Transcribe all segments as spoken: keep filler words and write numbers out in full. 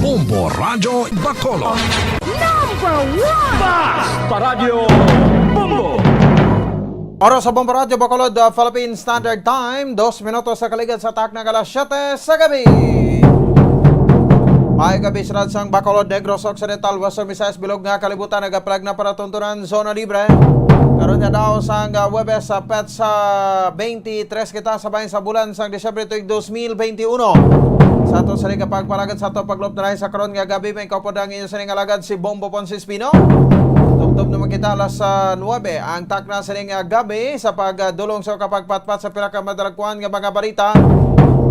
Bombo Radyo Bacolod. Number one! Basta Radyo Bombo! Oras sa Bombo Radyo Bacolod, uh, Philippine Standard Time, dos minutos sa kaligad sa takna nga alas siyete sa gabi. May gabi sa radsang Bacolod, Negros Occidental, Western Visayas, bilog nga kalibutan, nagapalag na para tuntunan, zona libre. Karon nga daw sang, uh, Huwebes sa petsa twenty-three kita sa bahin sa bulan sang Disyembre tuig dos mil twenty-uno. Sa ato sa liga pagpalagad sa ato paglup na sa karon nga gabi, may kaupod ang inyo sining alagad si Bombo Ponce Espino. Tubtob naman kita alas sa nuebe ang takna sining, ah, gabi sa pagdulong sa kapagpatpat sa pila ka madalagkuan nga mga balita.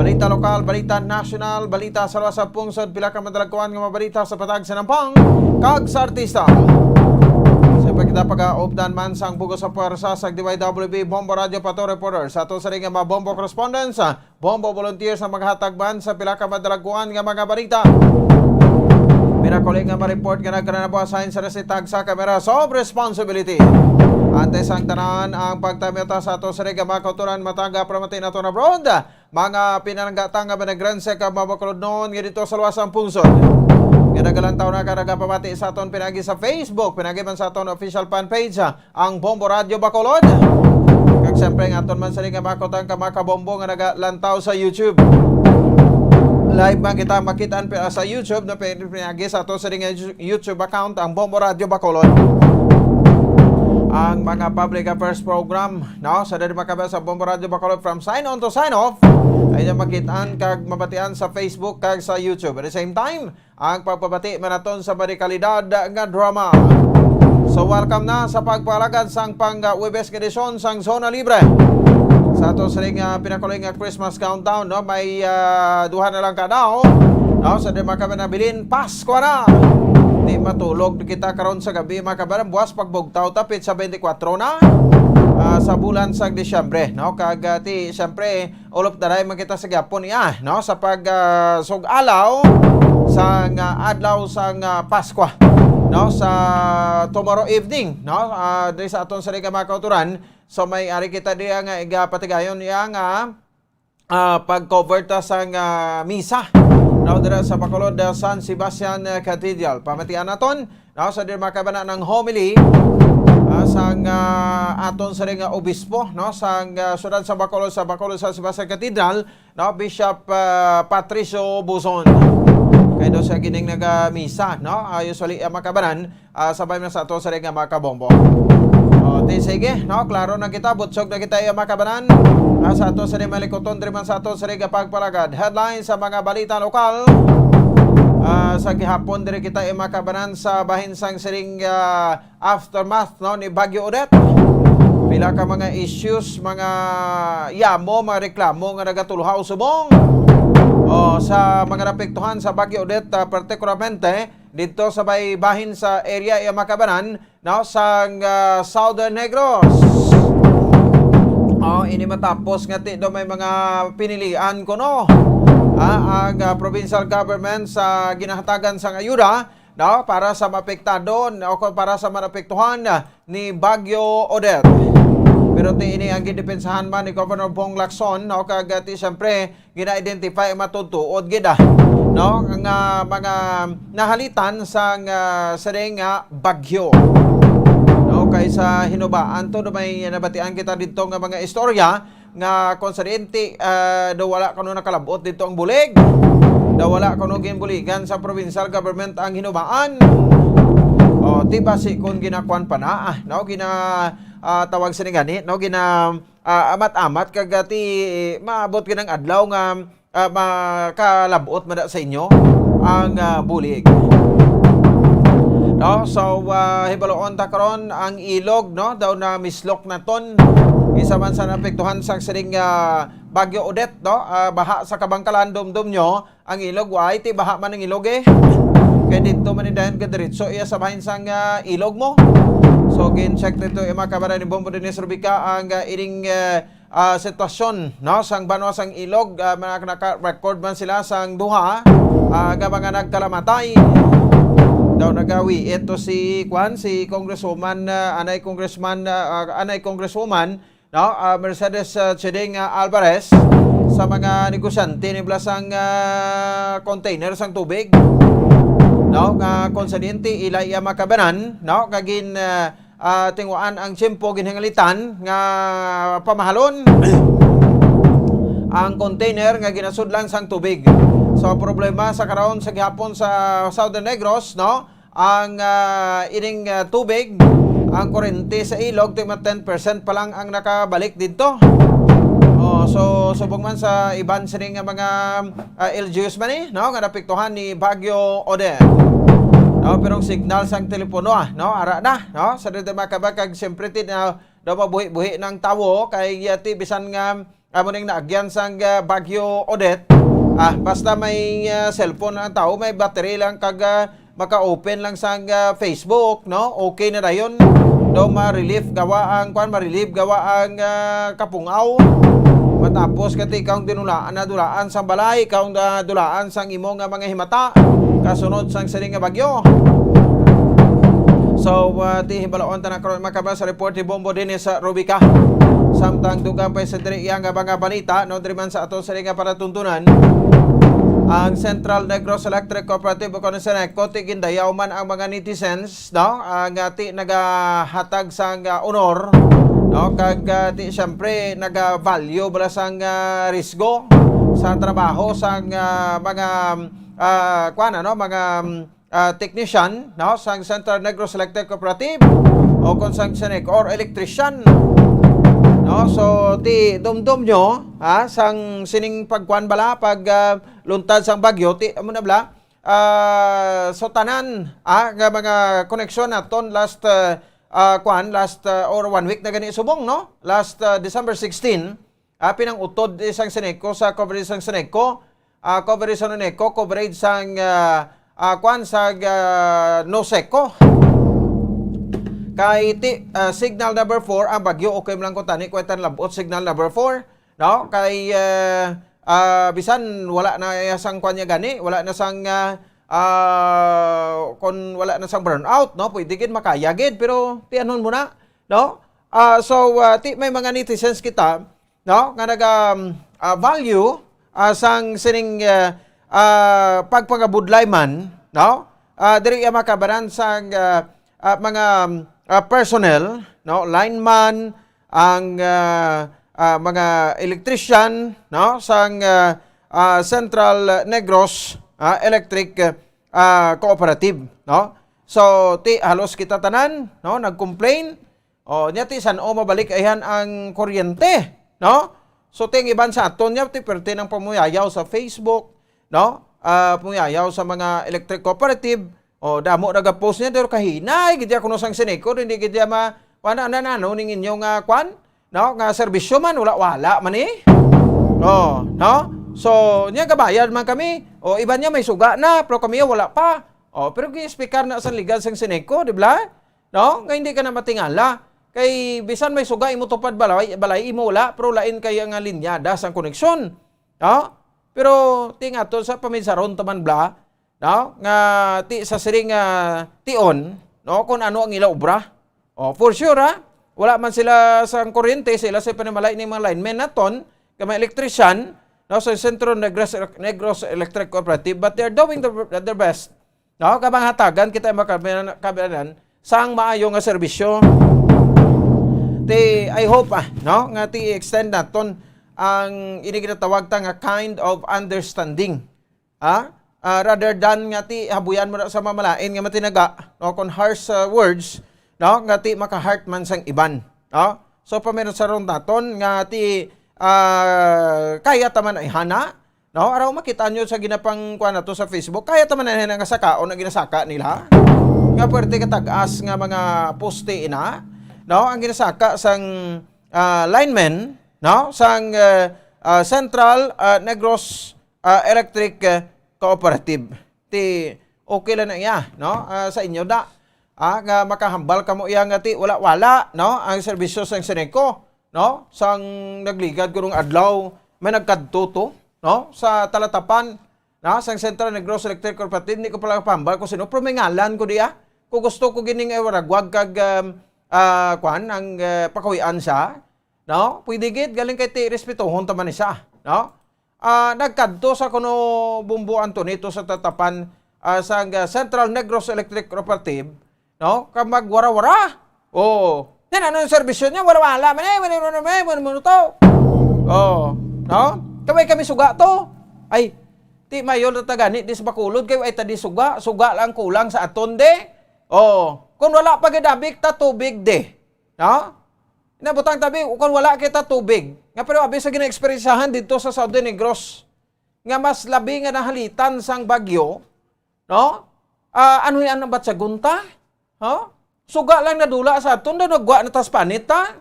Balita lokal, balita nasyonal, balita sa luwas sa pungsod, pila ka madalagkuan nga mga balita sa patag sa nampang kag sa artista. Sa pagkita pag-aupdan man sang bugos sa pwersa sa D Y W B Bombo Radio Pato Reporter sa ato sa ring mga Bombo Correspondents, Bombo volunteer sa maghatag man sa pila ka madalagkuan nga mga balita. Pinakuli nga ma-report nga nagkananabaw, assign sa resitag sa kamera of responsibility. Antes ang tanan, ang pagtamyota sa ato sa mga kautoran, matag pramati nato na abroad, mga pinananggata nga managranse kag mga bakulodnon nga dito sa luwas ang pungsod. Nga nagalantaw na ka nagapamati sa aton pinagi sa Facebook, pinagi man sa aton official fan page, ang Bombo Radio Bacolod. Kag siyempre, ang aton man sila nga makutang ka mga kabombo nga nagalantaw sa YouTube. Live man kita makitaan pi-, sa YouTube na pi-, pinagi sa ato sa nga YouTube account, ang Bombo Radio Bacolod. Ang mga public affairs program, no, sa dali makabasa sa Bombo Radio Bacolod from sign on to sign off ay na makitaan kag mabatian sa Facebook kag sa YouTube. At the same time, ang pagpabati man naton sa barikalidad nga drama. So, welcome na sa pagpalagad sang pang, uh, Webes nga edisyon sang Zona Libre. Sa ato sining, uh, pinakuloy nga Christmas countdown, no, may, uh, duha na lang ka daw, no, sa di makabanabilin, Pasko na. Di matulog kita karon sa gabi, makabaran, buwas pagbugtaw tapit sa twenty-four na, uh, sa bulan sang Disyembre, no, kag, uh, ti, siyempre, ulop daray man kita sa gyapon iya, no, sa pag, ah, sug-alaw sang, ah, adlaw sang, ah, Paskwa, no, sa tomorrow evening, no, ah, diri sa aton sa mga kauturan. So may ari kita diya nga igapatigayon iya nga, ah, pag-cover ta sang, ah, misa, no, dira sa Bacolod, ah, San Sebastian, ah, Cathedral. Pamatian naton, no, sa di makabana ng homily, ah, sang, ah, aton sa ring, ah, obispo, no, sang, ah, siyudad sa Bacolod, sa Bacolod, sa Sebastian Cathedral, no, Bishop, ah, Patricio Buzon. Kay do sa gining nagamisa, no, ah, usually, ah, makabanan, ah, sabay na sa ato sa ring, ah, mga kabombo. O, ti, sige, no, klaro na kita, butsog na kita, iya makabanan, ah, sa ato sa ring malikuton, diri man sa ato sa ring, ah, pagpalagad. Headline sa mga balita lokal, ah, sa gihapon, diri kita, iya makabanan sa bahin sang siring, ah, aftermath, no, ni Bagyo Odette. Pila ka mga issues, mga yamo, mga reklamo nga nagatulhaw subong, o, sa mga napektuhan sa Bagyo Odette, ah, partikularmente dito sa may bahin sa area iya makabanan, no, sang, ah, Southern Negros. O, ini matapos nga ti do may mga pinilian kuno, ah, ang, ah, provincial government sa ginahatagan sang ayuda, no, para sa maapektado, no, o kung para sa manapektuhan, ah, ni Bagyo Odette. Pero ti ini ang gidepensahan man ni Governor Bong Lacson, no, kag, ah, ti siyempre gina-identify ang matutuod gid, ah, no, nga mga nahalitan sang, ah, siring nga bagyo. No, kay sa hinubaan to, do may nabatian kita dito nga mga istorya, nga kung sa diin ti, ah, daw wala kuno nakalabot dito ang bulig. Daw wala kuno ginbuligan sa provincial government ang hinubaan. O, ti basi kung ginakuan pa na, ah, no? Gina, ah, tawag sini gani, no? Gina, ah, amat-amat kag, ah, ti maabot gid ang adlaw nga, ah, makalabot man na sa inyo ang, ah, bulig. No? So, ah, hibaluon ta karon ang ilog, no? Daw na mislok naton. Isa man sa naapektuhan sa siring, ah, Bagyo Odette, no? Ah, baha sa Kabangkalan, dumdum nyo, ang ilog, why? Ti baha man ang ilog, eh. Kay dito man ni dayon gadiretso iya sa bahin sang, ah, ilog mo. So, gin-check dito, eh, mga kabaran ni Bombo Dennis Rubica, ang, ah, ining, ah, ah, sitwasyon, no, sang banwa sang ilog, ah, mga naka-record man sila sang duha, ah, nga mga nagkalamatay. Daw nagawi ito si, kwan, si Congresswoman, ah, anay Congressman, ah, ah, anay Congresswoman, no, ah, Mercedes, ah, Chedeng, ah, Alvarez. sa mga negosyante ni bala sang, ah, container sang tubig, no, nga kung sa diin ti ila iya makabanan, no, nga gin, ah, ah, tinguan ang tiyempo, ginhingalitan nga pamahalon ang container nga ginasudlan sang tubig. So, ang problema sa karon sa gihapon sa Southern Negros, no, ang, ah, ining, ah, tubig, ang kurente sa ilog, ti mga ten percent pa lang ang nakabalik didto. Oh, so, subong man sa iban sini nga mga, ah, L G Us man, eh, no, nga napiktuhan ni Bagyo Odette. No, pero ang signal sang telepono, ah, no, ara na, no, sa dito makabakag siyempre ti na daw mabuhi-buhi ng tawo kay, ah, ti bisan nga amo ning naagyan sang, ah, Bagyo Odette. Ah, basta may, ah, cellphone ang tao, may battery lang kag, ah, maka-open lang sang, ah, Facebook, no? Okay na dayon. Daw ma-relief gawa ang, kwan, ma-relieve gawa ang, ah, kapungaw. Matapos ka ti ikaw ang dinulaan na dulaan sang balay, ikaw ang, ah, dulaan sang imo nga mga himata kasunod sang sini nga bagyo. So, ah, ti hibalaon ta na karon, makabasa report ni Bombo Dennis sa Rubica. Samtang dugang pa sa diri iya nga mga balita, no, diri man sa ato sa nga panatuntunan, ang Central Negros Electric Cooperative o kon sa CENECO, ti gindayaw man ang mga netizens, no, ah, nga ti nagahatag sang, ah, honor, no, kag, ah, ti siyempre naga-value bala sang, ah, risgo sa trabaho sang, ah, mga, ah, kuwan, ano, mga, ah, technician, no, sang Central Negros Electric Cooperative o kon sang CENECO or electrician, no? So, ti dumdum nyo, ha, sang sining pagkuan bala, pag, ah, luntad sang bagyo, ti, amo na bala, ah, so tanan, ah, nga mga koneksyon naton last, ah, ah, kuan, last, ah, or one week na gani subong, no? Last, ah, December sixteen, ah, pinang-utod sang CENECO sa coverage sang CENECO, ah, coverage sang CENECO, coverage sang, ah, ah, kwan, sa, ah, NOSECO. Kay ti, ah, signal number four, ang bagyo, okay man lang kung tani, kung itan labot signal number four, no? Kay, ah, ah, bisan wala na iya sang kwan niya gani, wala na sang, ah, ah, kung wala na sang brownout, no? Pwede gid, makaya gid, pero tianhon mo na, no? Ah, so, ah, ti, may mga netizens kita, no, nga naga, um, ah, value, ah, sang sining, ah, ah, pagpangabudlay man, no? Ah, diri iya makabanan sang, ah, ah, mga, um, ah, personnel, no, lineman, ang, ah, ah, mga electrician, no, sang, ah, ah, Central Negros, ah, Electric, ah, Cooperative, no? So, ti halos kita tanan, no, nag-complain, oh, nya ti san-o mabalik ayhan ang kuryente, no? So, ti ang iban sa aton nya ti perti ng pamuyayaw sa Facebook, no? Ah, pamuyayaw sa mga electric cooperative. Oh, damo nagapost niya, pero kahinay gid ya kuno sang CENECO, hindi gid ya ma-, wala na, na, ano, ning inyo nga kwan, no? Nga serbisyo man, wala, wala man, eh. Oh, no? So, niya gabayad man kami. O, iban niya may suga na, pero kami wala pa. Oh, pero gi-speaker na sa ligan sang CENECO, di ba? No? Nga hindi ka na matingala. Kay bisan may suga imo tupad balay, balay imo wala, pero lain kay nga linyada sang koneksyon. No? Pero ti nga to sa paminsaron taman bla, no? Nga ti sa siring nga tion, no? Kung ano ang ila obra. Oh, for sure, ha? Wala man sila sa kuryente, sila sa panimalay ni mga linemen naton, kay mga electrician, no? Sa Centro Negros, Negros Electric Cooperative, but they're doing the, their best. No, kabang hatagan kita mga kabayan-, kabayanan sang maayo nga serbisyo. Ti, I hope, ah, no, nga ti extend naton ang ini ginatawag ta nga kind of understanding. Ha? Ah, rather than nga ti habuyan mo na sa mamalain nga matinaga, no, kon harsh, ah, words, no, nga ti maka-hurt man sang iban, no? So, paminusaron naton nga ti, ah, kaya ta man ayhana, no? Araw makita nyo sa ginapang kuan nato sa Facebook, kaya ta man ayhana nga sakaon ang ginasaka nila. Nga puwerte katag-as nga mga poste ina, no? Ang ginasaka sang, ah, linemen, no? Sang, ah, ah, Central, ah, Negros, ah, Electric, ah, Cooperative. Ti, okay lang na iya, no? Ah, sa inyo da. Ah, nga makahambal kamo iya nga ti wala-wala, no? Ang serbisyo sang CENECO, no? Sang nagligad ko nung adlaw, may nagkadto to, no? Sa Talatapan, no? Sang Central Negros Electric Cooperative, hindi ko pala pahambal ko sino, pero may ngalan ko diya. Kung gusto ko gining iwaragwag kag, um, ah, kwan, ang, ah, pakawian siya, no? Pwede gid, galing kay ti, respetuhon ta man ni siya. no? Ah, nagkadto sa kuno Bombo Antonito sa tatapan, ah, sang, ah, Central Negros Electric Cooperative, no? Kag magwara-wara. Oh. Yan, ano yung serbisyo niya? Wala-wala man eh. Wala, wala, wala, wala, wala to. Oh. No? Kaway kami suga to. Ay, ti mayor na tagani, di sa Bacolod, kay ay ta di suga. Suga lang kulang sa aton, de. Oh. Kung wala pa gid abik ta tubig, de. No? Nabutang tabi, kung wala kita tubig. Nga, pero abi sa ginaeksperisahan dito sa Southern Negros, nga mas labi nga nahalitan sang bagyo, no? Ah, ano yan ang batsagunta? Ho? Suga lang nadula sa aton, daw nagwa na tas panit, ha?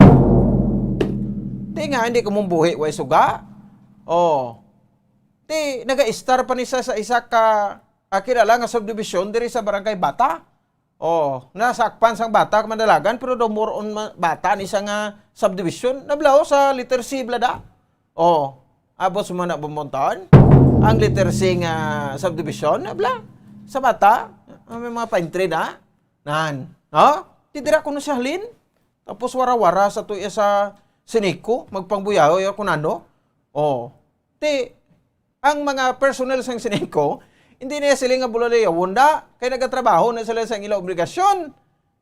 Ti nga, hindi ko mumbuhi, way suga. Oh. Ti, nag-a-star pa ni sa, sa isa ka, ah, kilala nga subdivision diri sa Barangay Bata. Oh, nasakpan sang Bata, Madalagan, pero daw more on ma-, Bata ni sa nga subdivision. Nablaw sa letter C, blada. Oh, abot sa mga nabumbutan. Ang letter C nga subdivision, nabla. Sa Bata, ah, may mga pine tree na. Nan. Ha? Ti dira ko na siya halin. Tapos wara-wara sa tuya sa Sinico, magpangbuyaw ya kunano. Oh. Ti, ang mga personnel sang Sinico, hindi na sila nga bulalay yawon da, kay nagatrabaho na sila sa ila obligasyon.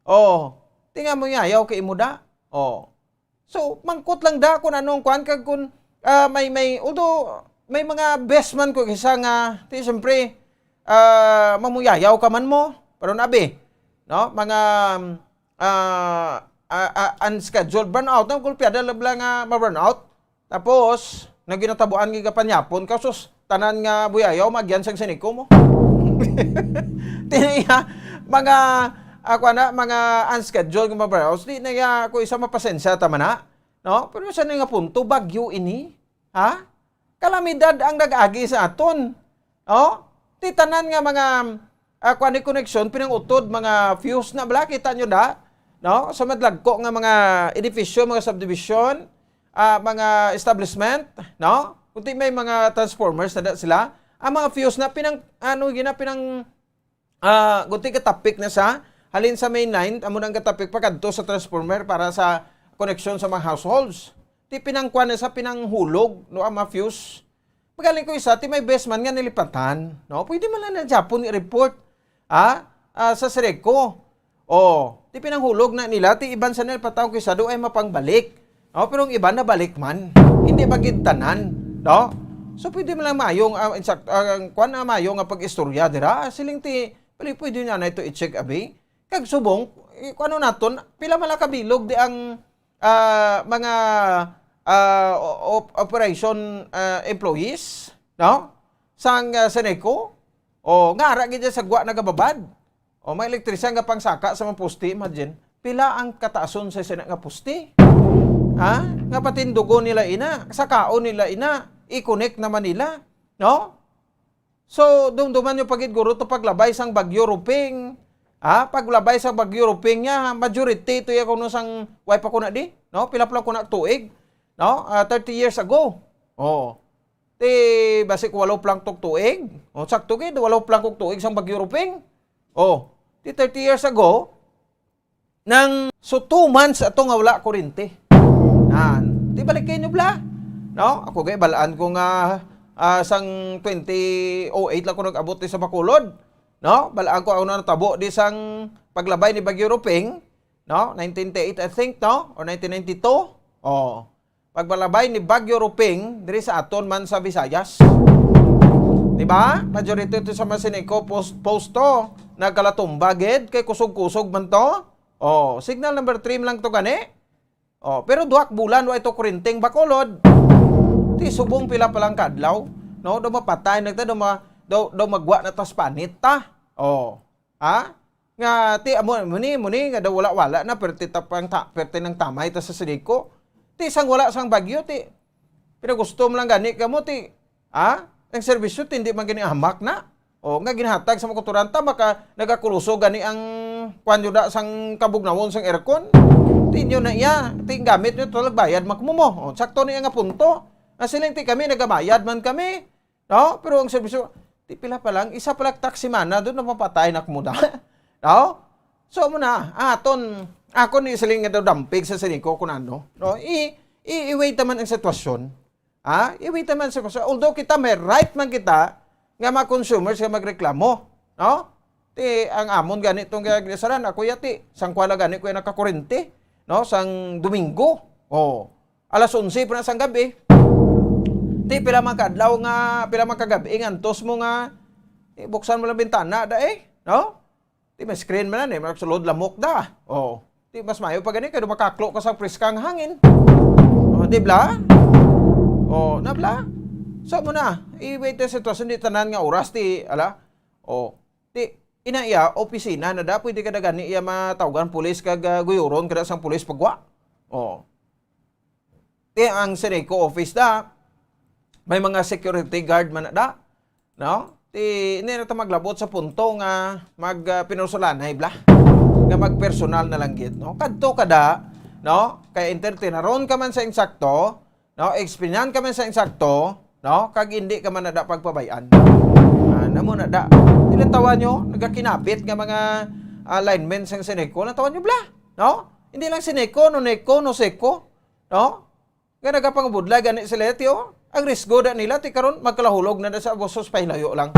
Oh. Ti nga mo yayaw kay imo da. Oh. So, mangkot lang da kung anong kwan kag kung, ah, may, may, although may mga best man ko isa nga, ti siyempre, ah, mamuyayaw ka man mo, pero nabi, no? Mga, ah, ah, ah, unscheduled burnout, no? Gulpiada labla nga ma-burnout. Tapos, nagginatabuan nga gapanyapon ka, sus, tanan nga buyayaw, magyan sang Sinico mo. Ti niya, mga, ah, kuwan na, mga unscheduled nga mabaryaw. Di na ya, kung isa mapasensya, tama na. No? Pero sa nga punto, bagyo ini. Ha? Kalamidad ang nag-agi sa aton. Oh? Ti tanan nga mga, ah, kuwan ni koneksyon, pinangutod, mga fuse na bala, kita nyo da? No? Sa madlagko nga mga edifisyo, mga subdivision, ah, mga establishment, no? Kunti may mga transformers na da sila. Ang mga fuse na pinang, ano, gina, pinang, ah, kunti katapik na sa, halin sa main line, amo nang katapik pa kadto sa transformer para sa koneksyon sa mga households. Ti pinangkuan na sa pinanghulog, no, ang mga fuse. Magaling ko isa, ti may best man nga nilipatan, no? Pwede man lang na Japon i-report, ah, ah, sa Sereco. Oh, ti pinanghulog na nila, ti iban sa nilipatan ko isa, do ay mapangbalik. No? Pero ang iban nabalik man. Hindi ba gid tanan, no? So, pwede man lang mayo ang, ah, insak-, ah, ang kwan na mayo nga pag-istorya dira. Siling ti, pwede, pwede na na ito i-check, abi. Kag subong, eh, kung ano naton, pila man lang kabilog di ang, ah, mga, ah, o-, op-, operation, ah, employees, no? Sang, ah, Seneco, o nga ara gid sa gwa nagababad. O may elektrisyan nga pangsaka sa mga poste, imagine. Pila ang kataason sa sina nga poste? Ha? Nga patindugon nila ina, sakaon nila ina, i-connect naman nila, no? So, dumduman nyo pagid guro to paglabay sang Bagyo Ruping. Ha? Paglabay sang Bagyo Ruping niya, majority to ya kuno sang way pa kuna di, no? Pila pala kuna tuig, no? Ah, thirty years ago. Oh. Ti basi ko walo plangtok tuig. Oh, sakto gid, walo plangkok tuig sang Bagyo Ruping. Oh, ti thirty years ago, nang so two months ato nga wala kuryente. Nan, ti balik kayo nyo bla? No? Ako gay, balaan ko nga, ah, sang twenty oh eight lang ko nag-abot sa Bacolod. No? Balaan ko ako na natabo di sang paglabay ni Bagyo Ruping, no? Nineteen eighty-eight, I think, no? Or nineteen ninety-two. Oh. Pagbalabay ni Bagyo Ruping diri sa aton man sa Visayas. Di ba? Majority to sa Masineco post, posto. Nagkalatumba gid kay kusog-kusog man to. Oh, signal number three lang to gani. Oh, pero duha ka bulan wa ito kurinting Bacolod. Ti subong pila pa lang kadlaw. No, daw mapatay na ta, daw, ma, daw, daw magwa na tas panit ta. Oh. Ha? Nga, ti, amo, muni, muni, nga daw wala-wala na, perti ta pang ta-, perti nang tamay ta sa Seneco. Ti, sang wala sang bagyo, ti, pinagusto mo lang gani kamo, ti, ha? Ang serbisyo, ti, hindi man gani hamak na. O, nga ginhatag sa mga kulturanta, maka nagakuloso gani ang kwan nyo na sang kabugnawon sang aircon. Ti, inyo na iya, ti, gamit nyo, talag bayad, makmumo. O, sakto na iya nga punto. Nga siling, ti, kami, nagabayad man kami. No? Pero ang serbisyo, ti pila pa lang, isa pa lang tax semana, doon napapatay na kumuda. No? So, mo na, aton, ako ni siling nga daw dampig sa Seneco kung ano. No? I, i, i-wait naman ang sitwasyon. Ha? Iwita man sa, although kita may right man kita nga mga consumers nga magreklamo, no? Ti ang amon gani tong ginasaligan, ako yati, sangkwala gani ko nakakurente, no? Sang Domingo. Oh. Alas onse pa na sang gabi. Ti pila man ka adlaw nga, pila man ka gabi nga antos mo nga, eh, buksan mo lang bintana da eh, no? Ti may screen man na, eh, magsulod lamok da. Oh. Ti mas maayo pa gani kay makaklo ka sa priska nga hangin. Oh, di bla? Oh, na bla? So mo na, i-wait ang sitwasyon, di tanan nga oras ti, ala. Oh, ti ina iya opisina na da, pwede ka na gani iya matawgan pulis kag, ah, guyoron ka na sang pulis pagwa. Oh. Ti ang Seneco office da, may mga security guard man na da, no? Ti hindi na ta maglabot sa punto nga mag, ah, pinusulanay bla, nga magpersonal na lang gid, no? Kadto ka da, no? Kay entertaineron ka man sa insakto, no? Explainan ka man sa insakto, no? Kag hindi ka man na da pagpabay-an. Ah, namo na da. Ilang tawa nyo, nagakinabit nga mga, ah, linemen sang Seneco, natawa nyo bla, no? Hindi lang Seneco, no Neco, no Seco, no? Nga nagapangabudlay gani sila, ti, oh. Ang risgo da nila, ti karon magkalahulog na, na sa abusos pahilayo lang.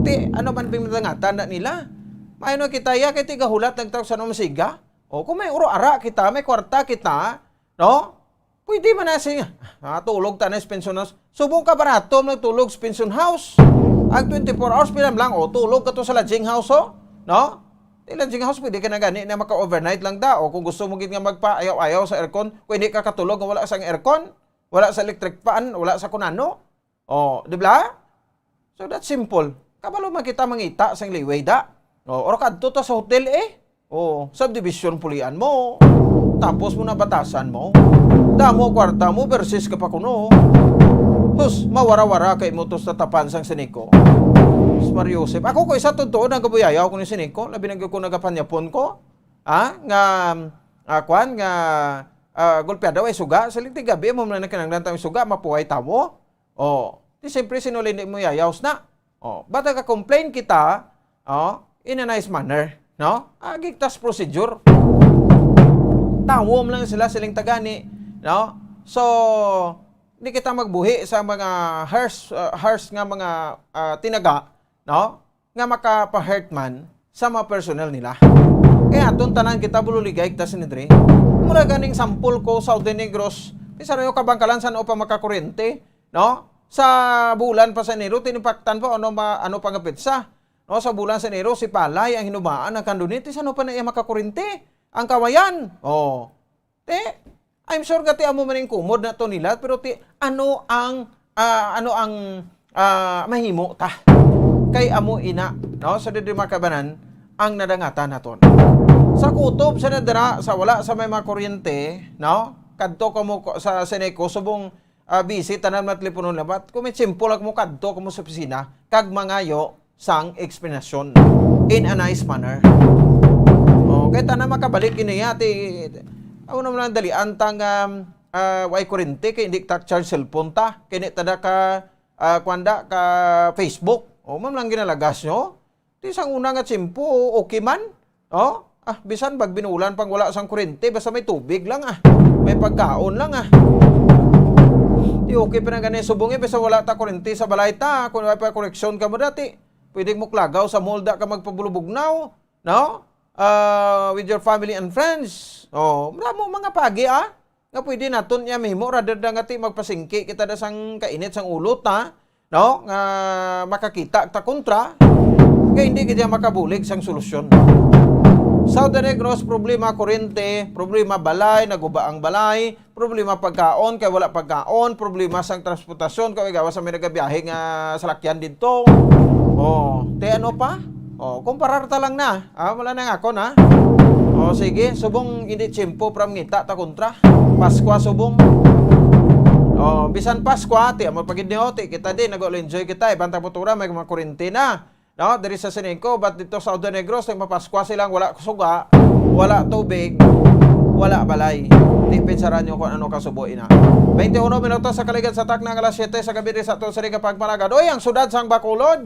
Ti, ano man pinagdangatan na nila? Maayo na kita, ya, kay tigahulat lang ta sa masiga. O, kung may uro-ara kita, may kwarta kita, no? Pwede man na si, ah, tulog ta na sa pension house. Subong ka barato ang tulog sa pension house. Ang twenty-four hours, pila lang, o, tulog ka to sa lodging house, oh. No? Ti lodging house, pwede ka na gani na maka-overnight lang da. O kung gusto mo gid nga magpaayaw-ayaw sa aircon, kung hindi ka katulog nga wala sang aircon, wala sa electric fan, wala sa kunano. O, di ba? So that's simple. Kabalo man kita mangita sang liway da. O, or kadto ta sa hotel eh. O, subdivision pulian mo. Tapos mo na batasan mo. Damo kwarta mo versus ka pa kuno. Sus, mawara-wara kay mo to sa tapan sang Seneco. Sus, Mario Joseph. Ako ko isa totoo nang kabuyayaw ko ni Seneco. Labi na gyud ko nagapanyapon ko. Ha? Nga, ah, kwan, nga, ah, golpeado ay suga. Sa linti gabi mo man na kinanglan tang suga, mapuhay tawo. O, ti siyempre, sino lang di mo yayaws na? O, bata ka complain kita, o, in a nice manner, no? Agi tas procedure. Tawom lang sila siling tagani, no? So, di kita magbuhi sa mga harsh, uh, harsh nga mga, uh, tinaga, no? Nga makapa-hurt man sa mga personnel nila. Kaya aton tanan kita bululigay kita sinidre. Mula ganing sampol ko, Southern Negros, pisarayo kabangkalan san o pa makakuryente, no? Sa bulan pa sa Enero, tinipaktan pa ano ma-, ano pa nga petsa. No, sa bulan sa Enero, si Palay ang hinumaan ang kandunit, ti sano pa na iya makakurinti? Ang kawayan. Oh. Ti, I'm sure nga ti amo man ang kumod na to nila, pero ti ano ang, ah, ano ang, ah, mahimo ta? Kay amo ina, no? Sa diri makabanan ang nadangatan naton. Sa kutob sa nadara, sa wala sa may mga kuryente, no? Kadto ka mo ko-, sa Seneco, subong ah, busy, tanan mateleponon labat. Kung may tiyempo lang mo, kadto ka mo sa opisina, kag mangayo sang eksplanasyon in a nice manner. Oh, kay tanan makabalik ini, ati, ako naman ang dalian tang, um, ah, way kurente, kay hindi ta charge cellphone ta, kay hindi ta da ka, ah, kwanda ka Facebook. O, man lang ginalagas nyo. Ti sang una nga tiyempo, okay man. Oh? Ah, bisan bag binulan pang wala sang kurente, basta may tubig lang, ah. May pagkaon lang, ah. Ti okay pa na gani subong, eh, basta wala ta kurente sa balay ta, kung may pa koneksyon ka mo dati, pwedeng mo klagaw sa mall da ka magpabulubugnaw, no? Ah, with your family and friends. Oh, wala mo mga pagi, ah. Nga pwede naton iya mahimo rather than nga ti magpasingki kita da sang kainit sang ulo ta, no? Nga makakita ta kontra, nga hindi kita makabulig sang solusyon. Southern Negros, problema kurente, problema balay, naguba ang balay, problema pagkaon, kay wala pagkaon, problema sang transportasyon, kay gawas sa may nagabiyahe nga salakyan didto. Oh, te ano pa? Oh, kumparar ta lang na. Ah, wala na nga ako na. Oh, sige, subong hindi tiyempo from ngita ta kontra. Paskwa subong. Oh, bisan Paskwa, ti amo pagid niyo, ti kita din, nag-enjoy kita, ibang taputura, may mga kurente na. No, diri sa Seneco, but dito sa Southern Negros, nagpapaskwa silang wala suga, wala tubig, wala balay. Ti pensaran nyo kung ano kasubo ina. Twenty-one minutos sa kaligad sa takna nga alas siyete sa gabi diri sa aton sa Riga Pagpalagad. Oy, ang sudad sang Bacolod.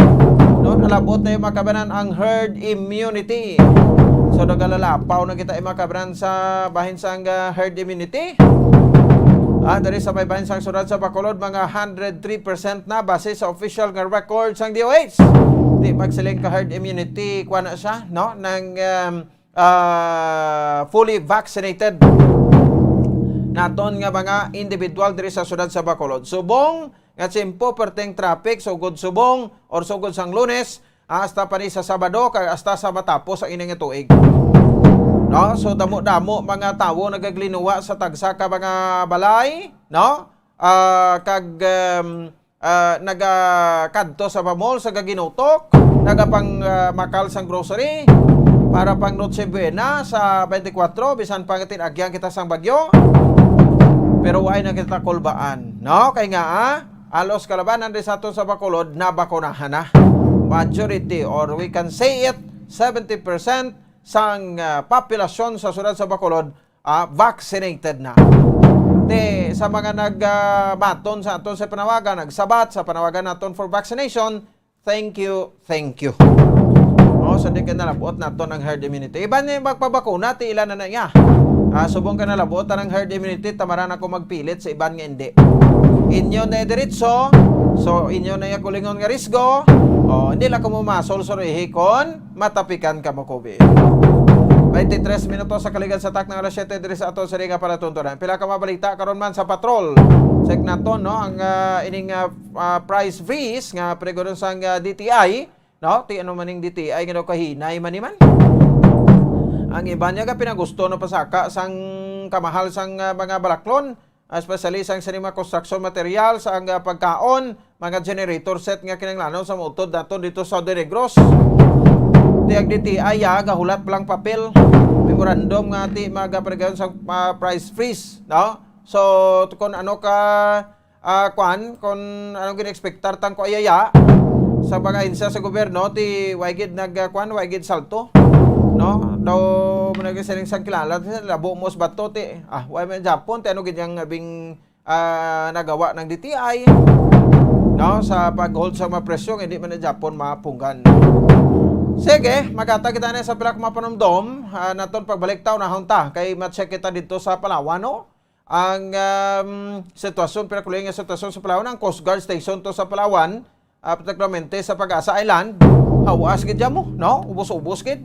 No, nalabot na yung mga kabanan ang herd immunity. So, nagalalapaw na kita yung mga kabanan sa bahin sang, ah, herd immunity. Ah, diri sa may bahin sang syudad sa Bacolod, mga hundred three percent na base sa official nga record sang D O H. Di magsiling ka herd immunity, kuha na siya, no? Nang, um, ah, fully vaccinated naton nga mga individual diri sa syudad sa Bacolod. Subong nga tiyempo perting traffic, sugod subong or sugod sang Lunes, hasta pa ni sa Sabado, kag hasta sa matapos ang ini nga tuig. No? So, damo-damo mga tawo nagaglinuwa sa tagsa ka mga balay, no? Ah, kag, um, ah, nagakadto sa mga mall, sa gaginutok, nagapang, ah, makal sang grocery para pang Noche Buena sa twenty-four, bisan pa nga tin-agyan kita sang bagyo. Pero wala na kita kulbaan, no? Kay nga, ah, alos kalabanan din sa aton sa Bacolod, nabakunahan na. Majority, or we can say it, seventy percent sang, ah, populasyon sa syudad sa Bacolod, ah, vaccinated na. Te, sa mga nag, ah, baton sa aton sa panawagan, nagsabat sa panawagan naton for vaccination, thank you, thank you. Oh, so di ka nalabot naton ang herd immunity. Iban ni magpabakuna, ti ila na na iya. Ah, subong ka nalabot ang herd immunity, tamaran ako magpilit sa iban nga hindi. Inyo na diretso, so inyo na iya kulingon nga risgo. Oh, hindi lang ko mumasol sa rihi kon matapikan ka mo COVID. Twenty-three minutos sa kaligan sa tak ng alas siyete diri sa aton sa Riga para tuntunan. Pila ka mabalita karon man sa patrol? Check naton, no, ang, ah, ining, ah, ah, price freeze nga pregonon sang, ah, D T I, no? Ti ano maning D T I nga daw kahinay man ni man? Ang iban niya ka pinagusto na pasaka sang kamahal sang, ah, mga balaklon, especially sang sini mga construction material, sang, ah, pagkaon, mga generator set nga kinahanglanon sa mautod naton dito sa Saudi Negros. Ti ang D T I, ah, gahulat pa lang papel, memorandum nga ti magapregayon sa, ah, price freeze, no? So, kung ano ka, ah, kwan, kung anong gina-expectar tang ko ayaya sa mga ahensya sa gobyerno, ti way gid nag, ah, kwan, way gid salto, no? Daw mo nagsiling sang kilala, labo mo sa bato, ti, ah, way man Japon, ti ano gid yang bing, ah, nagawa ng D T I, no? Sa pag-hold sa mga presyo, hindi man ang Japon mapunggan. Sige, magata kita na sa pila ka mapanumdom, ah, naton pagbalik ta, unahon ta, kay ma-check kita dito sa Palawan, no? Ang, um, sitwasyon, pinakuling nga sitwasyon sa Palawan, ang Coast Guard Station to sa Palawan, ah, particularmente sa Pag-asa Island, hawas gid mo, no? Ubos-ubos gid.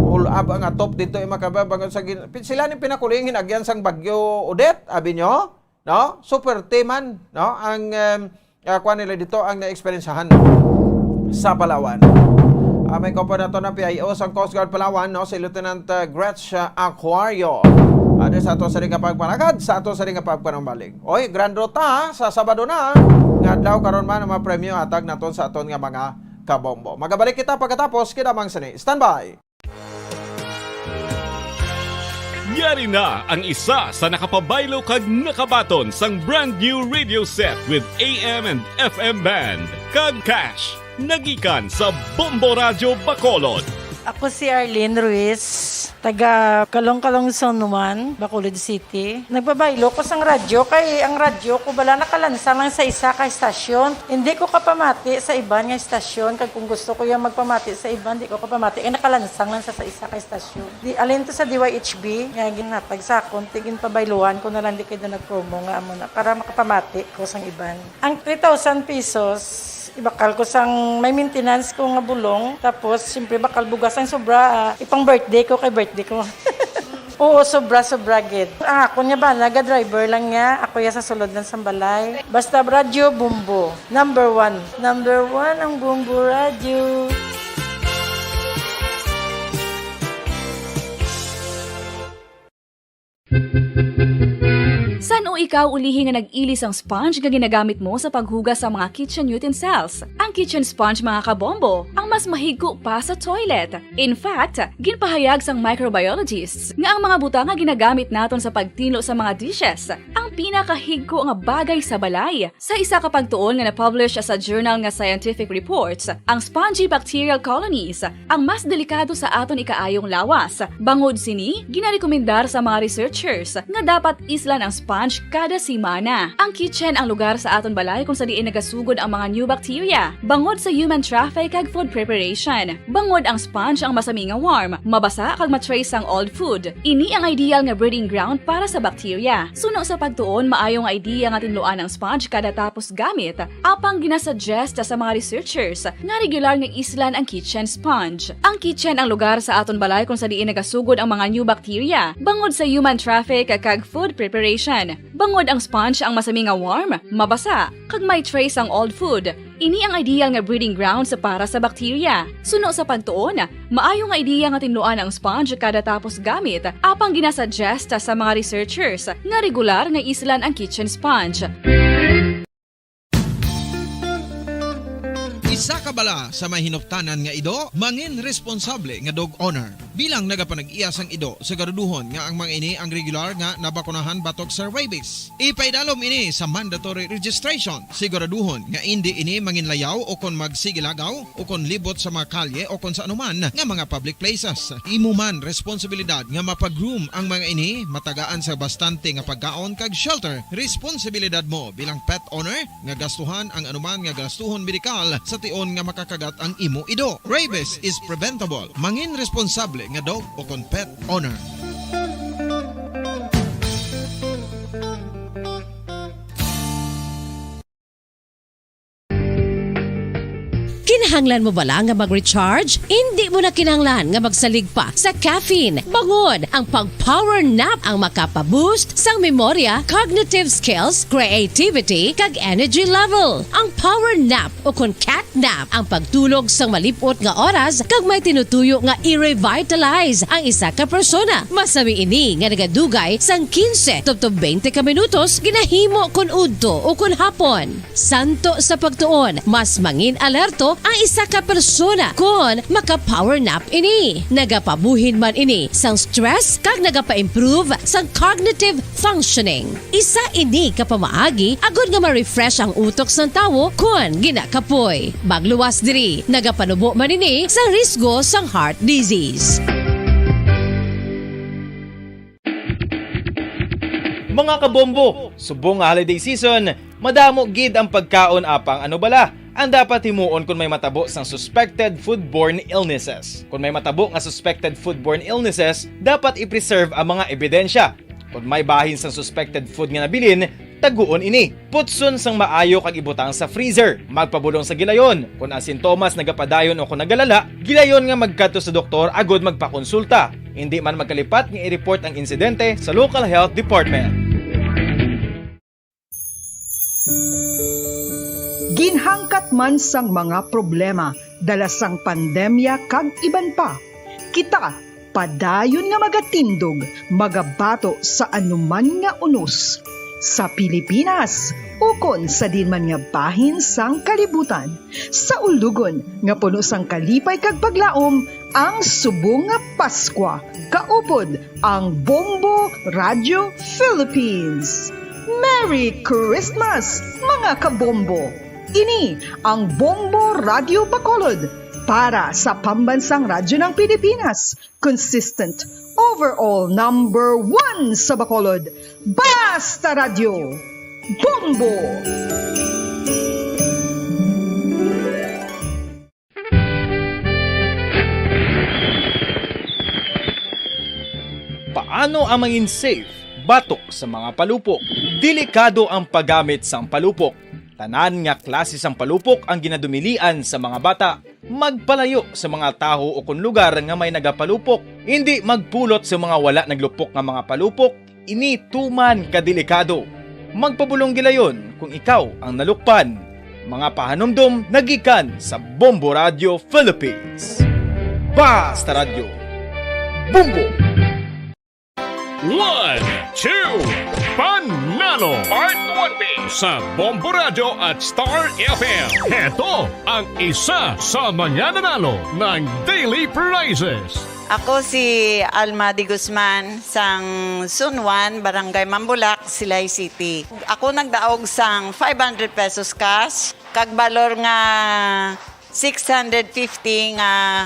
Ulab ang atop dito, yung makababangod sa gin-, pin-, sila ni pinakuling hinagyan sang Bagyo Odette, abi nyo, no? Super man, no? Ang, um, ah, kuha nila dito ang naeksperyensyahan sa Palawan. Ah, may kuha po nato ng P I O sang Coast Guard Palawan, no? Si Lieutenant, ah, Gretch, ah, Aquario. Ano sa ato sa rin kapagpanagad, sa ato sa rin kapagpanumbaling. Oy, Grand Ruta, sa Sabado na, nga adlaw karon man ang mga premyo hatag naton sa aton nga mga kabombo. Magabalik kita pagkatapos, kinamang sini. Standby! Yari na ang isa sa nakapabaylo kag nakabaton sang brand new radio set with A M and F M band kag cash. Nagikan sa Bombo Radyo Bacolod. Ako si Arlene Ruiz, taga Calong-Calong Zone one, Bacolod City. Nagpabaylo ko sang radyo kay ang radyo ko bala nakalansang lang sa isa ka estasyon. Hindi ko kapamati sa iban nga estasyon, kag kung gusto ko yung magpamati sa iban, di ko kapamati kay nakalansang lang sa, sa isa ka estasyon. Di, alin to sa D Y H B nga ginhatag sa akon, ti ginpabayluhan ko na lang di kay na nag-promo nga amo na para makapamati ko sang iban. Ang three thousand pesos, ibakal ko sang may maintenance ko nga bulong. Tapos, siyempre, bakal bugas ang sobra, ah, ipang birthday ko kay birthday ko. Oo, sobra, sobra gid. Ang ako niya ba, naga-driver lang niya. Ako ya sa sulod lang sa balay. Basta radyo, Bombo. Number one. Number one ang Bombo Radyo. San-o ikaw ulihi nga nag-ili sang sponge nga ginagamit mo sa paghugas sa mga kitchen utensils? Ang kitchen sponge, mga kabombo, ang mas mahigko pa sa toilet. In fact, ginpahayag sang microbiologists nga ang mga butang nga ginagamit naton sa pagtinlo sa mga dishes ang pinakahigko nga bagay sa balay. Sa isa ka pagtuon nga na-publish sa journal nga Scientific Reports, ang spongy bacterial colonies ang mas delikado sa aton ikaayong lawas. Bangod sini, ginarekomendar sa mga researchers nga dapat islan ang sponge kada semana. Ang kitchen ang lugar sa aton balay kung sa diin nagasugod ang mga new bacteria, bangod sa human traffic kag food preparation. Bangod ang sponge ang masami nga warm, mabasa kag ma-trace ang old food. Ini ang ideal nga breeding ground para sa bacteria. Suno sa pagtuon, maayo nga idea nga tinluan ang sponge kada tapos gamit, apang ginasuggest sa mga researchers nga regular nga islan ang kitchen sponge. Ang kitchen ang lugar sa aton balay kung sa diin nagasugod ang mga new bacteria, bangod sa human traffic kag food preparation. Bangod ang sponge ang masami nga warm, mabasa, kag may trace ang old food. Ini ang ideal nga breeding grounds para sa bacteria. Suno sa pagtuon, maayo nga idea nga tinluan ang sponge kada tapos gamit, apang ginasuggest sa mga researchers nga regular nga islan ang kitchen sponge. Isa ka bala sa may hinuptanan nga ido, mangin responsable nga dog owner. Bilang nagapanag-iya sang ido, siguraduhon nga ang mga ini ang regular nga nabakunahan batok sa rabies. Ipaidalom ini sa mandatory registration. Siguraduhon nga indi ini manginlayaw o kon magsigilagaw o kon libot sa mga kalye o kon sa anuman nga mga public places. Imo man responsibilidad nga mapag-groom ang mga ini, matagaan sa bastante nga pagkaon kag shelter. Responsibilidad mo bilang pet owner nga gastuhan ang anuman nga gastuhon medikal sa tion nga makakagat ang imo ido. Rabies is preventable. Mangin responsable nga dog o kon pet owner. Kinahanglan mo bala nga mag-recharge? Indi mo na kinahanglan nga magsalig pa sa caffeine. Bangod ang pag-power nap ang makapa-boost sang memorya, cognitive skills, creativity, kag energy level. Ang power nap o kon cat nap ang pagtulog sang malip-ot nga oras kag may tinutuyo nga i-revitalize ang isa ka persona. Masami ini nga nagadugay sang quince tubtob twenty ka minutos, ginahimo kon udto o kon hapon. Santo sa pagtuon, mas mangin-alerto ang isa ka persona kon maka-power nap ini. Nagapabuhin man ini sang stress kag nagapa-improve sang cognitive functioning. Isa ini ka pamaagi agod nga ma-refresh ang utok sang tawo kon ginakapoy. Magluwas diri, nagapanubo man ini sang risgo sang heart disease. Mga kabombo, subong nga holiday season, madamo gid ang pagkaon, apang ano bala ang dapat himuon kon may matabo sang suspected foodborne illnesses? Kon may matabo nga suspected foodborne illnesses, dapat i-preserve ang mga ebidensya. Kon may bahin sang suspected food nga nabilin, taguon ini. Putson sang maayo kag ibutang sa freezer. Magpabulong sa gilayon. Kon ang sintomas nagapadayon o kon nagalala, gilayon nga magkadto sa doktor agod magpakonsulta. Indi man magkalipat nga i-report ang insidente sa local health department. Ginhangkat man sang mga problema dala sang pandemya kag iban pa, kita padayon nga magatindog, magabato sa anuman nga unos sa Pilipinas ukon sa diin man nga bahin sang kalibutan. Sa ulugon nga puno sang kalipay kag paglaom ang subong nga Paskwa, kaupod ang Bombo Radio Philippines. Merry Christmas, mga kabombo! Ini ang Bombo Radio Bacolod para sa Pambansang Radyo ng Pilipinas, consistent, overall number one sa Bacolod. Basta Radyo, Bombo! Paano ang mangin safe batok sa mga palupok? Delikado ang paggamit sang palupok. Tanan nga klase sang palupok ang ginadumilian sa mga bata. Magpalayo sa mga tawo o kon lugar nga may nagapalupok. Indi magpulot sa mga wala naglupok nga mga palupok. Ini tuman ka delikado. Magpabulong gilayon kung ikaw ang nalukpan. Mga pahanumdom nagikan sa Bombo Radio Philippines. Basta Radyo. Bombo! One, two, Panalo! Part one B sa Bombo Radyo at Star F M. Heto ang isa sa mga nanalo ng daily prizes. Ako si Alma de Guzman, sang Sunwan, Barangay Mambulak, Silay City. Ako nagdaog sang five hundred pesos cash, kag balor nga six hundred fifty nga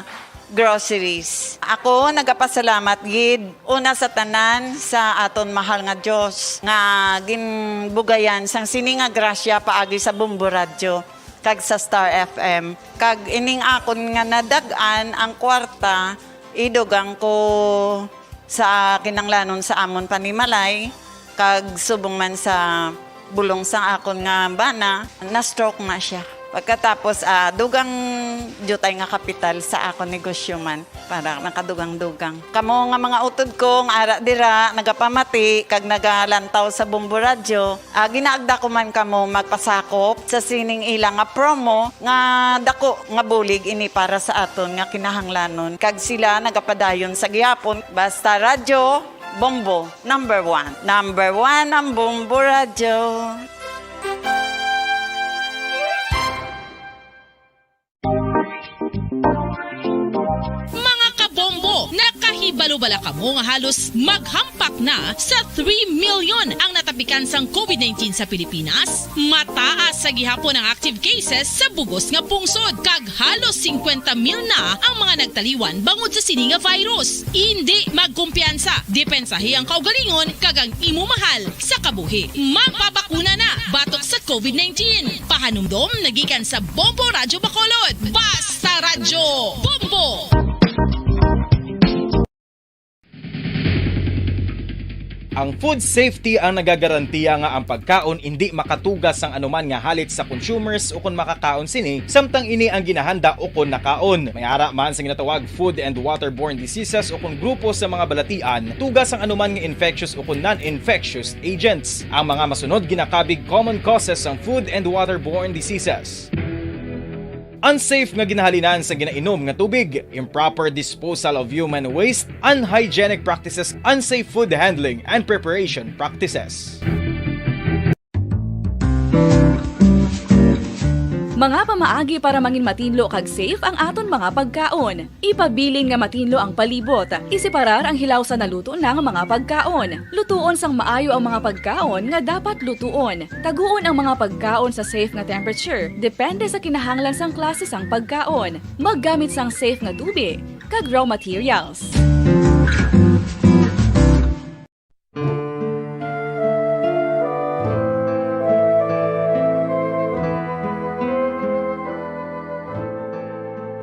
groceries. Ako nagapasalamat gid una sa tanan sa aton mahal nga Dios nga ginbugayan sang sini nga grasya paagi sa Bombo Radyo kag sa Star F M. Kag ining akon nga nadag-an ang kwarta, idugang ko sa kinanglanon sa amon panimalay, kag subong man sa bulong sang akon nga bana, na-stroke na siya. Pagkatapos, ah, dugang diutay nga kapital sa akon negosyo man, para nakadugang-dugang. Kamo nga mga utod ko nga ara dira, nagapamati kag nagalantaw sa Bombo Radyo, ah, ginaagda ko man kamo magpasakop sa sining ila nga promo nga dako nga bulig ini para sa aton nga kinahanglanon, kag sila nagapadayon sa gihapon. Basta Radyo Bombo, number one. Number one ang Bombo Radyo. Mga kabombo, nakahibalo bala kamo nga halos maghampak na sa three million ang natapikan sang covid nineteen sa Pilipinas? Mataas sa gihapon ang active cases sa bug-os nga pungsod, kag halos singkwenta mil na ang mga nagtaliwan bangod sa sini nga virus. Indi magkumpiyansa, depensahi ang kaugalingon kag ang imo mahal sa kabuhi. Magpabakuna na batok sa covid nineteen. Pahanumdom nagikan sa Bombo Radyo Bacolod. Basta Radyo Bombo! Ang food safety ang nagagarantiya nga ang pagkaon indi makatuga sang anuman nga halit sa consumers ukon makakaon sini, samtang ini ang ginahanda ukon nakaon. May ara man sa ginatawag food and waterborne diseases ukon grupo sa mga balatian, tuga sang anuman nga infectious ukon non-infectious agents. Ang mga masunod ginakabig common causes sang food and waterborne diseases. Unsafe nga ginahalinan sa ginainom nga tubig, improper disposal of human waste, unhygienic practices, unsafe food handling and preparation practices. Mga pamaagi para mangin matinlo kag safe ang aton mga pagkaon. Ipabilin nga matinlo ang palibot. Iseparar ang hilaw sa naluto na nga mga pagkaon. Lutuon sang maayo ang mga pagkaon nga dapat lutuon. Taguon ang mga pagkaon sa safe nga temperature, depende sa kinahanglan sang klase sang pagkaon. Maggamit sang safe nga tubi kag raw materials.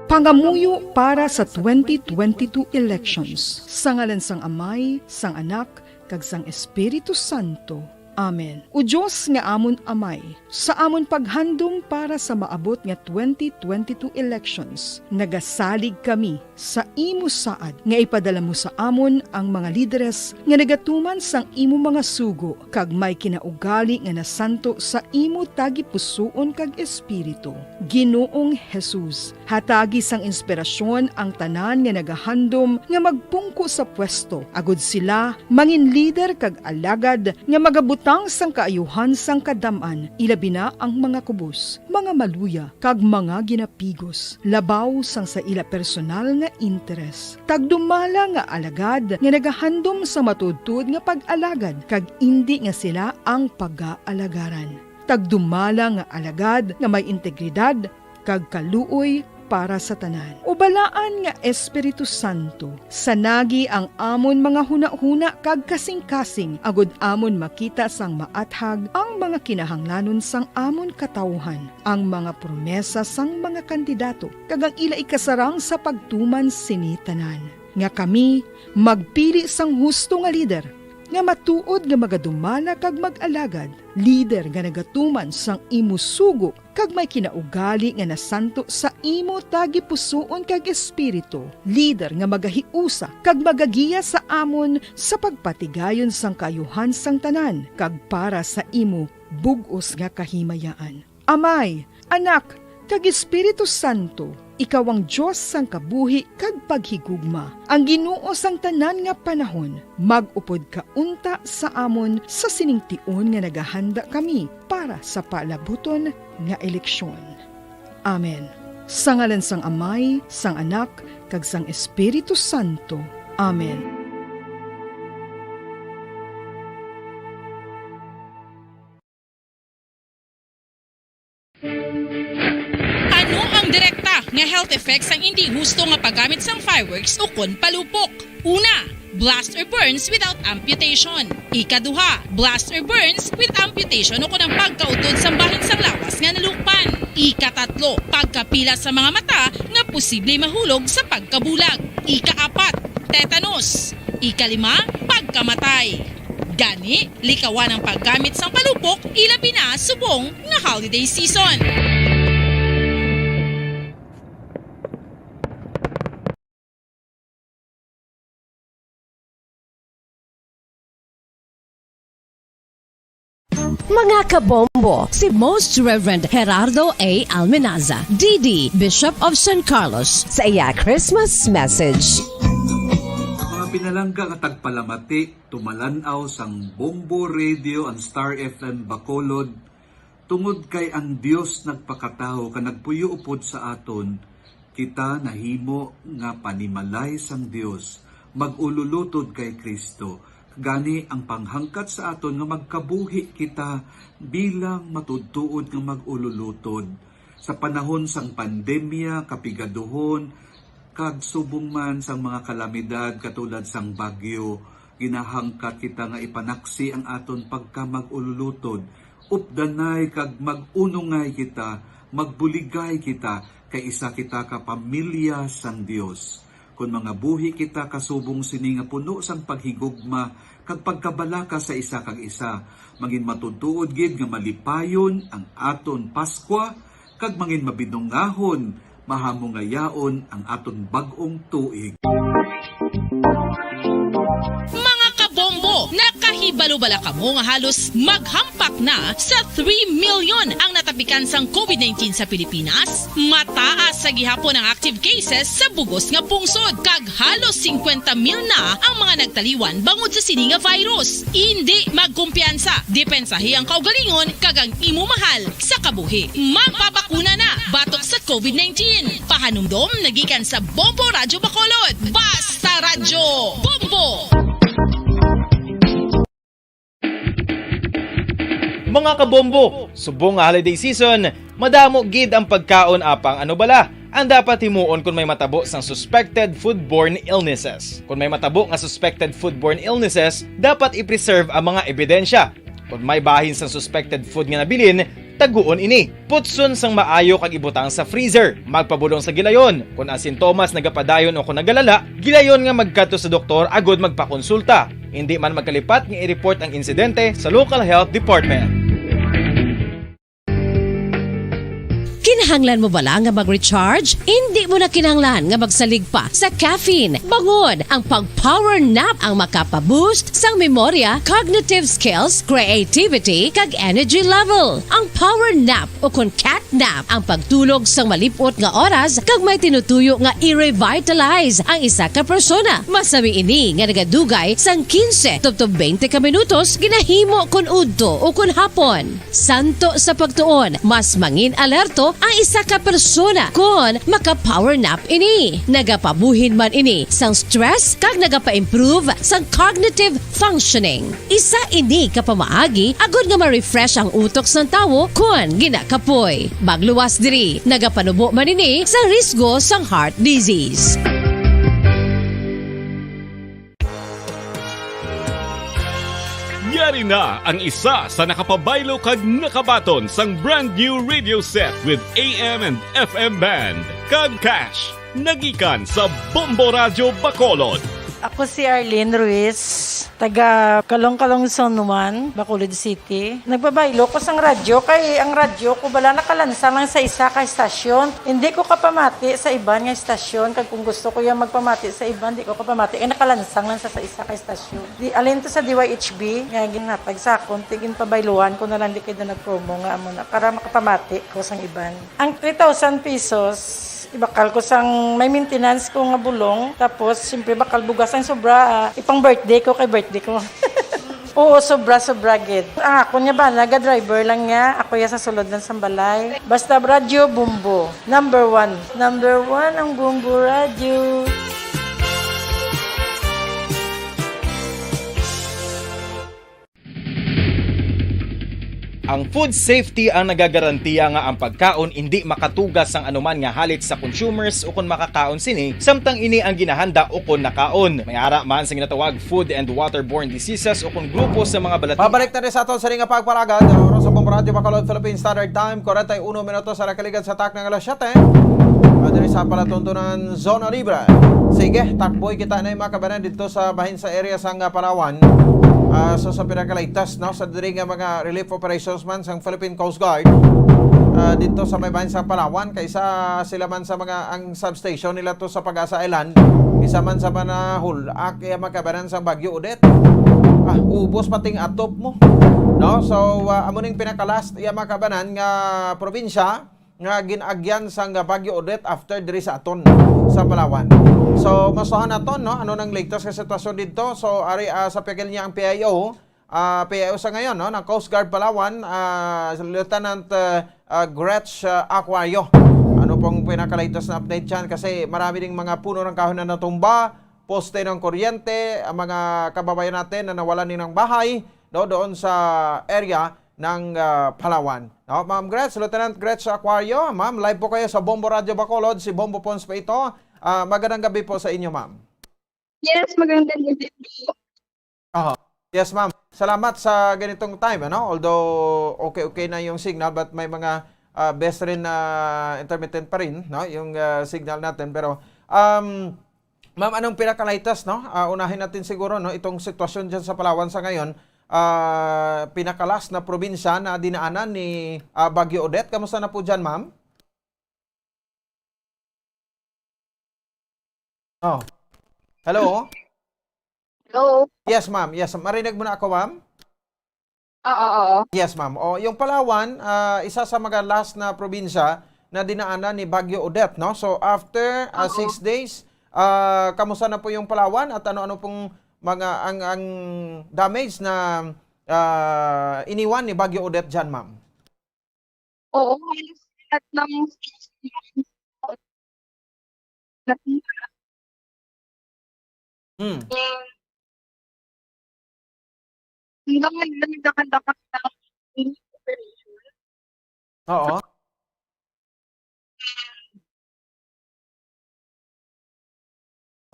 Pangamuyo para sa twenty twenty-two elections. Sa ngalan sang Amay, sang Anak, kag sang Espiritu Santo. Amen. O Dios nga amon Amay, sa amon paghandom para sa maabot nga twenty twenty-two elections, nagasalig kami sa imo saad nga ipadala mo sa amon ang mga lideres nga nagatuman sang imo mga sugo kag may kinaugali nga nasanto sa imo tagipusoon kag espiritu. Ginoong Jesus, hatagi sang inspirasyon ang tanan nga nagahandom nga magpungko sa pwesto, agod sila mangin lider kag alagad nga magabutang sang kaayuhan sang kadam-an, ilabi na ang mga kubos, mga maluya, kag mga ginapigos, labaw sang sa ila personal nga interes. Tagdumala nga alagad nga nagahandom sa matuodtuod nga pag-alagad, kag indi nga sila ang pagaalagarang. Tagdumala nga alagad nga may integridad kag kaluoy para sa tanan. O Balaan nga Espiritu Santo, sanagi ang amon mga hunahuna kag kasingkasing, agod amon makita sang maathag ang mga kinahanglanon sang amon katawuhan, ang mga promesa sang mga kandidato, kag ang ila ikasarang sa pagtuman sini tanan. Nga kami magpili sang husto nga lider, nga matuod nga magadumala kag mag-alagad, lider nga nagatuman sang imo sugo kag may kinaugali nga nasanto sa imo tagipusoon kag espiritu, lider nga magahiusa kag magagiya sa amon sa pagpatigayon sang kaayuhan sang tanan kag para sa imo bug-os nga kahimayaan. Amay, Anak, kag Espiritu Santo, ikaw ang Dios sang kabuhi kag paghigugma, ang Ginoo sang tanan nga panahon. Mag-upod ka unta sa amon sa sining tion nga nagahanda kami para sa palabuton nga eleksyon. Amen. Sa ngalan sang Amay, sang Anak, kag sang Espiritu Santo. Amen. Ano ang direkta Nga health effects ang indi husto nga paggamit sang fireworks ukon palupok. Una, blast or burns without amputation. Ikaduha, blast or burns with amputation ukon ang pagkautod sang bahin sang lawas nga nalukpan. Ikatatlo, pagkapila sa mga mata nga posible mahulog sa pagkabulag. Ikaapat, tetanus. Ikalima, pagkamatay. Gani, likawan ang paggamit sang palupok, ilabi na subong nga holiday season. Mga kabombo, si Most Reverend Gerardo A. Almenaza, D D, Bishop of San Carlos, sa iya Christmas message. Mga pinalangga nga tagpalamati, tumalan-aw sang Bombo Radio and Star F M Bacolod, tungod kay ang Dios nagpakatawo kag nagpuyo upod sa aton, kita nahimo nga panimalay sang Dios, mag-ululutod kay Cristo. Gani, ang panghangkat sa aton nga magkabuhi kita bilang matuod-tuod nga mag-ululutod. Sa panahon sang pandemya, kapigaduhon, kag subong man sang mga kalamidad katulad sang bagyo, ginahangkat kita nga ipanaksi ang aton pagkamag-ululutod, updanay kag mag-unongay kita, magbuligay kita, kay isa kita ka pamilya sang Dios. Kon mangabuhi kita kasubong sini nga puno sang paghigugma kag pagkabalaka sa isa kag isa, mangin matuod-tuod gid nga malipayon ang aton Paskwa, kag mangin mabinungahon, mahamungayaon ang aton bag-ong tuig. Mga kabombo, nakahibalo bala kamo nga halos maghampak na sa three million ang natapikan sang covid nineteen sa Pilipinas? Mataas sa gihapon ang active cases sa bug-os nga pungsod, kag halos singkwenta mil na ang mga nagtaliwan bangod sa sini nga virus. Indi magkumpiyansa, depensahi ang kaugalingon kag ang imo mahal sa kabuhi. Magpabakuna na batok sa covid nineteen. Pahanumdom nagikan sa Bombo Radyo Bacolod. Basta Radyo Bombo! Mga kabombo, subong nga holiday season, madamo gid ang pagkaon, apang ano bala ang dapat himuon kon may matabo sang suspected foodborne illnesses? Kon may matabo nga suspected foodborne illnesses, dapat i-preserve ang mga ebidensya. Kon may bahin sang suspected food nga nabilin, taguon ini. Putson sang maayo kag ibutang sa freezer. Magpabulong sa gilayon. Kon ang sintomas nagapadayon o kon nagalala, gilayon nga magkadto sa doktor agud magpakonsulta. Indi man magkalipat nga i-report ang insidente sa local health department. Kinahanglan mo bala nga mag-recharge? Indi mo na kinahanglan nga magsalig pa sa caffeine. Bangod ang pag-power nap ang makapa-boost sang memorya, cognitive skills, creativity, kag energy level. Ang power nap o kon cat nap ang pagtulog sang malip-ot nga oras kag may tinutuyo nga i-revitalize ang isa ka persona. Masami ini nga nagadugay sang quince tubtob twenty ka minutos ginahimo kon udto o kon hapon. Santo sa pagtuon, mas mangin-alerto ang isa ka persona kon maka-power nap ini. Nagapabuhin man ini sang stress kag nagapa-improve sang cognitive functioning. Isa ini ka pamaagi agud nga ma-refresh ang utok sang tawo kon ginakapoy. Magluwas diri, nagapanubo man ini sa risgo sang heart disease. Yari na ang isa sa nakapabaylo kag nakabaton sang brand new radio set with A M and F M band kag cash. Nagikan sa Bombo Radyo Bacolod. Ako si Arlene Ruiz, taga Calong-Calong Zone one, Bacolod City. Nagbabaylo ko sang radyo kay ang radyo ko bala nakalansang lang sa isa ka estasyon. Hindi ko kapamati sa iban nga estasyon, kag kung gusto ko yung magpamati sa iban, di ko kapamati kay nakalansang lang sa, sa isa ka estasyon. Di, alin to sa D Y H B nga ginhatag sa akon, ti ginpabayluhan ko na lang di kay na nag-promo nga amo na para makapamati ko sang iban. Ang three thousand pesos, ibakal ko sang may maintenance ko nga bulong. Tapos, siyempre, bakal bugas ang sobra, ah, ipang birthday ko kay birthday ko. Oo, sobra, sobra gid. Ang akon nga bana, ga-driver lang niya. Ako ya sa sulod lang sang balay. Basta radyo, Bombo. Number one. Number one ang Bombo Radyo. Ang food safety ang nagagarantiya nga ang pagkaon indi makatuga sang anuman nga halit sa consumers ukon makakaon sini, samtang ini ang ginahanda ukon nakaon. May ara man sa ginatawag food and waterborne diseases ukon grupo sa mga balati. Pabalik na rin sa aton sa ring nga pagpalagad. Ang oras sa Bombo Radyo Bacolod, Philippine Standard Time, kwarenta y uno minutos sa nakaligad sa takna nga alas siyete. At diri sa palatuntunan, Zona Libre. Sige, takboy kita na yung mga kabanan dito sa bahin sa area sang, ah, Palawan. Ah, so sa pinakaligtas, no, sa diri nga mga relief operations man sang Philippine Coast Guard, ah, dito sa may bahin sa Palawan, kaysa sila man sa mga, ang substation nila to sa Pag-asa Island, isa man sa manahul, ak, iya mga kabanan sang Bagyo Odette. Ah, ubos pating atop mo. No? So, ah, amo ning pinaka-last, iya mga kabanan nga probinsya nga gin-agyan sang Bagyo Odette after diri sa aton sa Palawan. So, masuhan naton, no, ano nang latest nga sitwasyon didto. So, ari, ah, sa pagil niya ang P I O, ah, P I O sa ngayon, no, ng Coast Guard Palawan, ah, Lieutenant, ah, ah, Gretch, ah, Aquario. Ano pong pinaka-latest na update dyan? Kasi marami ding mga puno ng kahoy na natumba, poste ng kuryente, ang mga kababayan natin na nawalan din ng bahay, no, doon sa area ng, ah, Palawan. No, Ma'am Gretch, Lieutenant Gretch Aquario, ma'am, live po kayo sa Bombo Radyo Bacolod. Si Bombo Pons po ito. Ah, magandang gabi po sa inyo, ma'am. Yes, magandang gabi po. Aha. Yes, ma'am. Salamat sa ganitong time, ano? Although okay-okay na yung signal, but may mga, ah, best rin na intermittent pa rin, no? Yung, ah, signal natin. Pero, um, ma'am, anong pinaka-latest, no? Ah, unahin natin siguro, no? Itong sitwasyon dyan sa Palawan sa ngayon. Ah, pinaka-last na probinsya na dinaanan ni, ah, Bagyo Odette. Kamusta na po dyan, ma'am? Oh. Hello? Hello? Yes, ma'am. Yes, marinig mo na ako, ma'am? Oo, oo. Yes, ma'am. Oh, yung Palawan, ah, isa sa mga last na probinsya na dinaanan ni Bagyo Odette, no? So, after, ah, Oo. six days, ah, kamusta na po yung Palawan at ano-ano pong mga, ang, ang damage na, ah, iniwan ni Bagyo Odette dyan, ma'am? Oo, halos lahat ng station. Hmm. Hanggang ngayon, nagkakanta-kanta lang. Oo.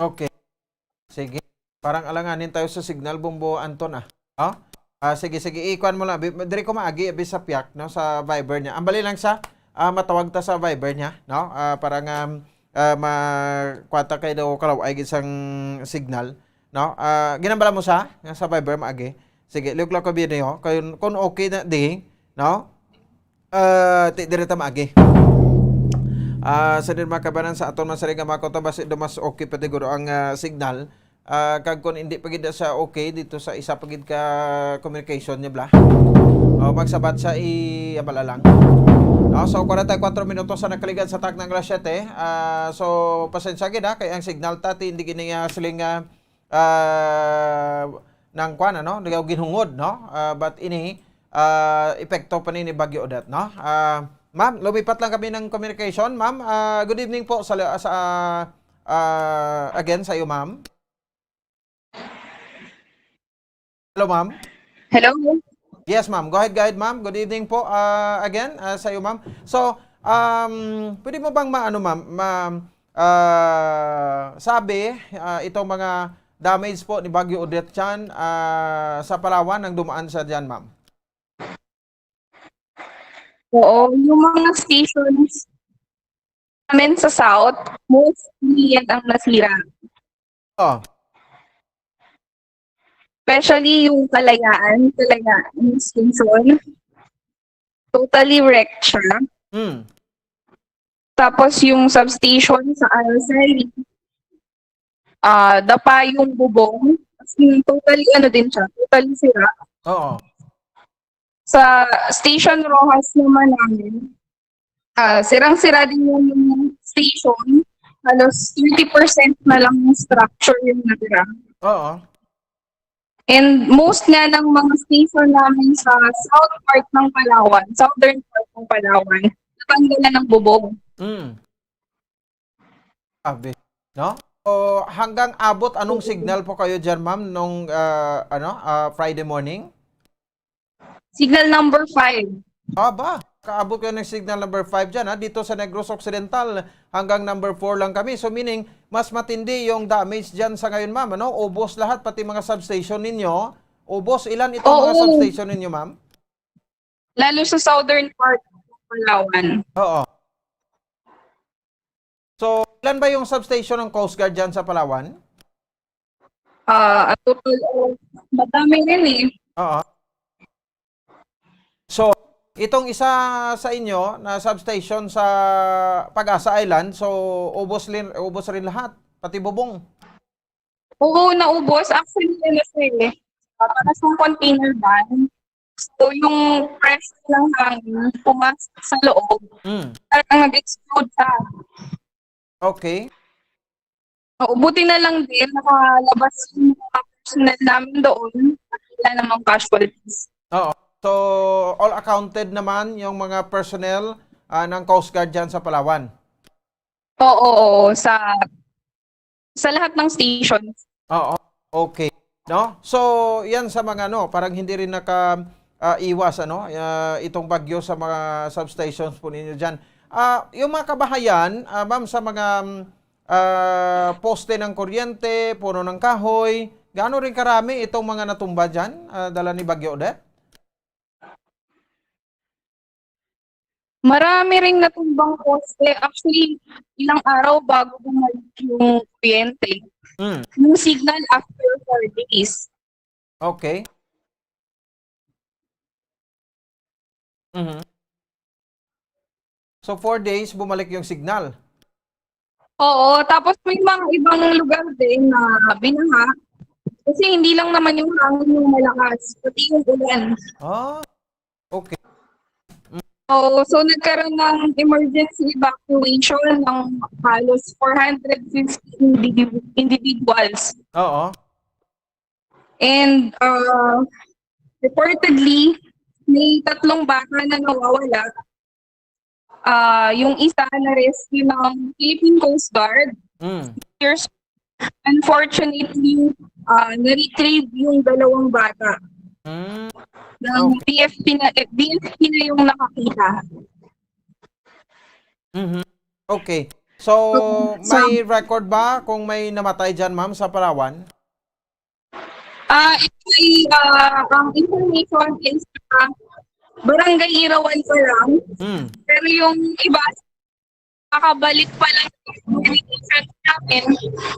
Okay. Sige. Parang alanganin tayo sa signal, Bombo Anton, ah. Oh? Ah, sige, sige. Ikuan mo lang. Bi-, diri ko maagi, abi sa piak, no, sa Viber niya. Ang bali lang sa, ah, matawag ta sa Viber niya, no? Ah, para nga, ah, ma-, kuwata kayo daw kalaw ay isang signal, no? Ah, ginambala mo sa, nga sa Viber, maagi. Sige, look lang ko video, kung, kung okay na di, no? Ah, ti diri ta maagi. Ah, sa din mga kabanan sa aton man sa mga kota, basi do mas okay pa siguro ang, ah, signal. Ah, kag kung hindi pa gid siya okay dito sa isa pa gid ka communication niya bla. O, magsabat sa i abala lang. No, so, kwarenta y kuwatro minutos sa nakaligad sa takna nga alas siyete. Ah, so, pasensya gid, ha, kay ang signal ta ti hindi gid niya siling, ah, ah, nang kwan, ano, nagaw ginhungod, no? Ah, but ini, ah, epekto pa ni, ni Bagyo Odette, no? Ah, ma'am, lumipat lang kami ng communication. Ma'am, ah, good evening po sa, sa, ah, again sa iyo, ma'am. Hello, ma'am. Hello. Yes, ma'am. Go ahead, go ahead, ma'am. Good evening po, ah, again, ah, sa iyo, ma'am. So, um, pwede mo bang maano, ma'am, ma-, ah, sabi, ah, itong mga damage po ni Bagyo Odette dyan, ah, sa Palawan ang dumaan sa dyan, ma'am? Oo, yung mga stations namin sa South, mostly yan ang nasira. Oh. Especially yung Kalayaan, Kalayaan Station. Totally wrecked siya. Mm. Tapos yung substation sa Araceli, ah, dapa yung bubong. As in, totally ano din siya, totally sira. Oo. Sa Station Roxas naman namin, ah, sirang-sira din yung station. Halos thirty percent na lang yung structure yung natira. Oo. And most nga ng mga station namin sa south part ng Palawan, southern part ng Palawan, natanggalan ng bubog. Mm. Abi, no? So, hanggang abot anong signal po kayo dyan, ma'am, nung, ah, ano, ah, Friday morning? Signal number five. Aba, kaabot kayo ng signal number five dyan, ha? Dito sa Negros Occidental, hanggang number four lang kami. So, meaning, mas matindi yung damage dyan sa ngayon, ma'am, ano? Ubos lahat, pati mga substation ninyo. Ubos, ilan itong mga Oo. substation ninyo, ma'am? Lalo sa southern part ng Palawan. Oo. So, ilan ba yung substation ng Coast Guard dyan sa Palawan? Ah, a total of, madami rin eh. Oo. So, itong isa sa inyo na substation sa Pag-asa Island, so ubos rin, ubos rin lahat, pati bubong. Oo, naubos. Actually, ano siya eh, ah, para sa container van. So, yung pressure ng hangin pumasok sa loob, Mm. parang nag-explode siya. Okay. Oo, buti na lang din, nakalabas yung mga personnel namin doon. Wala namang casualties. Oo. So, all accounted naman yung mga personnel, ah, ng Coast Guard dyan sa Palawan? Oo, oo, sa, sa lahat ng stations. Oo, okay. No? So, yan sa mga, ano, parang hindi rin naka, ah, iwas, ano, ah, itong bagyo sa mga substations po ninyo dyan. Ah, yung mga kabahayan, ah, ma'am, sa mga, mm, ah, poste ng kuryente, puno ng kahoy, gaano rin karami itong mga natumba dyan, ah, dala ni Bagyo Odette? Marami ring natumbang poste. Actually, ilang araw bago bumalik yung kuryente. Mm. Yung signal after four days. Okay. Mhm. So, four days, bumalik yung signal? Oo, tapos may mga ibang lugar din na binaha. Kasi hindi lang naman yung hangin yung malakas, pati yung ulan. Ah, okay. Oo, so nagkaroon ng emergency evacuation ng halos four hundred fifty individu-, individuals. Oo. And, uh, reportedly, may tatlong bata na nawawala. Ah, yung isa na-rescue ng Philippine Coast Guard. Mm. Years, unfortunately, ah, na-retrieve yung dalawang bata. Mm. Ng Okay. B F P na, eh, B F P na yung nakakita. Mhm. Okay. So, So, may record ba kung may namatay dyan, ma'am, sa Palawan? Ah, actually, ah, ang information is, ah, Barangay Irawan pa lang. Mm. Pero yung iba, nakabalik pa lang yung communication namin.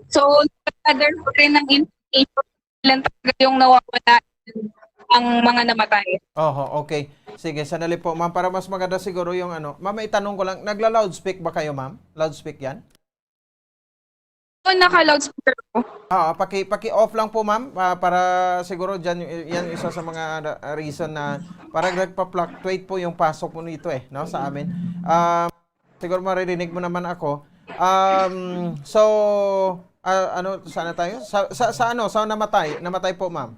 So, gather pa rin ang information kung ilan talaga yung nawawala, ang mga namatay. Oho, okay. Sige, sandali po, ma'am, para mas maganda siguro yung ano. Ma'am, may tanong ko lang, nagla-loudspeak ba kayo, ma'am? Loudspeak yan? Oh, naka-loudspeaker ako. Ah, paki, paki-off lang po, ma'am, ah, para siguro dyan, yan isa sa mga, ah, reason na parang nagpa-fluctuate po yung pasok mo nito eh, no, sa amin. Ah, siguro maririnig mo naman ako. Um, so, ah, ano, sana tayo? Sa, sa, sa ano? Sa namatay? Namatay po, ma'am?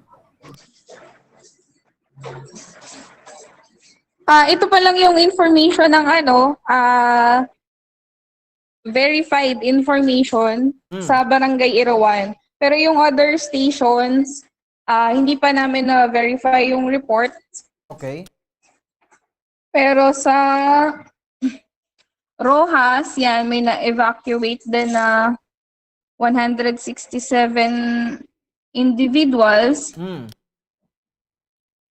Ah, ito pa lang yung information ng ano, ah, verified information Mm. sa Barangay Irawan. Pero yung other stations, ah, hindi pa namin na-verify yung report. Okay. Pero sa Roxas, yan, may na-evacuate din na one hundred sixty-seven individuals. Mm.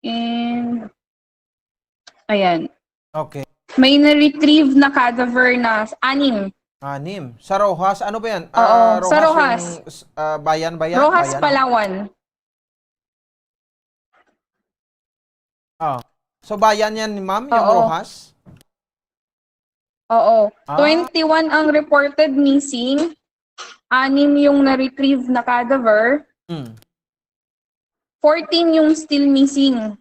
And, ayan. Okay. May na-retrieve na cadaver na anim. Anim. Sa Roxas, ano ba yan? Oo, Ah, sa Roxas Roxas. Yung, s-, ah, bayan ba yan? Roxas, Bayan? Palawan. Ah. So, bayan yan, ma'am, yung Oo. Roxas? Oo. Ah. Twenty-one ang reported missing. Anim yung na-retrieve na cadaver. Hmm. Fourteen yung still missing.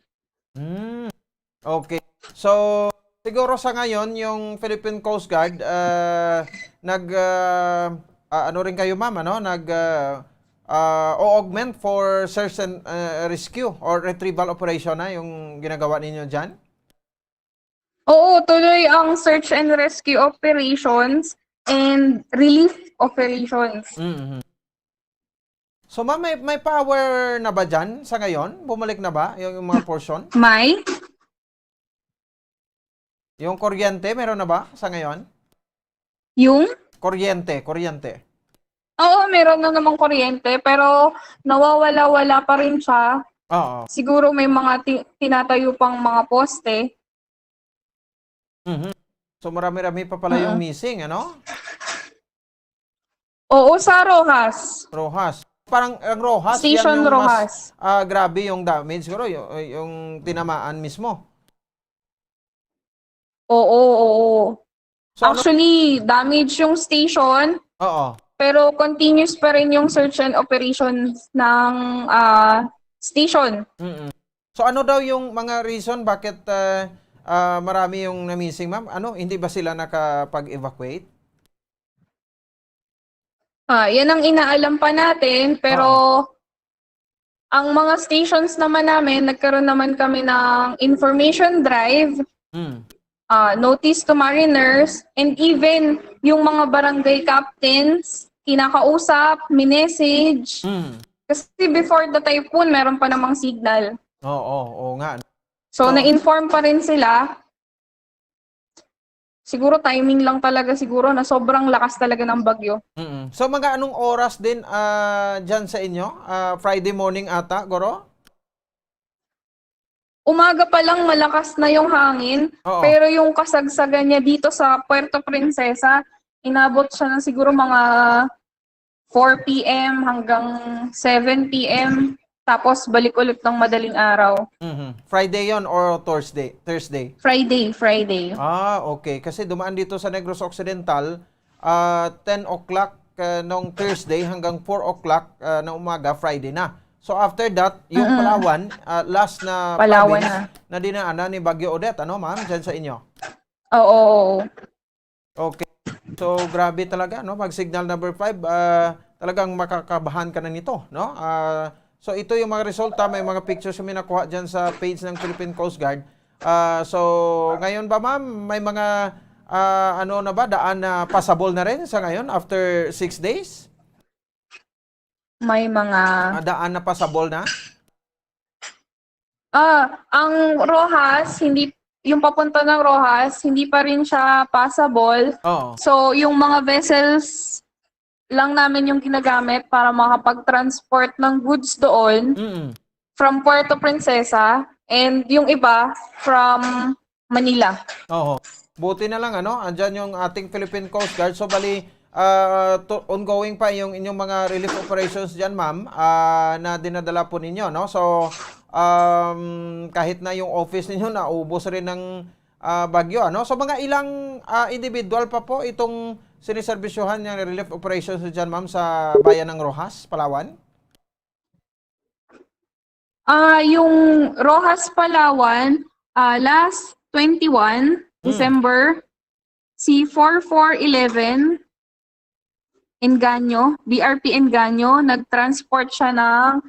Hmm. Okay. So, siguro sa ngayon, yung Philippine Coast Guard, ah, nag, ah, ah, ano rin kayo, ma'am, ano? Nag, ah, ah, o-augment for search and, ah, rescue or retrieval operation na yung ginagawa ninyo dyan? Oo, tuloy ang search and rescue operations and relief operations. Mhm. So, ma'am, may, may power na ba dyan sa ngayon? Bumalik na ba yung, yung mga portion? May. Yung kuryente, meron na ba sa ngayon? Yung? Kuryente, kuryente. Oo, meron na namang kuryente, pero nawawala-wala pa rin siya. Oo. Siguro may mga ti- tinatayo pang mga poste. Mhm. So marami-rami pa pala yung Mm. missing, ano? Oo, sa Roxas. Roxas. Parang ang Roxas, yan Station yung mas Roxas. ah, grabe yung damage, siguro yung, yung tinamaan mismo. Oo, oo. So, ano- Actually, damage yung station, Oo. pero continuous pa rin yung search and operations ng ah, station. Mm-mm. So ano daw yung mga reason bakit ah, ah, marami yung na-missing, ma'am? Ano, hindi ba sila nakapag-evacuate? Ah, yan ang inaalam pa natin, pero ang mga stations naman namin, nagkaroon naman kami ng information drive, Mm. ah, notice to mariners, and even yung mga barangay captains, kinakausap, minessage. Mm. Kasi before the typhoon, meron pa namang signal. Oo, oo nga. So, So- na-inform pa rin sila. Siguro timing lang talaga siguro na sobrang lakas talaga ng bagyo. Mm-mm. So mga anong oras din ah, dyan sa inyo? Ah, Friday morning ata, guro? Umaga pa lang malakas na yung hangin, Oo. Pero yung kasagsagan niya dito sa Puerto Princesa, inabot siya ng siguro mga four p m hanggang seven p m. Tapos balik ulit ng madaling araw. Mhm. Friday yon or Thursday? Thursday. Friday, Friday. Ah, okay. Kasi dumaan dito sa Negros Occidental, ah, ten o'clock ah, nung Thursday hanggang four o'clock ah, ng umaga, Friday na. So after that, yung Mm-mm. Palawan, ah, last na Palawan province na dinaanan ni Bagyo Odette, ano ma'am, dyan sa inyo? Oo. Okay. So grabe talaga, no? Mag signal number five, ah, talagang makakabahan ka na nito, no? Ah, so ito yung mga resulta, may mga pictures kami nakuha dyan sa page ng Philippine Coast Guard. Ah, so ngayon ba, ma'am, may mga ah, ano na ba, daan na passable na rin sa ngayon after six days? May mga Ah, daan na passable na? Ah, ang Roxas, hindi, yung papunta ng Roxas, hindi pa rin siya passable. Oo. So, yung mga vessels lang namin yung ginagamit para makapag-transport ng goods doon Mm. from Puerto Princesa, and yung iba from Manila. Oo. Buti na lang, ano, andyan yung ating Philippine Coast Guard. So bali, ah, to- ongoing pa yung inyong mga relief operations dyan, ma'am, ah, na dinadala po ninyo, no? So um, kahit na yung office ninyo naubos rin ng ah, bagyo, ano? So mga ilang ah, individual pa po itong siniservisyohan ng relief operations dyan, ma'am, sa bayan ng Roxas, Palawan? Ah, yung Roxas Palawan, ah, last twenty-one Hmm. December, si four four eleven Engaño, B R P Engaño, nag-transport siya ng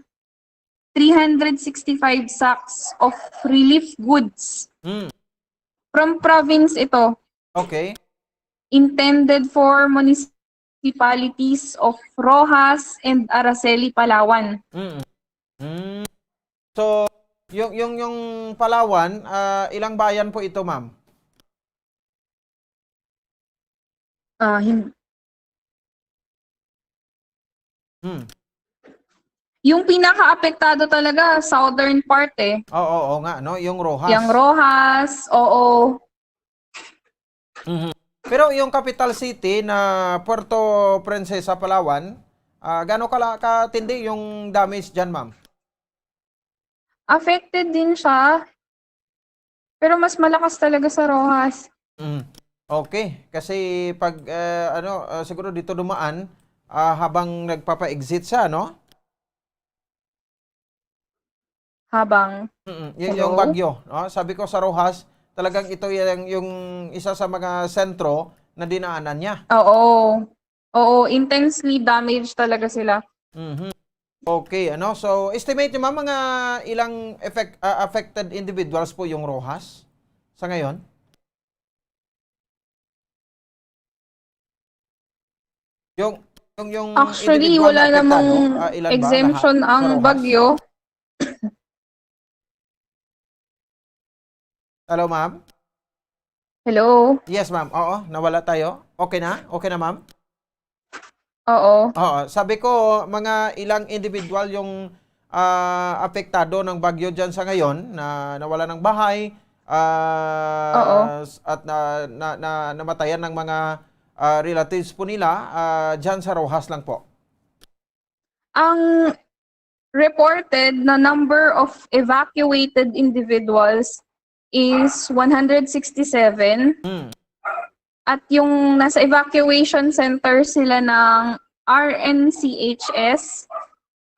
three hundred sixty-five sacks of relief goods. Hmm. From province ito, Okay. Intended for municipalities of Roxas and Araceli, Palawan. Mm. Mm. So, yung yung yung Palawan, ah, ilang bayan po ito, ma'am? Ah, hin- Hmm. Yung pinaka-apektado talaga, southern part eh. Oo, oo nga, no? Yung Roxas. Yung Roxas, oo. Mhm. Pero yung capital city na Puerto Princesa, Palawan, ah, gaano kala katindi yung damage diyan, ma'am? Affected din siya. Pero mas malakas talaga sa Roxas. Mm. Okay, kasi pag ah, ano, ah, siguro dito dumaan ah, habang nagpapa-exit siya, no? Habang Mm, yun yung Hello? Bagyo, no? Sabi ko sa Roxas, talagang ito yung, yung isa sa mga sentro na dinaanan niya. Oo. Oo, intensely damaged talaga sila. Mhm. Okay, ano? So, estimate niyo, ma'am, mga ilang effect, ah, affected individuals po yung Roxas sa ngayon? Yung yung yung Actually, individual wala na apektado, namang ah, ilan ba exemption lahat sa ang Roxas? Bagyo. Hello, ma'am? Hello? Yes, ma'am. Oo, nawala tayo. Okay na? Okay na, ma'am? Oo. Oo, sabi ko, mga ilang individual yung, ah, apektado ng bagyo diyan sa ngayon, na nawala ng bahay, ah, Oo. s-, at na, na, na, namatayan ng mga, ah, relatives po nila, ah, diyan sa Roxas lang po. Ang reported na number of evacuated individuals is one hundred sixty-seven. Hmm. At yung nasa evacuation center sila ng R N C H S,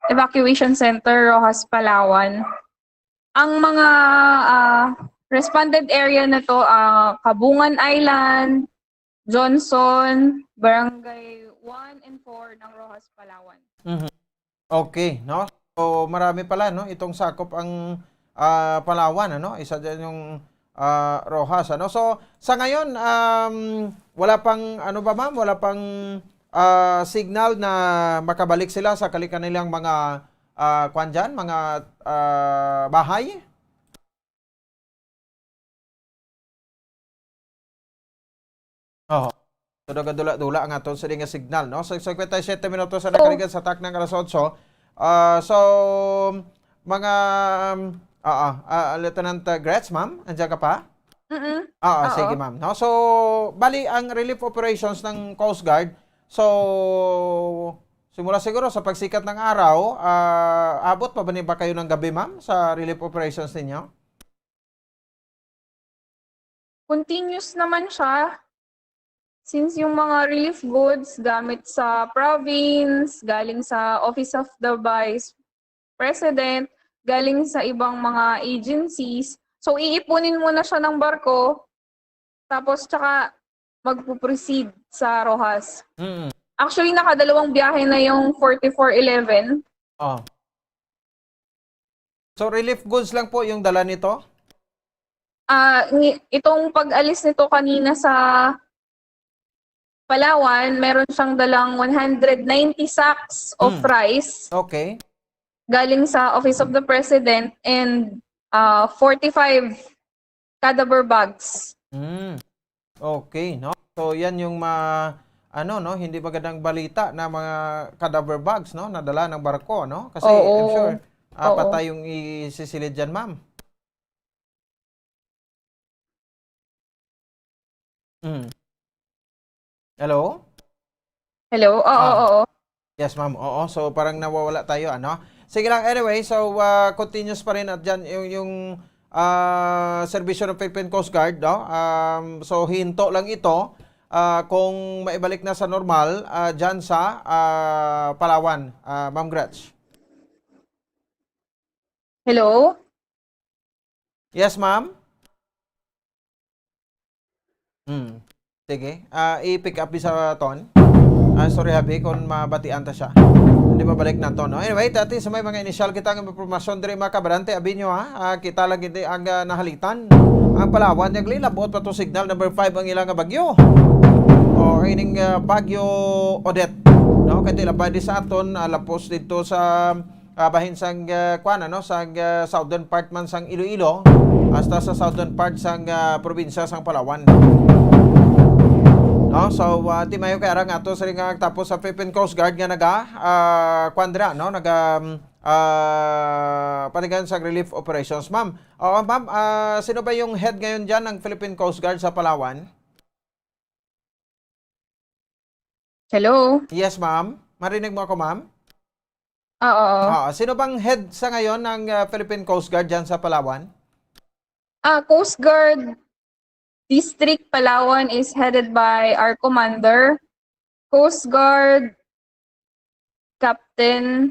Evacuation Center, Roxas, Palawan. Ang mga, ah, responded area na to, ah, Cabungan Island, Johnson, Barangay one and four ng Roxas, Palawan. Mhm. Okay, no? So, marami pala, no? Itong sakop ang, ah, Palawan, ano? Isa dyan yung, ah, Roxas, ano? So, sa ngayon, um, wala pang, ano ba, ma'am? Wala pang, ah, signal na makabalik sila sa kali-, kanilang mga, ah, kwan dyan, mga, ah, bahay? Oo. So, nagadula-dula ang aton sini nga signal, no? So, singkwenta y siyete minutos ang Oh. nakaligiran sa taknang alas otso. Ah, so, mga, um, ah, ah, ah, Lieutenant, ah, Gretz, ma'am, andiyan ka pa? Mm-mm. Ah, ah, Oo. sige, ma'am. No? So, bali, ang relief operations ng Coast Guard, so, simula siguro sa pagsikat ng araw, ah, abot pa ba ni ba kayo ng gabi, ma'am, sa relief operations ninyo? Continuous naman siya. Since yung mga relief goods gamit sa province, galing sa Office of the Vice President, galing sa ibang mga agencies, so iipunin muna siya ng barko, tapos tsaka magpo-proceed sa Roxas. Mm. Actually, nakadalawang biyahe na yung forty-four eleven. Oh. So, relief goods lang po yung dala nito? Ah, ni-, itong pag-alis nito kanina sa Palawan, meron siyang dalang one hundred ninety sacks of Hmm. rice Okay. galing sa Office of the President and, ah, forty-five cadaver bags. Hmm. Okay, no? So, yan yung ma-, ano, no? Hindi magandang balita na mga cadaver bags, no? Nadala ng barko, no? Kasi, I'm Oo. sure, ah, Oo. patay yung isisilid dyan, ma'am. Mm. Hello? Hello? Oo, Ah. oo. Yes, ma'am. Oo, so parang nawawala tayo, ano? Sige lang, anyway, so, ah, continuous pa rin at dyan yung, yung, ah, serbisyo ng Philippine Coast Guard, no? Um, so, hinto lang ito, ah, kung maibalik na sa normal, ah, dyan sa, ah, Palawan, ah, Ma'am Gretch. Hello? Yes, ma'am? Hmm. Sige. Ah, i-pick up sa ton. Ah, sorry, habi, kung mabatian ta siya. Hindi mabalik na to, no? Anyway, dati sa may mga initial kita nga impormasyon diri, mga kabrante, abi nyo, ha? Ah, kita lang hindi ang, ah, nahalitan. Ang Palawan, naglilabot pa to signal number five ang ilang bagyo. O, ining, ah, Bagyo Odette. No? Kay tila ba di sa aton, ah, lapos dito sa ah, bahin sang, ah, kwan, ano, sang, ah, southern part man sang Iloilo, hasta sa southern part sang, ah, probinsya sang Palawan. No? So, ah, di mayo kay arang ato sa nga tapos sa Philippine Coast Guard nga naga, ah, kwan dira, no? Naga, um, ah, panigan sa relief operations. Ma'am, oo, ma'am, ah, sino ba yung head ngayon dyan ng Philippine Coast Guard sa Palawan? Hello? Yes, ma'am. Marinig mo ako, ma'am? Oo, oo. Ah, sino bang head sa ngayon ng, ah, Philippine Coast Guard dyan sa Palawan? Ah, Coast Guard District Palawan is headed by our commander, Coast Guard Captain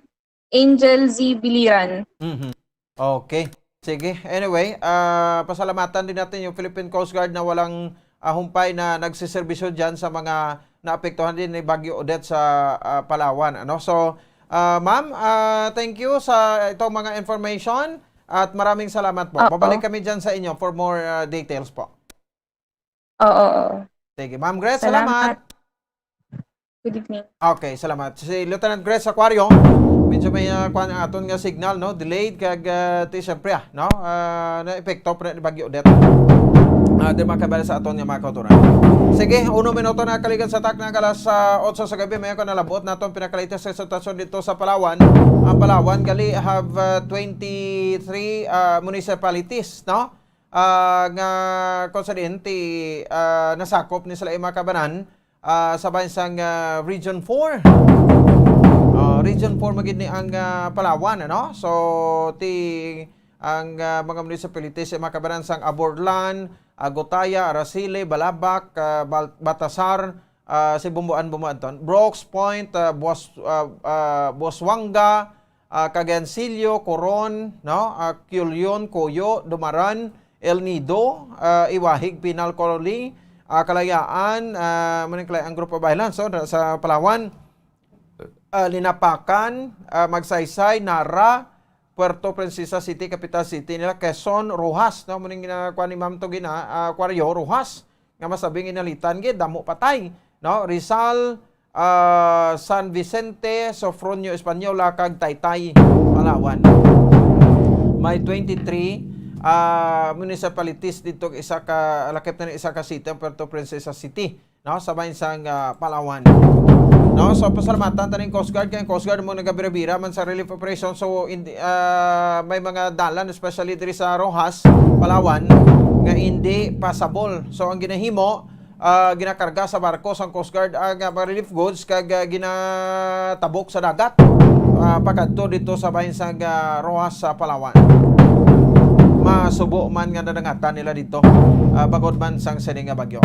Angel Z Biliran. Mhm. Okay. Sige. Anyway, ah, pasalamatan din natin yung Philippine Coast Guard na walang, ah, humpay na nagsiservisyo dyan sa mga naapektuhan din ni Bagyo Odette sa, ah, Palawan. Ano? So, ah, ma'am, ah, thank you sa itong mga information at maraming salamat po. Oo. Babalik kami dyan sa inyo for more, ah, details po. Oo, oo. Sige, Ma'am Grace, salamat. Salamat. Good evening. Okay, salamat. Si Lieutenant Grace Aquario, medyo may, ah, kwan ang aton nga signal, no? Delayed kag, ah, ti, siyempre, ah, no? Ah, naepekto pa ni Bagyo Odette. Ah, di makabala sa aton nga mga kauturan. Sige, uno minuto na kaligad sa takna, alas, ah, otso sa gabi, may ako nalabot naton pinakalitas sa sitwasyon dito sa Palawan. Ang Palawan gali have, ah, twenty-three, ah, municipalities, no? Ah, nga kung sa diin ti, ah, nasakop ni sila yung mga kabanan, ah, sa bahin sang, ah, Region four. Oh, Region four magid ni ang, ah, Palawan, ano? So, ti ang, ah, mga municipalities, yung mga kabanan sang Aborlan, Agutaya, Araceli, Balabac, ah, Bal-, Batasar, ah, si Bumbuan, Bumbuan ton, Brooks Point, ah, Buas-, ah, ah, Buaswanga, ah, Cagayancillo, Coron, no? Ah, Culion, Coyo, Dumaran, El Nido, ah, Iwahig, Pinal, Colony, ah, Kalayaan, ah, maning Kalayaan Group of Islands, so, sa Palawan, ah, Linapacan, ah, Magsaysay, Nara, Puerto Princesa City, Capital City nila, Quezon, Roxas, no? Muning ginakuha ni Ma'am to gina, ah, Cuario, Roxas, nga masabing inalitan gid, damo patay, no? Rizal, ah, San Vicente, Sofronio Española, kag Taytay, Palawan. May twenty-three, ah, municipalities dito, isa ka, lakip na ni isa ka city, ang Puerto Princesa City, no? Sa bahin sang, ah, Palawan. No? So, pasalamatan taning Coast Guard, kay ang Coast Guard mo nagabira-bira man sa relief operation. So, hindi, ah, may mga dalan, especially diri sa Roxas, Palawan, nga hindi passable. So, ang ginahimo, ah, ginakarga sa barko sang Coast Guard ang, ah, mga relief goods kag, ah, ginatabok sa dagat, ah, pakadto dito sa bahin sang, ah, Roxas sa Palawan. Masubo man nga nadangatan nila dito, ah, bangod man sang sini nga bagyo.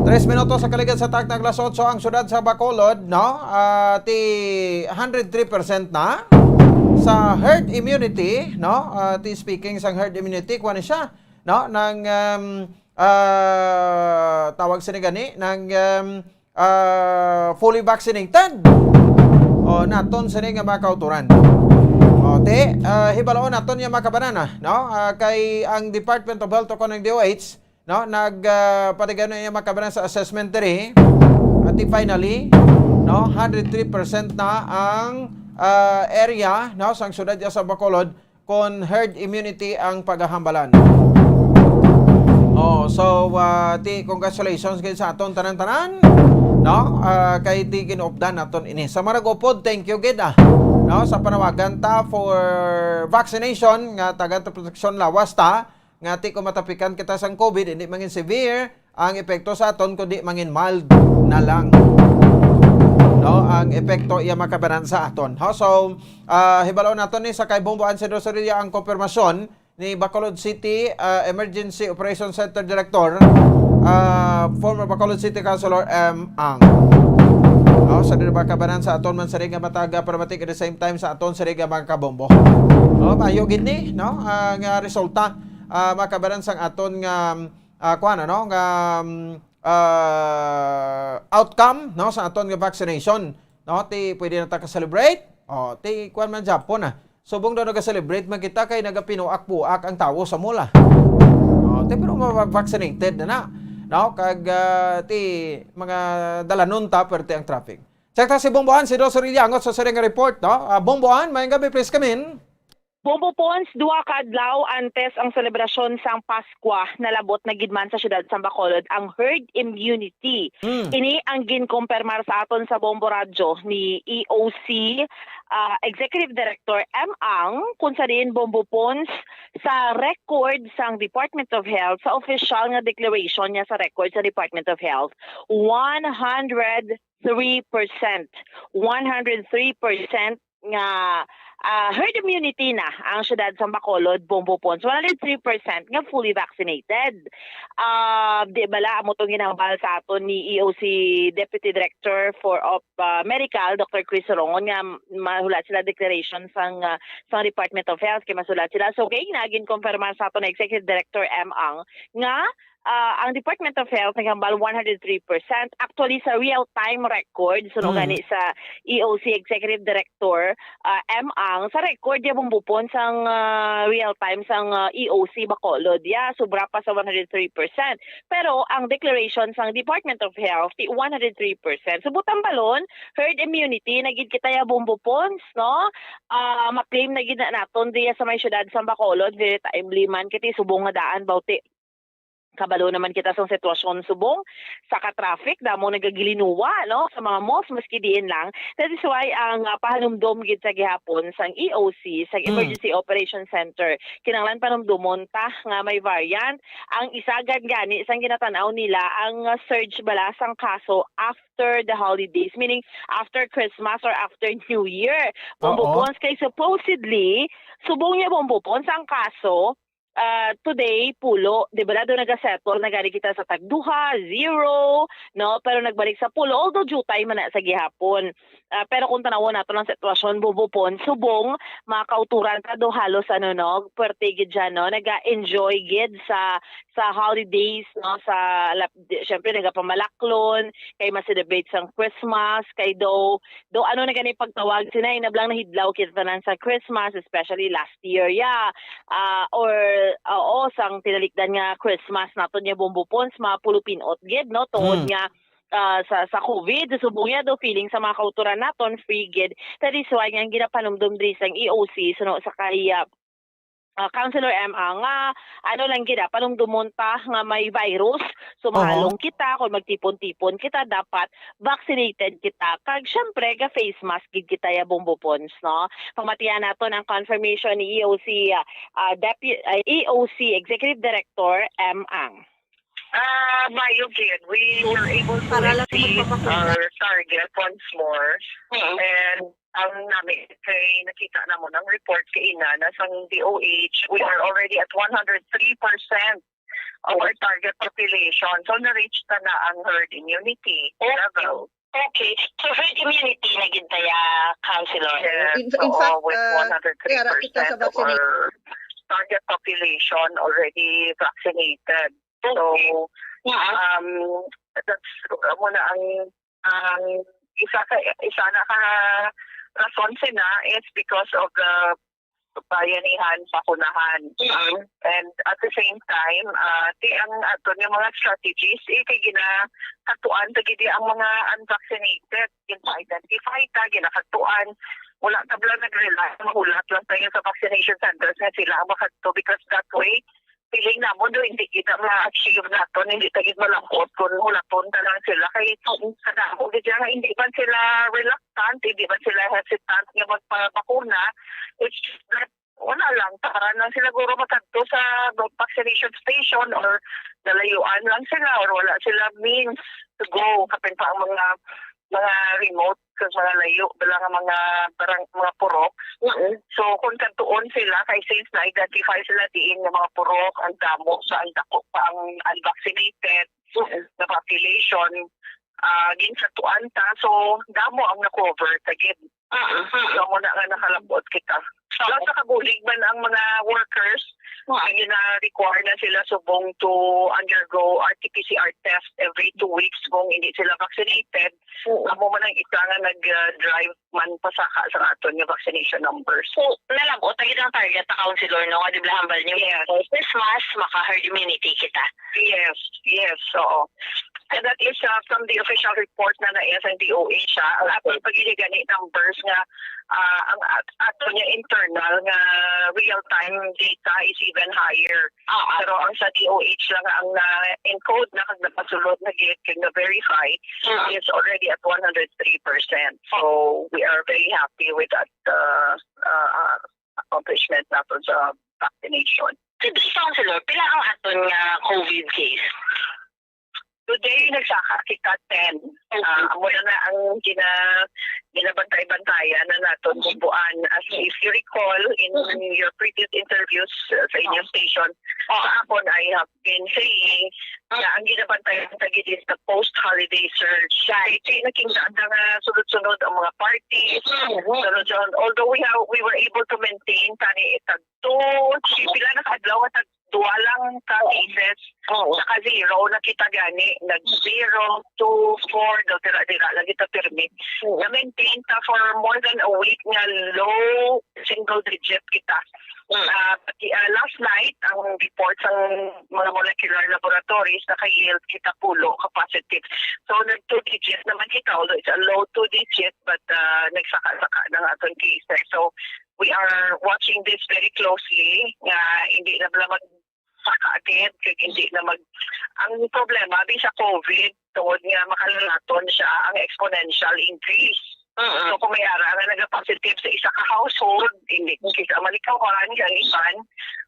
Tres minutos sa kaligad sa takna, alas otso ang syudad sa Bacolod, no? Ah, ti hundred three percent na sa herd immunity, no? Ah, ti speaking sang herd immunity, kuha ni siya, no? Nang, um, ah, tawag sini gani, nang, um, ah, fully vaccinated. O, naton sini nga mga kauturan. O, ti, ah, hibaloon naton nga mga kabanan, no? Ah, kay ang Department of Health o kon ang D O H, no, nag, ah, patigano nga mga kabanan sa assessment diri. At finally, no, hundred three percent na ang, ah, area, no, sang syudad sa Bacolod kon herd immunity ang pagahambalan. Oh, so, ah, ti, congratulations gid sa aton tanan-tanan, no? Ah, kay ti ginuupdan naton ini. Sa mga nag-upod, thank you gid, ah. No, sa panawagan ta for vaccination nga tagan ta proteksyon lawas ta, nga ti kung matapikan kita sang COVID, hindi mangin severe ang epekto sa aton, kundi mangin mild na lang, no, ang epekto iya makabanan sa aton. Ho, so, ah, hibalo naton ni sa kay Bombo Ansido Sorilla ang konfirmasyon ni Bacolod City, ah, Emergency Operations Center Director, ah, former Bacolod City Councilor M. Ang. No, sa diri ba kabanan sa aton man sari nga matag, ah, paramatik, at the same time sa aton sari nga mga kabombo. No, maayo gid ni, no, ah, nga resulta, ah, mga kabanan sang aton nga, ah, kuwan, ano, nga, um, ah, outcome, no, sa aton nga vaccination, no, ti pwede na ta ka-celebrate. Oh, ti kuwan man Japon, ah. Subong daw naga-celebrate man kita kay nagapinuak-puak ang tawo sa mall, ah. Oh, ti pero ma-, vaccinated na na, no? Kag, ah, ti mga dalanon ta, perte ang traffic. Check ta si Bomboan, si Dos Orillanos sa siring nga report, no? Ah, Bomboan, mayong gabi, please come in. Bombo Pons, duha ka adlaw antes ang selebrasyon sang Paskwa, nalabot na gid man sa siyudad sang Bacolod ang herd immunity. Mm. Ini ang ginkompermar sa aton sa Bombo Radyo ni E O C, ah, Executive Director M. Ang, kung sa diin, Bombo Pons, sa record sang Department of Health, sa official nga declaration niya sa record sa Department of Health, one hundred three percent. One hundred three percent nga, ah, herd immunity na ang siyudad sa Bacolod, Bombo Pons. One hundred three percent nga fully vaccinated. Ah, di bala, amo tong ginhambal sa aton ni E O C Deputy Director for Op, ah, Medical, Doctor Chris Rongon, nga mahulat sila declaration sang, ah, sang Department of Health, kay masulat sila. So, kay nagin konfirmar sa aton Executive Director M. Ang nga, ah, ang Department of Health naghambal one hundred three percent. Actually, sa real-time record, suno Mm. gani sa E O C Executive Director, ah, M. Ang, sa record niya, Bombo Pons, sang, ah, real-time sang, ah, E O C Bacolod, ya, sobra pa sa one hundred three percent. Pero ang declaration sang Department of Health, ti one hundred three percent. So, butang balon, herd immunity na gid kita ya, Bombo Pons, no? Ah, ma-claim na gid na naton diya sa may siyudad sang Bacolod, very timely man, kay ti subong nga daan, bawti Kabalo naman kita sa sitwasyon subong sa ka-traffic, damo nagagilinuwa, no, sa mga malls, maski diin lang. That is why ang, ah, pahanumdom gid sa gihapon sang E O C, sa Mm. Emergency Operation Center, kinahanglan panumdomon ta nga may variant. Ang isa gid gani sang ginatan-aw nila, ang, ah, surge bala sang kaso after the holidays, meaning after Christmas or after New Year. Oo. Bombo Pons, kay supposedly, subong niya Bombo Pons, ang kaso, ah, today, pulo. Di ba, daw nagasettle na gani kita sa tagduha, zero, no? Pero nagbalik sa pulo, although jutay man na sa gihapon. Ah, pero kung tanawon nato ang sitwasyon, Bombo Pons, subong, mga kauturan ta do halos, ano, no, puwerte gid siya, no? Naga-enjoy gid sa, sa holidays, no? Sa lap-, di, syempre, nagapamalaklon, kay ma-celebrate sang Christmas, kay do, do, ano na gani pagtawag, sinay na blang nahidlaw kita tanan sa Christmas, especially last year, yeah. Ah, or, oo, sang tinalikdan nga Christmas naton nga Bombo Pons, mapulupinot gid, no? Tungod Hmm. nga, ah, sa, sa COVID, subong niya do feeling sa mga kauturan naton, free gid. That is why nga ang ginapanumdom diri sang E O C, suno sa kay, ah, ah, Councilor M A, nga ano lang gid, ah, panumdomon ta nga may virus. So, Oo. Maalong kita, kung magtipon-tipon kita, dapat vaccinated kita. Kag, syempre, ga-face mask gid kita ya, Bombo Pons, no? Pamatian naton ang confirmation ni E O C, ah, ah, Depu-, ah, E O C Executive Director M. Ang. Ah, maayo gid. We were able to Para lang exceed magpabakuna. Our target once more. Mm. And ang namin kay nakita namon ang report kaina na sang D O H, we are already at one hundred three percent of our target population. So, na-reach na na ang herd immunity Okay. Level. Okay. So, herd immunity na gid kaya, Councilor? Yes, In, in oo, fact, with uh, one hundred three percent kaya ra kita sa of vaccination. Our target population already vaccinated. Okay. So, yeah. Um, that's, uh, muna ang, ang isa ka, isa na ka rason sina is because of the bayanihan sa kunahan. Mm. And at the same time, ah, ti ang aton nga mga strategies, eh, kay ginakatuan ta gid ang mga unvaccinated, gina-identify ta, ginakatuan. Wala ta bala nag-rely, mahulat lang tayo sa vaccination centers nga sila ang makadto, because that way, feeling namon do hindi kita ma-achieve naton, hindi ta gid malambot kung hulaton ta lang sila. Kay kadamo gid nga hindi man sila reluctant, hindi man sila hesitant nga magpabakuna. It's just that wala lang, taran lang sila guro makadto sa vaccination station or nalayuan lang sila or wala sila means to go. Kapin pa ang mga, mga remote, sa mga layo bala nga mga barang-, mga purok. Mm. So, kung kadtuon sila, kay since na-identify sila diin nga mga purok, ang damo sa, ang dako pa ang unvaccinated Mm. na population, ah, ginkadtuan ta. So, damo ang na-cover ta gid. Mm, mm. So, muna nga nakalabot kita. Plus, nakabulig man ang mga workers, Mm. nga gina-require na sila subong to undergo R T P C R test every two weeks kung hindi sila vaccinated. Mm. Amo man ang isa nga nag, ah, drive man pasaka sa aton nga vaccination numbers. So, nalabot na gid ang target na, Councilor, no? Nga di ba hambal niyo, Yes. Christmas, maka-herd immunity kita. Yes, yes, oo. And that is, uh, from the official report na na sa D O H, ah, ang aton Okay. paghiligani numbers nga, ah, ang at-, ato niya internal nga real-time data is even higher. Ah, ah. Pero ang sa D O H lang ang na-encode na kag napasulod na gid kag na-verify Mm. is already at one hundred three percent. So, we are very happy with that, uh, uh, accomplishment naton sa vaccination. Today, Councilor, pila ang aton nga COVID case? Today, nagsaka kita ten. Okay. Ah, amo na na ang gina-, ginabantay-bantayan na naton Okay. bubuan. As Okay. if you recall, in Okay. your previous interviews, uh, sa inyong Okay. station, Okay. kahapon, I have been saying Okay. na ang ginabantayan ta gid is the post-holiday surge. Right. Kay nakita ta nga sunod-sunod ang mga parties, Mm-hmm. sunod-sunod. Although we have, we were able to maintain tani tag two, three, pila na ka adlaw nga tag duha lang ka Oo. cases. Oo. Naka-zero na kita gani. Nag-zero, two, four, daw dira-dira lang kita pirmi. Oo. Na-maintain ta for more than a week nga low single digit kita. Mm. Ah, but, ah, last night, ang report sa mga molecular laboratories, naka-yield kita pulo ka positive. So, nag-two digit naman kita, although it's a low two digit, but, ah, nagsaka-saka na ang aton cases. So, we are watching this very closely, nga hindi na bala mag-, Saka agad, kag hindi na mag-, ang problema, di sa COVID, tungod nga makalalaton siya, ang exponential increase. Mm-mm. So, kung may ara nga nagapositive sa isa ka household, hindi kita malikawan, kay ang iban,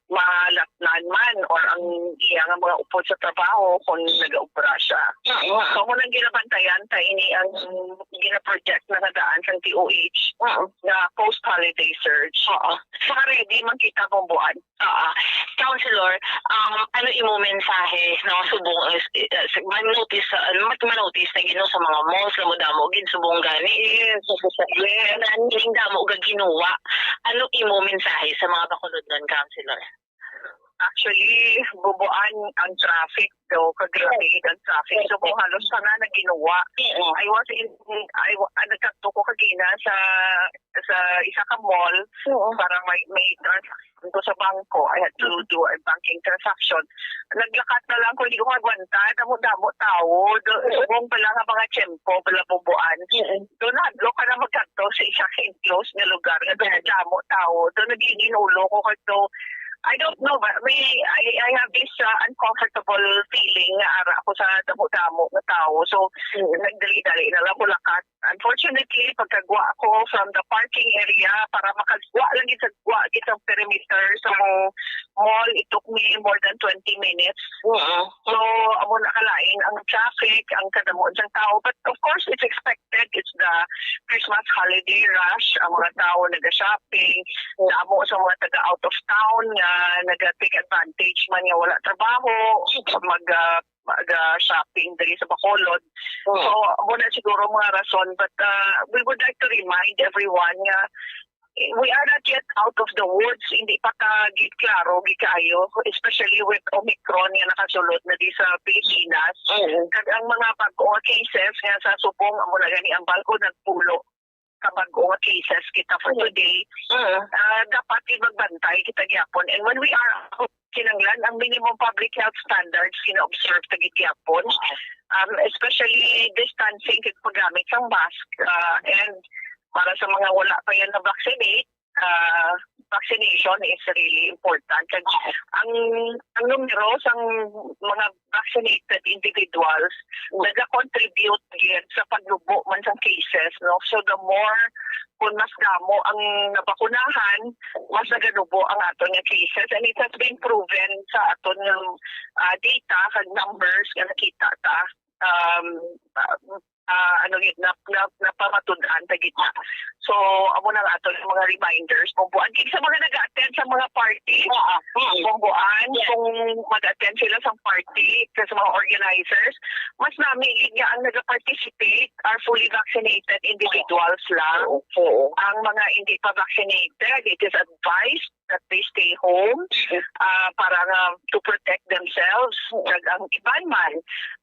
malatnan man, or ang iya nga mga upod sa trabaho kung nagaobra siya. Mm-mm. So, mo nang ginabantayan ta ini ang ginaproject na nga daan sang D O H Mm. nga post-holiday surge. Oo. Maka-ready man kita, Bomboan. Oo. Counselor, um, ano imo mensahe, no, subong, eh, eh, man-notice sa, ano, man-notice na gid, no, sa mga malls, damo-damo gid subong gani. Yes, yes, yes. Yes. Ang damo ga ginuwa. Ano imo mensahe sa mga Bacolodnon, Counselor? Actually, Bomboan, ang traffic daw, kagrabe gid ang traffic. So, kung halos pa na naginuwa. Mm. I was in, I wa-, ah, nagkadto ko kagina sa, sa isa ka mall Oo. para may, may transaction ko sa bangko. I had to do a banking transaction. Naglakat na lang ko, hindi ko magwanta. Damo-damo tao. Do, subong pala nga mga tiyempo, pala Bomboan. Mm. Doon, hadlok ka na magkadto sa isa ka enclosed nga lugar. Nga damo tao. Doon, nagiging ulo ko kadto. I don't know, but may, I, I have this, uh, uncomfortable feeling nga ara ako sa damo-damo nga tao. So, Mm. nagdali-dali na lang ko lakat. Unfortunately, pagkagwa ako from the parking area para makagwa lang gid sa gwa gid sa perimeter sa mall, it took me more than twenty minutes. Oo. So, amo na kalain ang traffic, ang kadamo sang tao. But of course, it's expected. It's the Christmas holiday rush. Ang mga tao naga-shopping. Damo sa mga taga out of town nga naga-take advantage man nga wala trabaho, mag, ah, mag, ah, shopping diri sa Bacolod. Oo. So, amo na siguro mga rason. But, ah, we would like to remind everyone nga we are not yet out of the woods. Hindi pa ta gid klaro gid kaayo, especially with Omicron nga nakasulod na di sa Pilipinas. Mm. Kag ang mga bag-o nga cases nga sa subong, amo na gani ang bag-o nagpulo ka bag-o nga cases kita for Mm. today. Mm. Ah, dapat gid magbantay kita gyapon. And when we are out, kinahanglan ang minimum public health standards gina-observe ta gid gyapon. Um, especially distancing kag paggamit sang mask, ah, and para sa mga wala pa yan na-vaccinate, ah, vaccination is really important. Kag ang, ang numero sang mga vaccinated individuals Mm. naga-contribute gid sa paglubo man sang cases, no? So, the more, kung mas damo ang nabakunahan, mas naganubo ang aton nga cases. And it has been proven sa aton nga, ah, data kag numbers nga nakita ta. Um, ah, ah, ano gid, na, na, napamatud-an ta gid na. So, amo na nga aton mga reminders, Bomboan. Kag sa mga nag-attend sa mga party, Oo. Mm. Bomboan, Yes. kung mag-attend sila sa party, sa mga organizers, mas nami gid nga ang nag-participate are fully vaccinated individuals lang. Oo, oo. Ang mga hindi pa vaccinated, it is advised that they stay home, Mm. ah, para nga to protect themselves, Mm. kag ang iban man.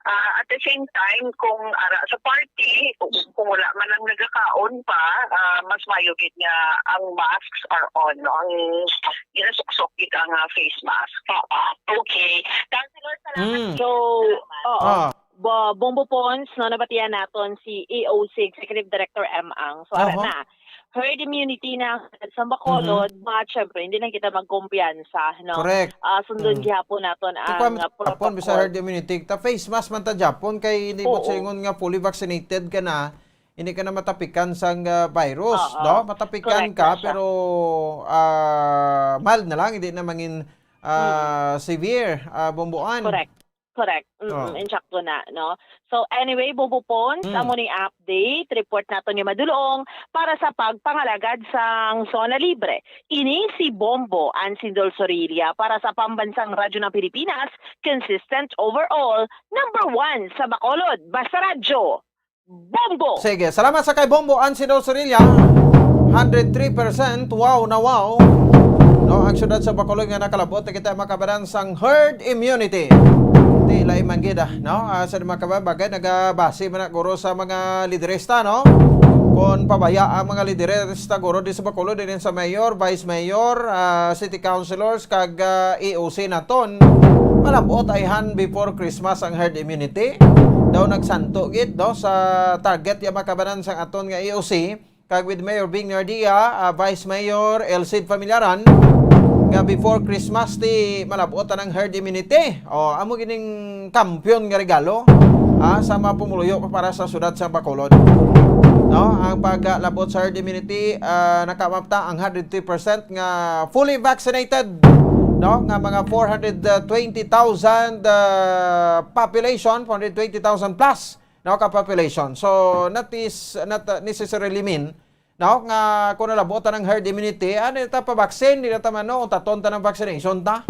Ah, at the same time, kung ara sa party, kung wala man ang nagakaon pa, ah, mas mayo gid nga ang masks are on, no? Ang ginasuksok gid ang, ah, face mask. Oo. Okay. Counselor, salamat. Mm. So, oo. Ah. Bo-, Bombo Pons, no, nabatian naton si E O C Executive Director M Ang. So, ara Aha. na. Herd immunity na sa Bacolod, Mhm. but syempre, hindi lang kita magkumpiyansa, no? Correct. Ah, sundon Mm. gihapon naton Kung ang, kuwan, ah, tapon, bisa protocol. Herd immunity. Ta face mask man ta gyapon kay hindi mo Oo. silingon nga fully vaccinated ka na, hindi ka na matapikan sang, ah, virus, Oo. no? Matapikan Correct ka, na siya. pero, ah, mild na lang, hindi na mangin, ah, Mm. severe, ah, Bomboan. Correct. Correct. Mm-mm, Oh. insakto na, no? So, anyway, Bombo Pons, Mm. amo ning update. Report naton ni Madulong para sa pagpangalagad sang Zona Libre. Ini si Bombo Ansindol Sorilla para sa Pambansang Radyo ng Pilipinas, consistent overall, number one sa Bacolod. Basta Radyo, Bombo! Sige, salamat sa kay Bombo Ansido Sorilla. Hundred three percent, wow na wow. No, ang syudad sa Bacolod nga nakalabot na kita makabaran sang herd immunity. Tila imang gid, ah, no? Ah, sa mga kababagan, nagabase man na guro sa mga liderista, no? Kung pabaya ang mga liderista guro di sa Bacolod, din sa mayor, vice mayor, ah, city councilors, kag, ah, E O C naton, malabot ayhan before Christmas ang herd immunity. Daw nagsanto gid, no, sa target ya makabanan sang aton nga E O C, kag with Mayor Bing Nardia, ah, Vice Mayor Elcid Familiaran, nga before Christmas ti malab-ot ang herd immunity. O, amo gining kampiyon nga regalo, ah, sa mga pumuluyo para sa siyudad sa Bacolod. No, ang paglab-ot sa herd immunity, ah, nakamapta ang hundred two percent nga fully vaccinated, no, nga mga four hundred twenty thousand, ah, population, four hundred twenty thousand plus, no, ka population. So, not is, not, uh, necessarily mean, no, nga kung nalab-ot ang herd immunity, ano, ta pa-vaccine, di na ta man, no, untaton ta ng vaccination ta.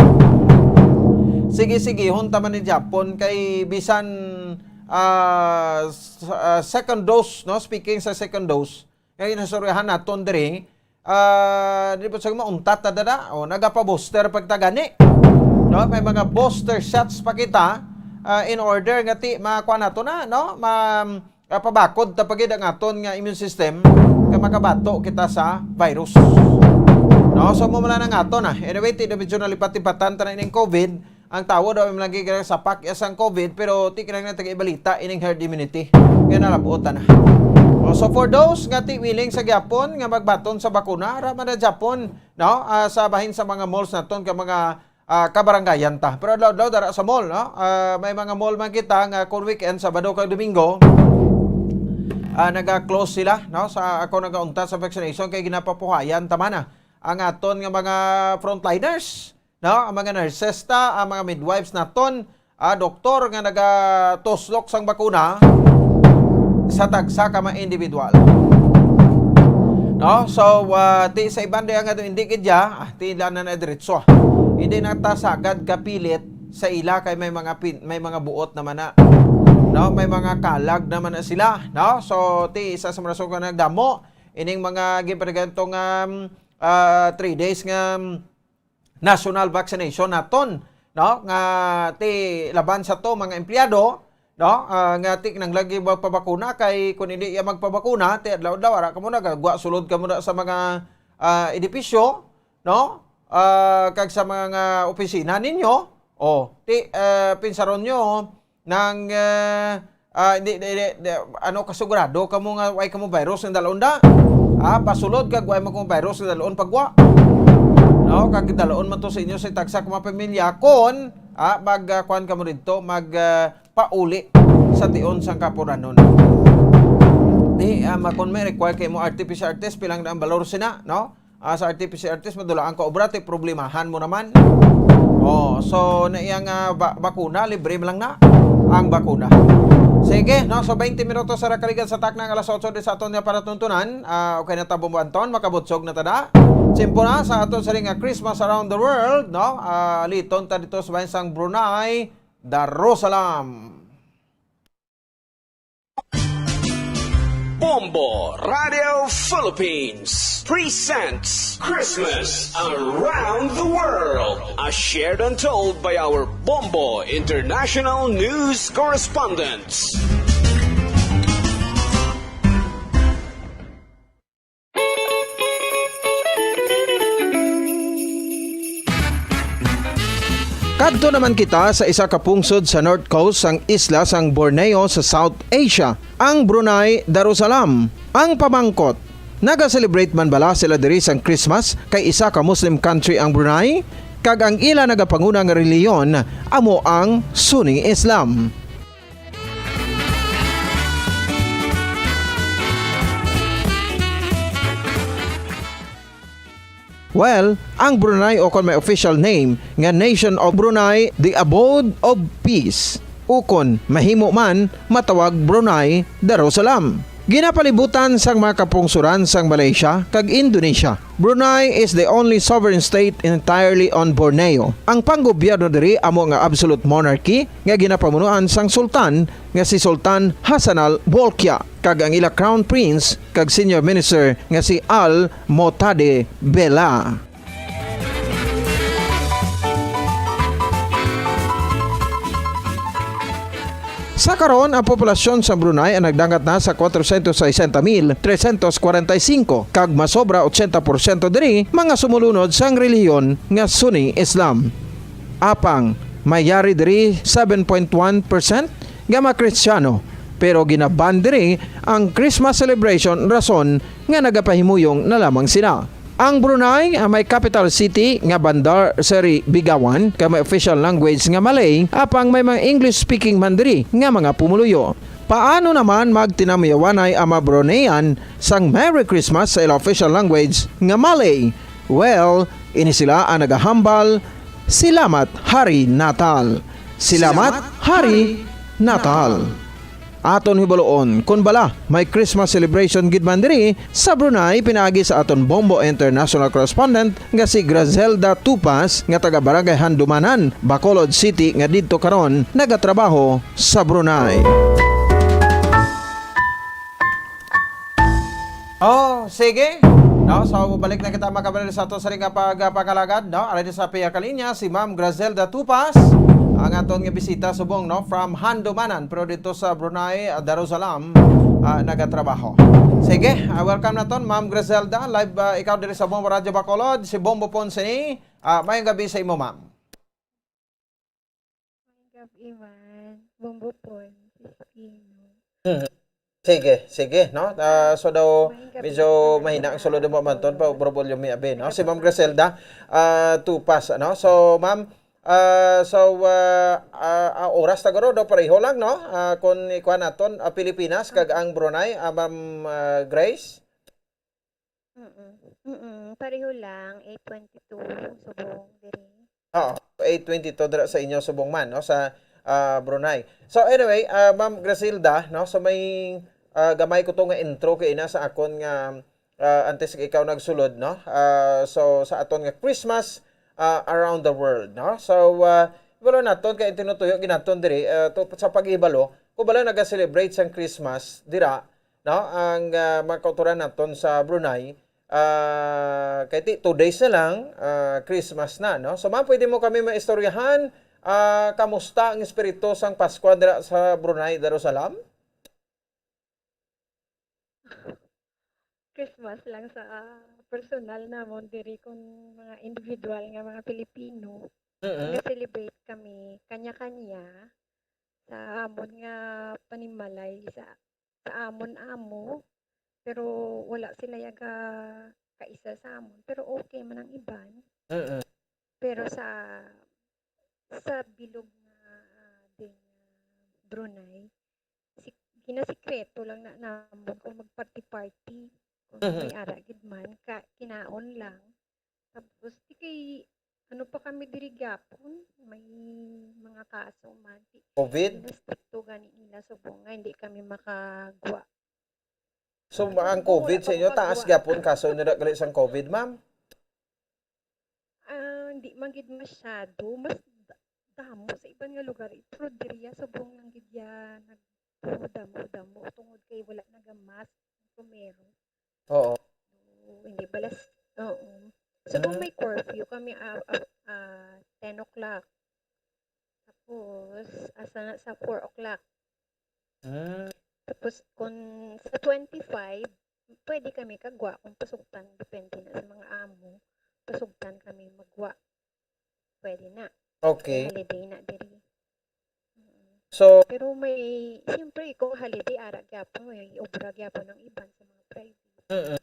Sige, sige, hunta man ni Japon kay bisan, ah, s-, ah, second dose, no, speaking sa second dose, nga ginasuryahan naton diri, ah, di ba sa mauntat na dada? O, nagapa-booster pagtagani. No, may mga booster shots pa kita, ah, in order nga ti, makuha nato na, no? Ma, ah, pabakod ta pagid ang aton nga immune system nga makabato kita sa virus. No, so mo mala na nga ato na. Anyway, ti na medyo nalipat-lipatan ta na ining COVID. Ang tawo daw may lagi ka sa pakyas ang COVID, pero ti kinahanglan taga ibalita ining herd immunity nga nalabutan na. O, so for those nga ti willing sa gyapon nga magbaton sa bakuna, ara man na Japon, no? Ah, sa bahin sa mga malls naton ka mga, ah, kabarangayan ta. Pero adlaw-adlaw dara sa mall, no? Ah, may mga mall man kita nga kung weekend, Sabado kag Domingo, ah, naga-close sila, no? Sa ako nagaunta sa vaccination kay ginapapuhayan ta man, ah, ang aton nga mga frontliners, no? Ang mga nurses ta, ang mga midwives naton, ah, doktor nga nagatuslok sang bakuna sa tagsa ka mga individual. No? So, ah, ti sa iban diha nga hindi gid ya, ah, ti ila na na diretso. Hindi na ta sagad kapilit sa ila kay may mga pin-, may mga buot naman na. No? May mga kalag naman na sila, no? So, ti isa sa mga rason nga nagdamo ining mga ginpadagan tong, um, ah, three days nga, um, national vaccination naton, no? Nga ti laban sa to mga empleyado, no? Ah, nga ti nang lagi magpabakuna kay kung hindi iya magpabakuna, ti adlaw-adlaw ara kamo na gagwa sulod kamo na sa mga, ah, edipisyo, no? Ah, kag sa mga opisina ninyo, oh, ti, ah, pinsaron nyo, nang, eh, ah, di, di, di, di, ano, kasigurado kamo nga way kamo virus nga dalaon da? Ah, pasulod kag way mo kamo virus nga dalaon pagwa. No, kag dalaon man to sa inyo sa tagsa ka mga pamilya kon, ah, mag, ah, kuwan kamo didto, mag, ah, pauli sa tion sang kapuranon. Di, ah, ma-, kon may require kay mo R T P C R test, pilang na ang balor sina, no? Ah, sa R T P C R test, madulaan ka obra, ti problemahan mo naman. Oh, so, na iyang, ah, ba-, bakuna, libre man lang na ang bakuna. Sige, no? So, twenty minutos sa nakaligan sa takna nga alas otso di sa aton nga panatuntunan. Ah, okay na ta, Bombo Anton, makabutsog na ta da. Tiyempo na sa aton sa ring nga Christmas Around the World, no? Ah, liton ta dito sa bayan sang Brunei Darussalam. Bombo Radio Philippines presents Christmas Around the World, as shared and told by our Bombo International News correspondents. Kadto naman kita sa isa ka pungsod sa North Coast sang isla sang Borneo sa South Asia, ang Brunei Darussalam. Ang pamangkot, naga-celebrate man bala sila diri sang Christmas kay isa ka Muslim country ang Brunei, kag ang ila nagapanguna nga relihiyon amo ang Sunni Islam. Well, ang Brunei, o kon may official name nga Nation of Brunei, the Abode of Peace, ukon mahimo man matawag Brunei Darussalam. Ginapalibutan sang mga kapungsuran sang Malaysia kag Indonesia. Brunei is the only sovereign state entirely on Borneo. Ang panggobyerno diri amo nga absolute monarchy nga ginapamunuan sang sultan nga si Sultan Hassanal Bolkiah kag ang ila crown prince kag senior minister nga si Al Motade Bela. Sa karon, ang populasyon sa Brunei ang nagdangat na sa kwatrocientos sesenta mil trescientos kwarenta y cinco, kag masobra ochenta porsyento diri mga sumulunod sang relihiyon nga Sunni Islam. Apang, may yari diri seven point one percent nga mga Kristiyano, pero ginaban diri ang Christmas celebration rason nga nagapahimuyong na lamang sila. Ang Brunei, ah, may capital city nga Bandar Seri Begawan, kay may official language nga Malay, apang may mga English-speaking man diri nga mga pumuluyo. Paano naman magtinamyawanay ang mga Bruneian sang Merry Christmas sa ila official language nga Malay? Well, ini sila ang nagahambal, "Silamat Hari Natal." Silamat Hari Natal. Aton hibaluon kon bala may Christmas celebration gid man diri sa Brunei, pinaagi sa aton Bombo International correspondent nga si Grazelda Tupas, nga taga Barangay Handumanan, Bacolod City, nga didto karon nagatrabaho sa Brunei. Oh, sige. No, so balik na kita, mga kababayan, sa ato sa ring pagpangalagad, no? Ari sa pihak kalinya si Ma'am Grazelda Tupas, ang aton nga bisita subong, no, from Handumanan, pero dito sa Brunei, ah, Darussalam, ah, nagatrabaho. Sige, ah, welcome naton, Ma'am Grazelda. Live, ah, ikaw diri sa Bombo Radyo Bacolod, si Bombo Ponce ni. Ah, mayong gabi sa imo, ma'am. Maayong gabi, man. Bombo Ponce, Filipino. Mhm. Sige, sige, no? Ah, so daw, medyo mahina ang sulod mo, Manton, pa, bro, volume mi abi, no? Si Ma'am Griselda, ah, Tupas, ano? So, ma'am, ah, so, ah, ah, ah, oras ta guro, daw pareho lang, no? Ah, kung ikuha naton, ah, Pilipinas, kag ang Brunei, ah, Ma'am, ah, Grace? Mm. Mm-mm. Pareho lang, eight twenty-two, subong diri. Oo, eight twenty-two dira sa inyo subong man, no, sa, ah, Brunei. So anyway, ah, Ma'am Grasilda, no, so may, ah, gamay ko to nga intro kay ina sa akon nga, ah, antes nga ikaw nagsulod, no? Ah, so sa aton nga Christmas, ah, around the world, no? So, ah, wala naton kay tinutuyo ginaton diri, ah, to, sa paghibalo, kung bala naga-celebrate sang Christmas dira, no? Ang, ah, mga kautoran naton sa Brunei, ah, kay ti-, two days na lang, ah, Christmas na, no? So, ma'am, pwede mo kami maistoryahan, ah, kamusta ang espiritu sang Paskwa dira sa Brunei, Darussalam? Christmas lang sa, ah, personal namon diri, kung mga individual nga mga Pilipino, Mm. nag-celebrate kami kanya-kanya sa amon nga panimalay sa sa amon amo, pero wala sila yaga kaisa sa amon, pero okay man ang iban. Mm. Pero sa, sa bilog nga, ah, din, ah, Brunei, si-, ginasikreto lang na namon kung mag-party-party, kung Mhm. may ara gid man, ka, kinaon lang. Tapos, di kay, ano pa kami diri gyapon, may mga kaso man. Di, COVID? Di na stricto gani nila subong nga hindi kami makagwa. So, Ano ang subong, COVID wala sa pa inyo, taas makagwa. gyapon kaso nila gali sang COVID, ma'am? Ah, hindi man gid masyado. Mas da-, damo sa iban nga lugar. Pero diriya, subong lang gid ya nagdamo-damo tungod kay wala nagamask primero. Oo. So, hindi balas, oo. So, kung Mm. may curfew kami, ah, ah, ah, ten o'clock. Tapos, asa na sa four o'clock. Mm. Tapos, kung sa twenty-five, pwede kami kagwa kung pasugtan, depende na sa mga amo. Pasugtan kami magwa. Pwede na. Okay. Holiday na diri. Mm. So, Pero may, siyempre, kung holiday, ara gyapon, may obra gyapon ang iban sa mga private. Mm.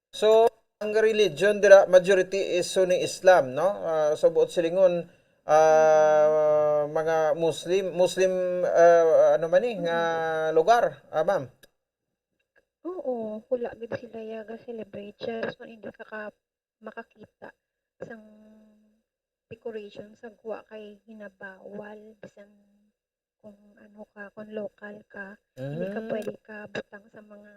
So, ang religion dira, majority is Sunni Islam, no? Ah, sa buot silingon, ah, Mm. mga Muslim, Muslim, ah, ano man ni, nga Mm. lugar, ah, ma'am? Oo, wala gid sila yaga celebrate. Just man hindi ka, ka makakita sang decoration sa gwa kay ginabawal, bisan kung ano ka, kung local ka, hindi ka Mm. pwede ka butang sa mga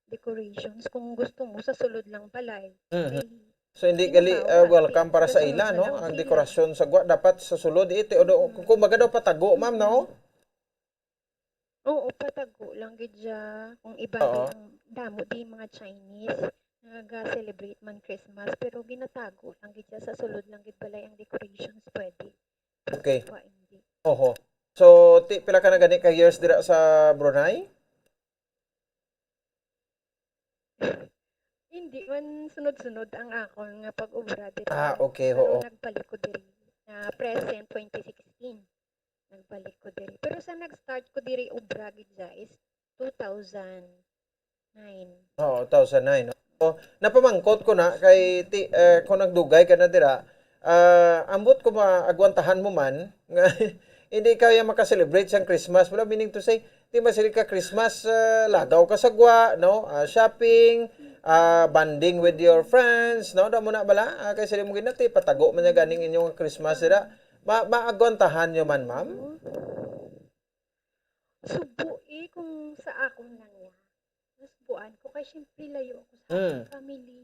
decorations kung gusto mo sa sulod lang balay. Mhm. Kay So, hindi gali, ah, ginabawalan, welcome para sa sa sulod ila, na no? lang Ang sila. dekorasyon sa gwa dapat sa sulod, iti, o do-, Mm. kumbaga daw patago, ma'am, no? Mm. Oo, patago lang gid siya. Kung iba Oo. di ang damo di mga Chinese, naga-celebrate man Christmas, pero ginatago lang gid siya. Sa sulod lang gid balay ang decorations pwede. Okay. Wa, hindi. Oho. So, ti-, pila ka na gani ka years dira sa Brunei? Hindi man sunod-sunod ang akon nga pag-obra diri. Ah, okay, Pero oo. nagbalik ko diri na present twenty sixteen. Nagbalik ko diri. Pero sa nag-start ko diri obra gid siya is two thousand nine. Oo, two thousand nine, no? So, napamangkot ko na kay ti, eh, kung nagdugay ka na dira, ah, ambot ko maagwantahan mo man nga hindi ka ya maka-celebrate sang Christmas. Wala, meaning to say, di man sila ka Christmas, ah, lagaw ka sa gwa, no? Ah, shopping, ah, bonding with your friends, no? Damo na bala, ah, kay sila mo ginati, patago man niya ganing inyong Christmas dira. Ma maagwantahan nyo man, ma'am? Subo eh, kung sa akon lang ya. Nasubuan ko, kay syempre layo ako sa Mm. akong family.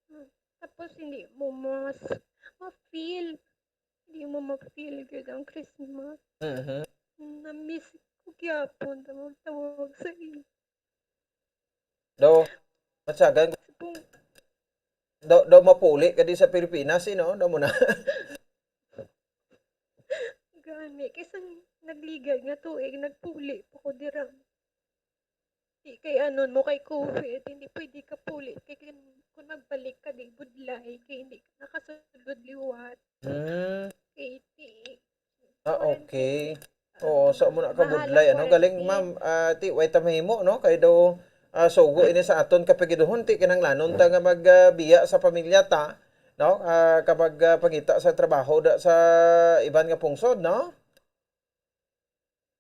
Hmm. Tapos hindi mo mas ma-feel. Hindi mo ma-feel gyud ang Christmas. Mhm. Na-miss ko gyapon tawag-tawag sa ila. Daw, matsagan, Kung daw, daw mapuli ka di sa Pilipinas, eh, no? Daw mo na. Gani, kay sa nagligad nga tuig, nagpuli pa ko dira. Di kay anon mo kay COVID, hindi pwede ka puli. Kay kun, kun magbalik ka, di budlay, kay hindi ka nakasulod liwat. Hmm. Kay ti, Ah, quarantine. Okay. Oo, sa mo na ka Mahalang budlay, ano? Galing, quarantine. Ma'am, ah, ti, way ta mahimo, no? Kay daw, ah, sugo ini sa aton kapigiduhon, ti, kinahanglanon ta nga mag, ah, biya sa pamilya ta, no? Ah, kapag, ah, pangita sa trabaho da, sa iban nga pungsod, no?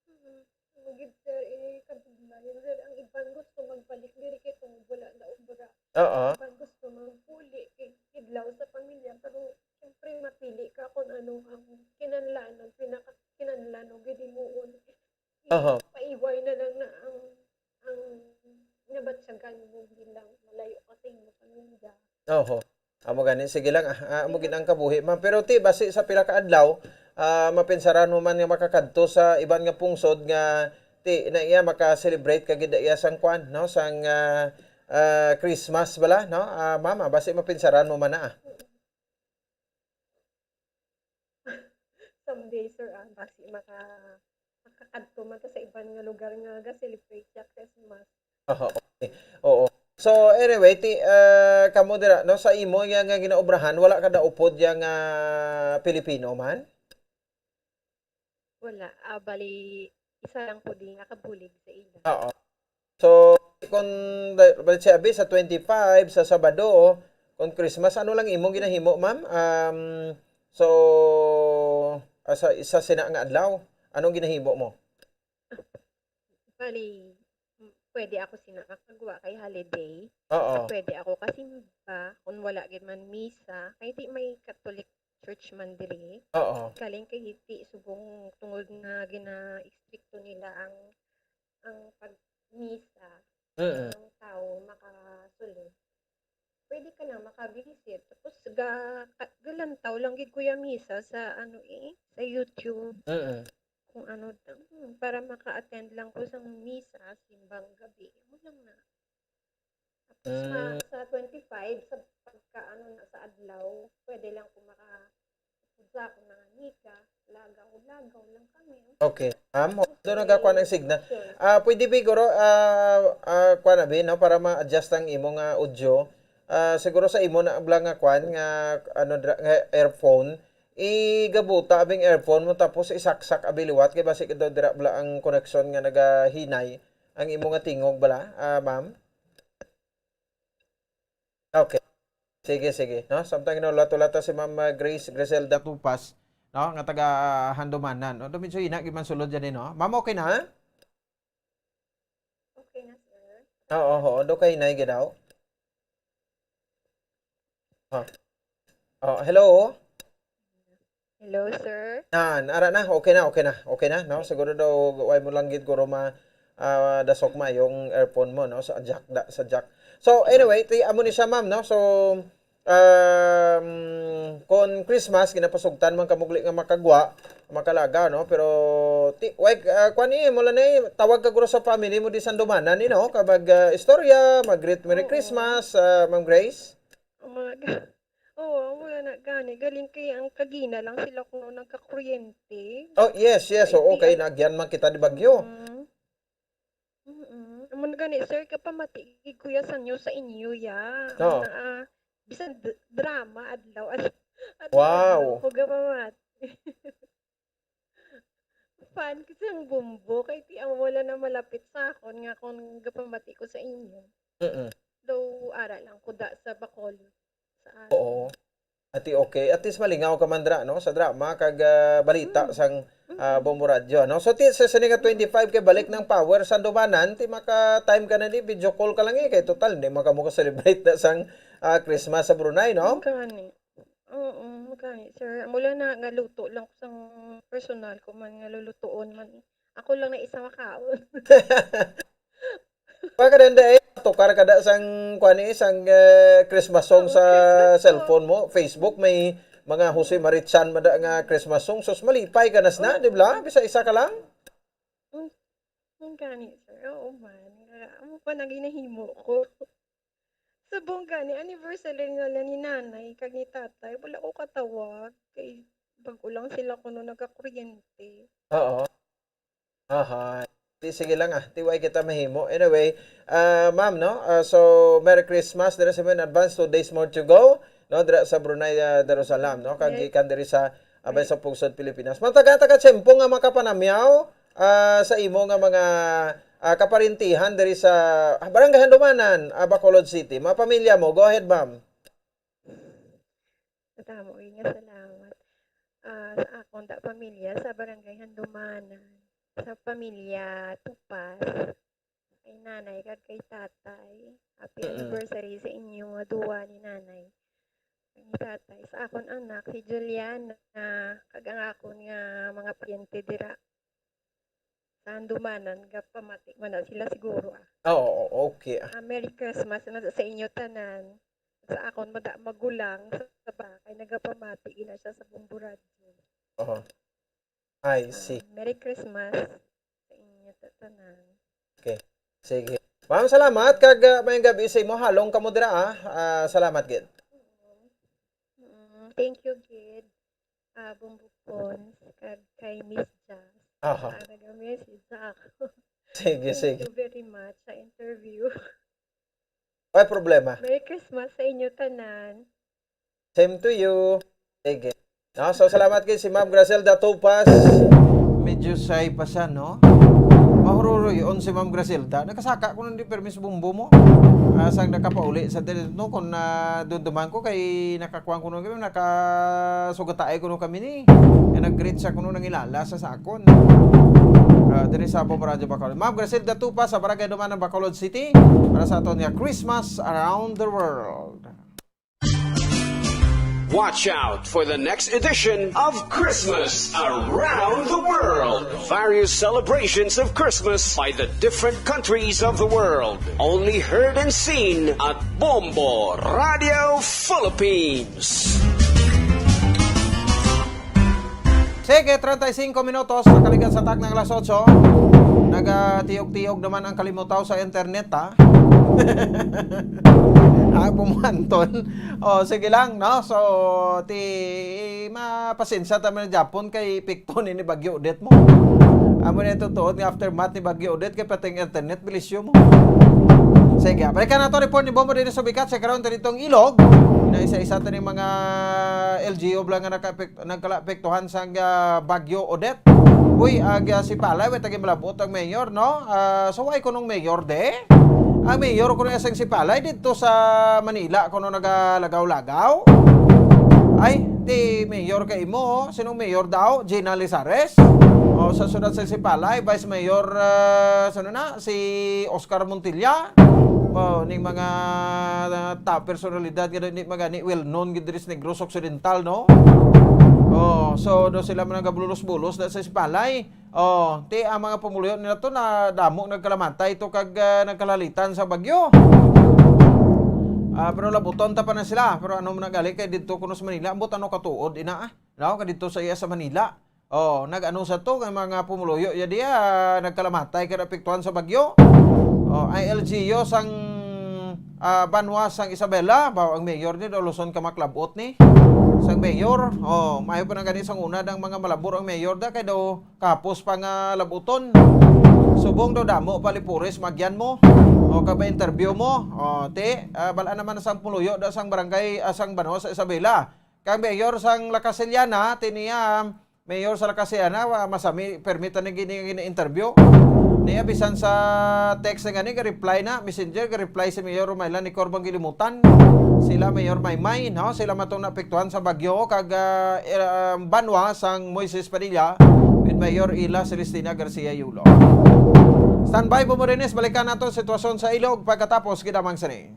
Mm. Mao gid, sir, eh, kabudlayan, sir. Ang iban gusto magbalik diri kay tungod wala na obra. Oo. Iban gusto magpuli kay kidlaw sa pamilya, pero siyempre mapili ka kung ano ang kinahanglanon, pinaka kinahanglanon gid himuon. Aha. Paiway na lang na ang ang nabatyagan mo bilang malayo ka sa imong pamilya. Oho. Amo gani, sige lang, ah, ah, amo gid ang kabuhi, ma'am. Pero ti, basi sa pila ka adlaw, ah, mapinsaran mo man nga makakadto sa iban nga pungsod nga ti na iya maka-celebrate ka gid iya sang kwan, no, sang, ah, ah, Christmas bala, no? Ah, ma'am, ah, basi mapinsaran mo man na, ah. Someday, sir, ah, basi maka makakadto man ta sa iban nga lugar nga ga-celebrate siya Christmas. Aha, okay. Oo. So, anyway, ti, ah, kamo dira, no, sa imo ya nga ginaobrahan, wala ka daw upod ya nga Pilipino man? Wala. Ah, bali, isa lang ko din nakabulig sa ila. Oo. So, kung da- bali siya abi sa twenty-five, sa Sabado, kung Christmas, ano lang imong ginahimo, ma'am? Um, so, ah, sa isa sina nga adlaw, anong ginahimo mo? Bali, m- pwede ako sina makagwa kay holiday. Oo. Pwede ako kasimba kung wala gid man misa. Kay di may Catholic church man diri. Oo. Galing kay di subong tungod nga gina-estrikto nila ang ang pagmisa Mm. ang tao makasulod. Pwede ka lang makabisit. Tapos ga, ka- galantaw lang gid kuya misa sa ano eh, sa YouTube. Mm. Kung ano, hmm, para maka-attend lang ko sa misa, simbang gabi. Mo lang na. Tapos ma, Mm. sa twenty-five, sa pagka ano na sa adlaw, pwede lang ko maka sa akong mga nika, lagaw-lagaw lang kami. Okay. Ah, mo, do nagakuan ang signal. Ah, pwede ba guro, ah, ah, kuan na ba, no, para ma-adjust ang imo nga audio. Ah, siguro sa imo na bala nga kuan nga ano dira, nga earphone, igabuta abing earphone mo tapos isaksak abi liwat kay basi daw dira bala ang connection nga nagahinay ang imo nga tingog bala, ah, ma'am. Okay. Sige, sige, no? Samtang ginaulat-ulat ta si Ma'am, ah, Grace Griselda Tupas, no, nga taga, ah, Handumanan, no? Medyo ina gid man sulod dyan, eh, no? Ma'am, okay na? Okay na, sir. Oo, oo, do kay hinay gid daw. Ah. Oh, hello. Hello, sir. Yan, ara na, okay na, okay na, okay na, no? Siguro daw, way mo lang gid guro ma, ah, dasok ma yung earphone mo, no? Sa jack, da, sa jack. So, anyway, ti, amo ni siya, ma'am, no? So, um, kon Christmas, ginapasugtan man kamugli nga makagwa, makalaga, no? Pero, ti, way, ah, kwan ni, mula na, tawag ka guro sa family mo di Sandumanan, you know? Kabag, ah, istorya, mag-greet Merry Oo. Christmas, ah, Ma'am Grace? Ang mga ga-, oo, ang mga na gani. Galing kay ang kagina lang sila kung nagkakuryente. Oh, yes, yes. Ay, Oo, di kay ag- nagyan man kita di Bagyo. Mm. Mm-mm. Amo na gani, sir, kapamati gid kuya sa inyo, sa inyo, ya. Oo. Ang mga, ah, bisan d- drama, adlaw, ad- adlaw, Wow. adlaw ko gapamati. Fan ko sang Bumbo, kay ti ang wala na malapit sa akon nga kung gapamati ko sa inyo. Mm-mm. Though, Wala lang kuda sa Bacolod. Sa amin. Oo. Ati okay. At least malingaw ka man dra, no? Sa drama, kag, ah, balita Mm. sang, ah, Mm. Bombo Radyo, no? So, ti, sa sini nga twenty-five kay balik ng power sa Andumanan, ti maka-time ka na ni, video call ka lang eh. Kay total, hindi man ka mo ka-celebrate na sang, ah, Christmas sa Brunei, no? Ang gani. Oo, ang gani, sir. Mula na nga luto lang ko sang personal ko man nga lulutuon man. Ako lang na isa makaon. Pagkadanda eh, tukar ka da sang, kuan eh, sang, eh, Christmas song Oo, sa Christmas cellphone song. mo, Facebook, may mga Jose Marichan mada nga Christmas song. Sus, malipay ka nas na, Oo. di ba? Bisa isa ka lang? Mm. Ang gani, sir. Oo man. Nga, amo pa na ginahimo ko. Subong gani, anniversary nga lang ni nanay kag ni tatay, wala ko katawag. Kay bago lang sila kuno nagkakuryente. Oo. Aha. Di, sige lang, ah. Ti way kita mahimo. Anyway, ah, ma'am, no? Ah, so, Merry Christmas. Dira sa mo in advance, two days more to go, no? Dira sa Brunei, ah, Darussalam, no? Kag Yes. gikan diri sa, abay, Yes. sa pungsod Pilipinas. Mataga-taga tiyempo nga makapanamyaw, ah, sa imo nga mga, ah, kaparintihan diri sa, ah, Barangay Handumanan, ah, Bacolod City. Mga pamilya mo. Go ahead, ma'am. Madamo gyud nga salamat. Ah, sa akon da pamilya sa Barangay Handumanan, sa pamilya Tupas, kay nanay kag kay tatay. Happy Mm. anniversary sa inyo nga duwa ni nanay kag ni tatay. Sa akon anak, si Juliana, kag ang akon nga mga paryente dira. Sa Handumanan, gapamati man na sila siguro, ah. Ah, oo, okay, ah. Ah, Merry Christmas na sa inyo tanan. Sa akon, mada-, magulang sa, sa ba, kay nagapamati gina siya sa Bombo Radyo. Oo. I Ah, see. Merry Christmas sa inyo ta-, tanan. Okay. Sige. Ma'am, salamat kag, ah, mayong gabi sa imo. Halong kamo dira, ah. Ah, salamat gid. Mm, thank you gid, ah, Bombo Pons, kag kay Miss Jazz. Aha. Ah, nag-message sa ako. Sige, Thank sige. you very much sa interview. May problema. Merry Christmas sa inyo tanan. Same to you. Sige. No, so, salamat kay si Ma'am Gracelda Topas. Medyo shy pa siya, no? Mahururoy on si Ma'am Gracelda. Nakasaka ko nang di permis bumbo mo. Ah, sang nakapauli sa diri, no, kung, ah, dunduman ko kay nakakuan ko nung kami, nakasugataay ko nung kami ni. Kaya nag-greet siya kuno nang ilala sa sakon. Ah, diri sa Bombo Radyo Bacolod. Ma'am Gracelda Topas sa Barangay Dumanan, Bacolod City, para sa aton nga Christmas Around the World. Watch out for the next edition of Christmas Around the World. Various celebrations of Christmas by the different countries of the world. Only heard and seen at Bombo Radio Philippines. Sige, treinta y cinco minutos, nakaligan sa takna nga alas otso. Nagatiyog-tiyog naman ang kalimutaw sa internet, ha? Ah, pumuhanton. O, sige lang, no? So, ti, mapasensya ta man gyapon kay epekto ni, ni Bagyo Odette mo. Amo na yung totoo nga aftermath ni Bagyo Odette kay pati ang internet, bilisyo mo. Sige, balikan nato report ni Bombo din sa Subicat sa karon ta ditong Ilog. Na isa-isa ta ni mga L G U bala nga naka-, nagkalaapektuhan sang, ah, Bagyo Odette. Uy, ag, ah, si Palay, wa ta gid malabot ang mayor, no? Ah, so, why kunong mayor de? Ang mayor kuno sang si Palay dito sa Manila kuno nagalagaw-lagaw. Ay, ti mayor kay imo, oh. Sinong mayor daw? Gina Lizares? O, sa syudad sa Sipalay, Vice Mayor, ah, sino na? Si Oscar Montilla? O, ning mga, ah, top personalidad nga di magani well known gid diri sa Negros Occidental, no? O, so, do sila man nagabulos-bulos na sa Sipalay. O, ti ang mga pumuluyo nila to na damo nagkalamatay to kag, ah, nagkalalitan sa bagyo. Ah, pero labuton ta pa na sila. Pero ano man nagali kay didto kuno sa Manila, ambot ano katuod, ina, ah. No, kadto sa iya sa Manila. Oh, nag-ano sa to, nga mga pumuluyo ya diya, nagkalamatay kay naapektuhan sa bagyo. Oh, ang L G U sang, ah, banwa sang Isabela, ba, ang mayor ni daw luson ka maklabot ni sang mayor. Oh, maayo pa nang gani sang una dang mga malabor ang mayor da kay daw kapos pa nga labuton. Subong daw damo pa lipores magyan mo. O ka ba interview mo? O, ti, ah, bal-an naman sang pumuluyo da sang barangay, ah, sang banwa sa Isabela. Kang mayor sang La Castellana, ti niya, mayor sa La Castellana, wa, masami, permit na gini, gini interview. Niya bisan sa text nga ni, ga-reply na, messenger, ga-reply si Mayor Romailan ni Cor Manguilimutan. Sila Mayor Maymay, no? Sila matong naapektuhan sa bagyo, kag, ah, eh, ah, banwa sang Moises Padilla with Mayor Ila Celestina Garcia Yulo. Standby po mo rin, balikan nato ang sitwasyon sa Ilog pagkatapos gid lamang sini.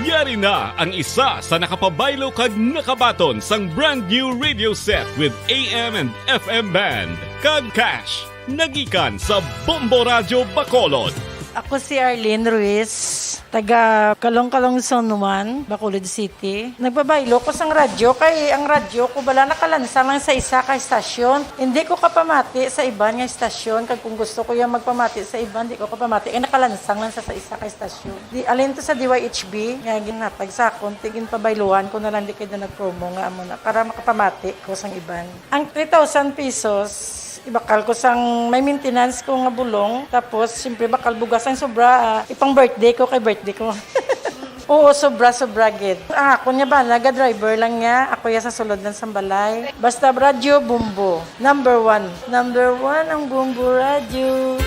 Yari na ang isa sa nakapabaylo kag nakabaton sang brand new radio set with A M and F M band kag cash. Nagikan sa Bombo Radyo Bacolod. Ako si Arlene Ruiz, taga Calong-Calong Zone one, Bacolod City. Nagpabaylo ko sang radyo kay ang radyo ko bala nakalansang lang sa isa ka estasyon. Hindi ko kapamati sa iban nga estasyon, kag kung gusto ko yung magpamati sa iban, di ko kapamati kay nakalansang lang sa, sa isa ka estasyon. Di, alin to sa D Y H B nga ginhatag sa akon, ti ginpabayluhan ko na lang di kay na nag-promo nga amo na para makapamati ko sang iban. Ang three thousand pesos, ibakal ko sang may maintenance ko nga bulong. Tapos, siyempre, bakal bugas ang sobra, ah, ipang birthday ko kay birthday ko. Oo, sobra, sobra gid. Ang akon nga bana, ga-driver lang niya. Ako ya sa sulod lang sang balay. Basta radyo, Bombo. Number one. Number one ang Bombo Radyo.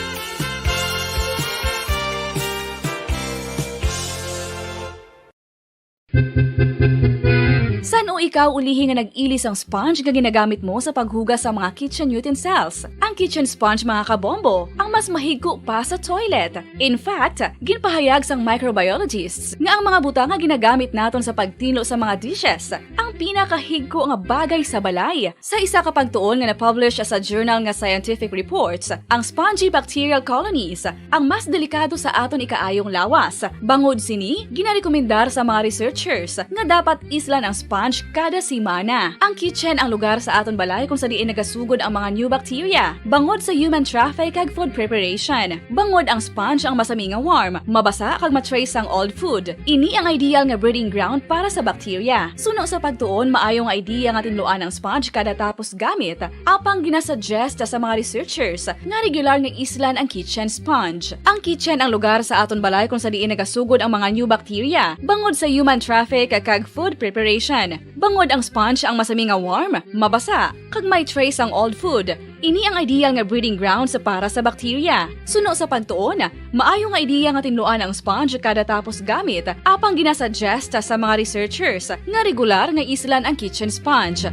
San-o ikaw ulihi nga nag-ili sang sponge nga ginagamit mo sa paghugas sa mga kitchen utensils? Ang kitchen sponge, mga kabombo, ang mas mahigko pa sa toilet. In fact, ginpahayag sang microbiologists nga ang mga butang nga ginagamit naton sa pagtinlo sa mga dishes ang pinakahigko nga bagay sa balay. Sa isa ka pagtuon nga na-publish sa journal nga Scientific Reports, ang spongy bacterial colonies ang mas delikado sa aton ikaayong lawas. Bangod sini, ginarekomendar sa mga researchers nga dapat islan ang sponge kada semana. Ang kitchen ang lugar sa aton balay kung sa diin nagasugod ang mga new bacteria, bangod sa human traffic kag food preparation. Bangod ang sponge ang masami nga warm, mabasa kag ma-trace sang old food. Ini ang ideal nga breeding ground para sa bacteria. Suno sa pagtuon, maayo nga idea nga tinluan ang sponge kada tapos gamit. Apang ginasuggest sa mga researchers nga regular nga islan ang kitchen sponge. Ang kitchen ang lugar sa aton balay kung sa diin nagasugod ang mga new bacteria, bangod sa human traffic kag food preparation. Bangod ang sponge ang masami nga warm, mabasa, kag may trace ang old food. Ini ang ideal nga breeding grounds para sa bacteria. Suno sa pagtuon, maayo nga idea nga tinluan ang sponge kada tapos gamit, apang ginasuggest sa mga researchers nga regular nga islan ang kitchen sponge.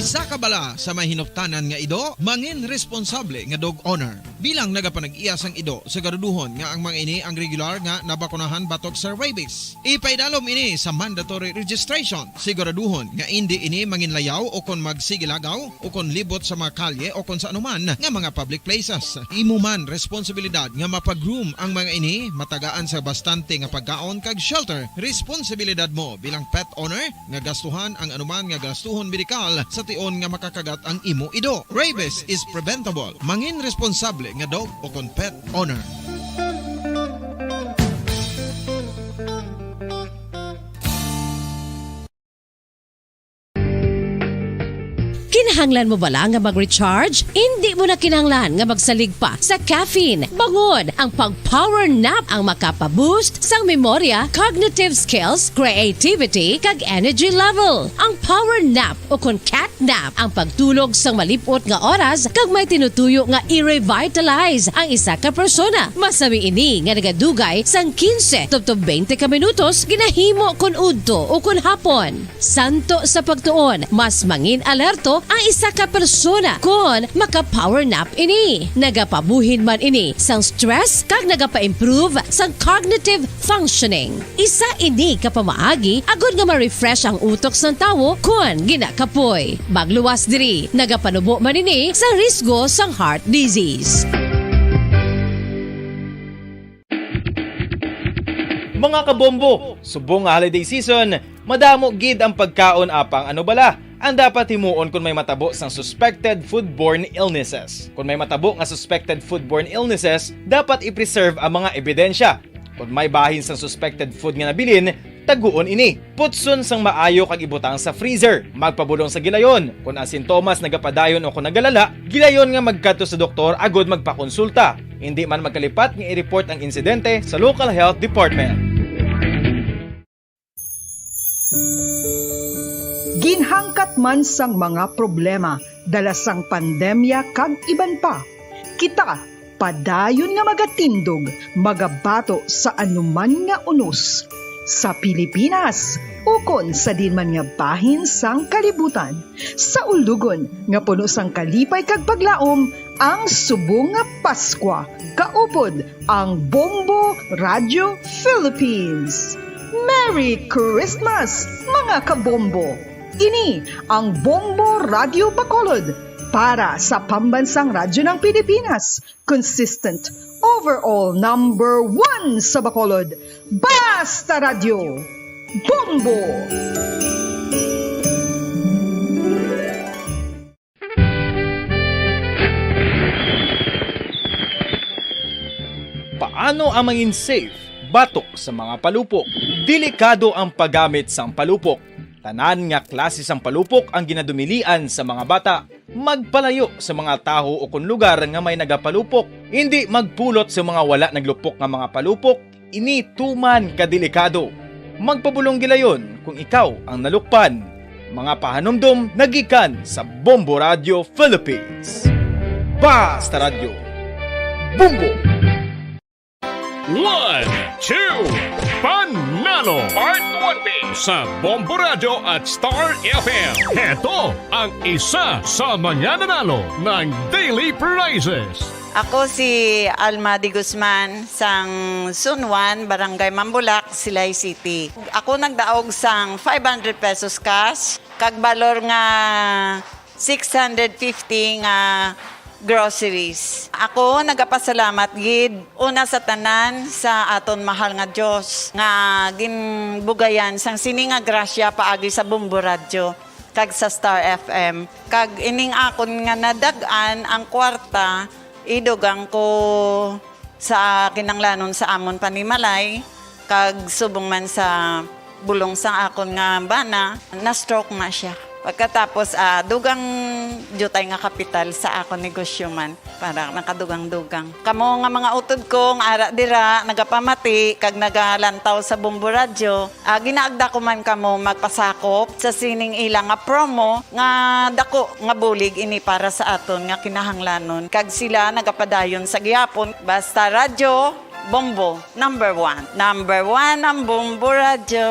Isa ka bala sa may hinuptanan nga ido, mangin responsable nga dog owner. Bilang nagapanag-iya sang ido, siguraduhon nga ang mga ini ang regular nga nabakunahan batok sa rabies. Ipaidalom ini sa mandatory registration. Siguraduhon nga indi ini manginlayaw o kon magsigilagaw o kon libot sa mga kalye o kon sa anuman nga mga public places. Imo man responsibilidad nga mapag-groom ang mga ini, matagaan sa bastante nga pagkaon kag shelter. Responsibilidad mo bilang pet owner nga gastuhan ang anuman nga gastuhon medikal sa tion nga makakagat ang imo ido. Rabies is preventable. Mangin responsable nga dog o kon pet owner. Kinahanglan mo bala nga mag-recharge? Indi mo na kinahanglan nga magsalig pa sa caffeine. Bangod ang pag-power nap ang makapa-boost sang memorya, cognitive skills, creativity, kag energy level. Ang power nap o kon cat nap ang pagtulog sang malip-ot nga oras kag may tinutuyo nga i-revitalize ang isa ka persona. Masami ini nga nagadugay sang kinse tubtob twenty ka minutos, ginahimo kon udto o kon hapon. Santo sa pagtuon, mas mangin alerto ang isa ka persona kon maka-power nap ini. Nagapabuhin man ini sang stress kag nagapa-improve sang cognitive functioning. Isa ini ka pamaagi agod nga ma-refresh ang utok sang tawo kon ginakapoy. Magluwas diri, nagapanubo man ini sa risgo sang heart disease. Mga kabombo, subong nga holiday season, madamo gid ang pagkaon, apang ano bala ang dapat himuon kon may matabo sang suspected foodborne illnesses? Kon may matabo nga suspected foodborne illnesses, dapat i-preserve ang mga ebidensya. Kon may bahin sang suspected food nga nabilin, taguon ini. Putson sang maayo kag ibutang sa freezer. Magpabulong sa gilayon. Kon ang sintomas nagapadayon o kon nagalala, gilayon nga magkadto sa doktor agud magpakonsulta. Indi man magkalipat nga i-report ang insidente sa local health department. Ginhangkat man sang mga problema dala sang pandemya kag iban pa. Kita padayon nga magatindog, magabato sa anuman nga unos sa Pilipinas ukon sa diin man nga bahin sang kalibutan. Sa ulugon nga puno sang kalipay kag paglaom, ang subong nga Paskwa, kaupod ang Bombo Radio Philippines. Merry Christmas, mga kabombo! Ini ang Bombo Radio Bacolod para sa Pambansang Radyo ng Pilipinas, consistent, overall number one sa Bacolod, Basta Radyo, Bombo! Paano ang mangin safe batok sa mga palupok? Delikado ang paggamit sang palupok. Tanan nga klase sang palupok ang ginadumilian sa mga bata. Magpalayo sa mga tawo o kon lugar nga may nagapalupok. Indi magpulot sa mga wala naglupok nga mga palupok. Ini tuman ka delikado. Magpabulong gilayon kung ikaw ang nalukpan. Mga pahanumdom nagikan sa Bombo Radio Philippines. Basta Radyo. Bombo! One, two, Panalo! Part one B sa Bombo Radio at Star F M. Heto ang isa sa mga nanalo ng daily prizes. Ako si Alma de Guzman, sang Sunwan, Barangay Mambulak, Silay City. Ako nagdaog sang five hundred pesos cash, kag balor nga six hundred fifty nga groceries. Ako nagapasalamat gid una sa tanan sa aton mahal nga Dios nga ginbugayan sang sini nga grasya paagi sa Bombo Radyo kag sa Star F M. Kag ining akon nga nadag-an ang kwarta, idugang ko sa kinanglanon sa amon panimalay, kag subong man sa bulong sang akon nga bana, na-stroke na siya. Pagkatapos, ah, dugang diutay nga kapital sa akon negosyo man, para nakadugang-dugang. Kamo nga mga utod ko nga ara dira, nagapamati, kag nagalantaw sa Bombo Radyo, Ah, ginaagda ko man kamo magpasakop sa sining ila nga promo nga dako nga bulig ini para sa aton nga kinahanglanon, kag sila nagapadayon sa gihapon. Basta Radyo Bombo, number one. Number one ang Bombo Radyo.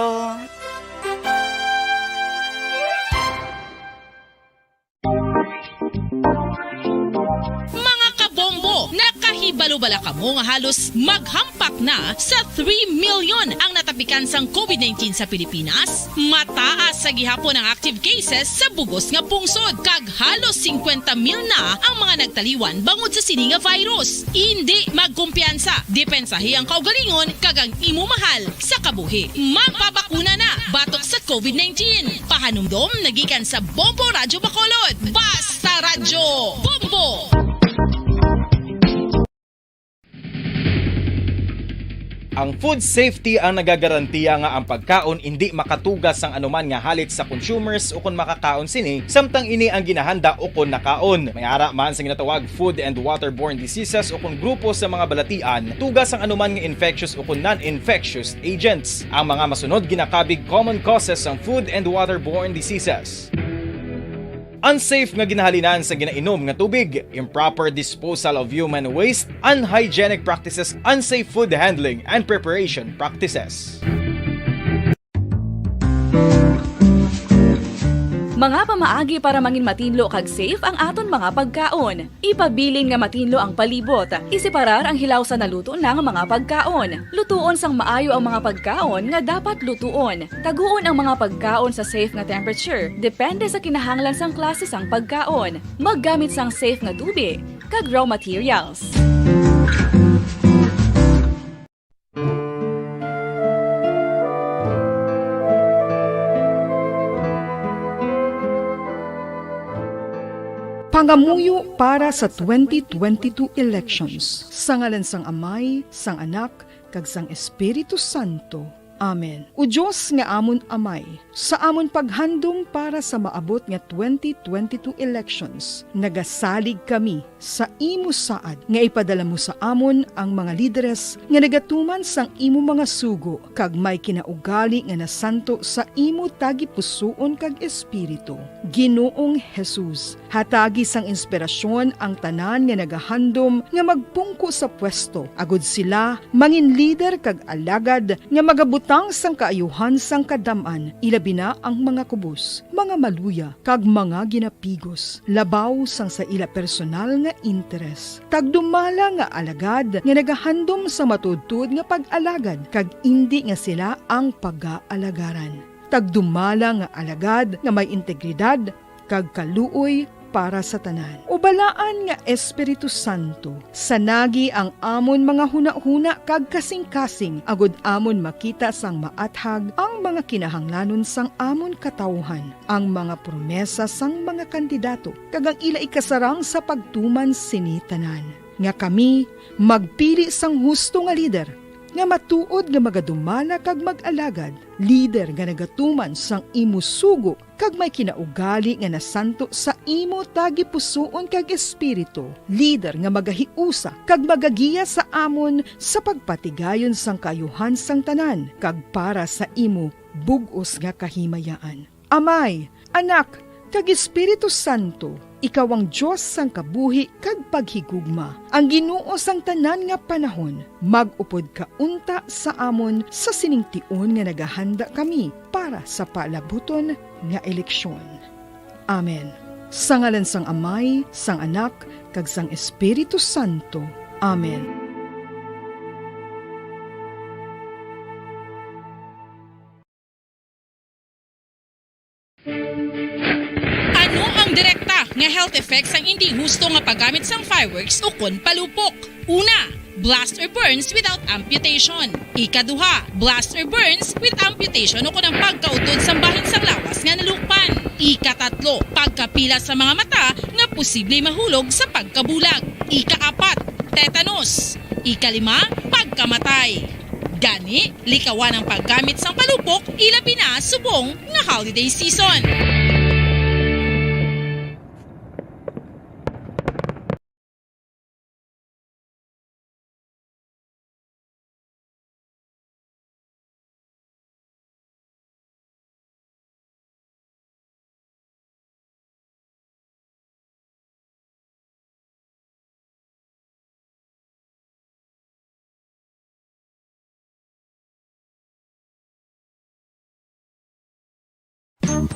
Mga kabombo, nakahibalo bala kamo nga halos maghampak na sa three million ang natapikan sang covid nineteen sa Pilipinas? Mataas sa gihapon ang active cases sa bugos nga pungsod, kag halos singkwenta mil na ang mga nagtaliwan bangod sa sini nga virus. Indi magkumpiyansa, depensahi ang kaugalingon kag ang imo mahal sa kabuhi. Magpabakuna na batok sa covid nineteen. Pahanumdom nagikan sa Bombo Radyo Bacolod. Basta Radyo Bombo! Ang food safety ang nagagarantiya nga ang pagkaon indi makatuga sang anuman nga halit sa consumers ukon makakaon sini, samtang ini ang ginahanda ukon nakaon. May ara man sa ginatawag food and waterborne diseases ukon grupo sa mga balatian, tuga sang anuman nga infectious ukon non-infectious agents. Ang mga masunod ginakabig common causes sang food and waterborne diseases. Unsafe nga ginahalinan sa ginainom nga tubig, improper disposal of human waste, unhygienic practices, unsafe food handling and preparation practices. Mga pamaagi para mangin matinlo kag safe ang aton mga pagkaon. Ipabilin nga matinlo ang palibot. Iseparar ang hilaw sa naluto na nga mga pagkaon. Lutuon sang maayo ang mga pagkaon nga dapat lutuon. Taguon ang mga pagkaon sa safe nga temperature, depende sa kinahanglan sang klase sang pagkaon. Maggamit sang safe nga tubi kag raw materials. Pangamuyo para sa twenty twenty-two elections. Sa ngalan sang Amay, sang Anak, kag sang Espiritu Santo. Amen. O Dios nga amon Amay, sa amon paghandom para sa maabot nga twenty twenty-two elections, nagasalig kami sa imo saad nga ipadala mo sa amon ang mga lideres nga nagatuman sang imo mga sugo kag may kinaugali nga nasanto sa imo tagipusoon kag espiritu. Ginoong Jesus, hatagi sang inspirasyon ang tanan nga nagahandom nga magpungko sa pwesto, agud sila mangin lider kag alagad nga magabutang sang kaayuhan sang kadam-an, ilabi na ang mga kubos, mga maluya, kag mga ginapigos, labaw sang sa ila personal nga interes. Tagdumala nga alagad nga nagahandom sa matuodtuod nga pag-alagad, kag indi nga sila ang pagaalagaran. Tagdumala nga alagad nga may integridad kag kaluoy para sa tanan. O Balaan nga Espiritu Santo, sanagi ang amon mga hunahuna kag kasingkasing, agud amon makita sang maathag ang mga kinahanglanon sang amon katawuhan, ang mga promesa sang mga kandidato, kag ang ila ikasarang sa pagtuman sini tanan, nga kami magpili sang husto nga lider, nga matuod nga magadumala kag mag-alagad, lider nga nagatuman sang imo sugo kag may kinaugali nga nasanto sa imo tagipusoon kag espiritu, lider nga magahiusa kag magagiya sa amon sa pagpatigayon sang kaayuhan sang tanan kag para sa imo bug-os nga kahimayaan. Amay, Anak, kag Espiritu Santo, ikaw ang Dios sang kabuhi kag paghigugma, ang Ginoo sang tanan nga panahon. Mag-upod ka unta sa amon sa sining tion nga nagahanda kami para sa palabuton nga eleksyon. Amen. Sa ngalan sang Amay, sang Anak, kag sang Espiritu Santo. Amen. Ano ang direkta nga health effects sang indi husto nga paggamit sang fireworks ukon palupok? Una, blast or burns without amputation. Ikaduha, blast or burns with amputation ukon ang pagkautod sang bahin sang lawas nga nalukpan. Ikatatlo, pagkapila sa mga mata nga posible mahulog sa pagkabulag. Ikaapat, tetanus. Ikalima, pagkamatay. Gani, likawan ang paggamit sang palupok, ilabi na subong nga holiday season.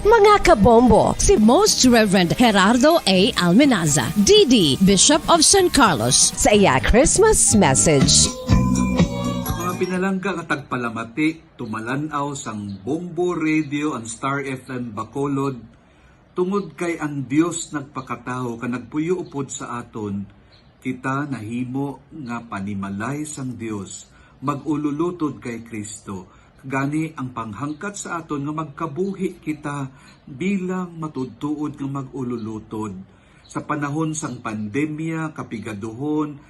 Mga kabombo, si Most Reverend Gerardo A. Almenaza, D D, Bishop of San Carlos, sa iya Christmas message. Mga pinalangga nga tagpalamati, tumalan-aw sang Bombo Radio and Star F M Bacolod, tungod kay ang Dios nagpakatawo kag nagpuyo upod sa aton, kita nahimo nga panimalay sang Dios, mag-ululutod kay Cristo. Gani, ang panghangkat sa aton nga magkabuhi kita bilang matuodtuod nga mag-ululutod. Sa panahon sang pandemya, kapigaduhon,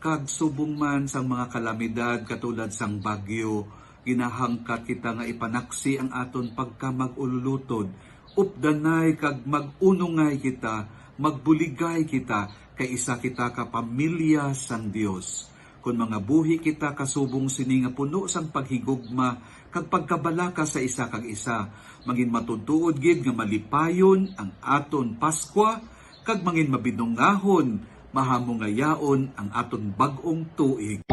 kag subong man sang mga kalamidad katulad sang bagyo, ginahangkat kita nga ipanaksi ang aton pagkamag-ululutod, updanay kag mag-unongay kita, magbuligay kita, kay isa kita ka pamilya sang Dios. Kon mangabuhi kita kasubong sini nga puno sang paghigugma kag pagkabalaka sa isa kag isa, mangin matutuod gid nga malipayon ang aton Paskwa, kag mangin mabinungahon, mahamungayaon ang aton bag-ong tuig.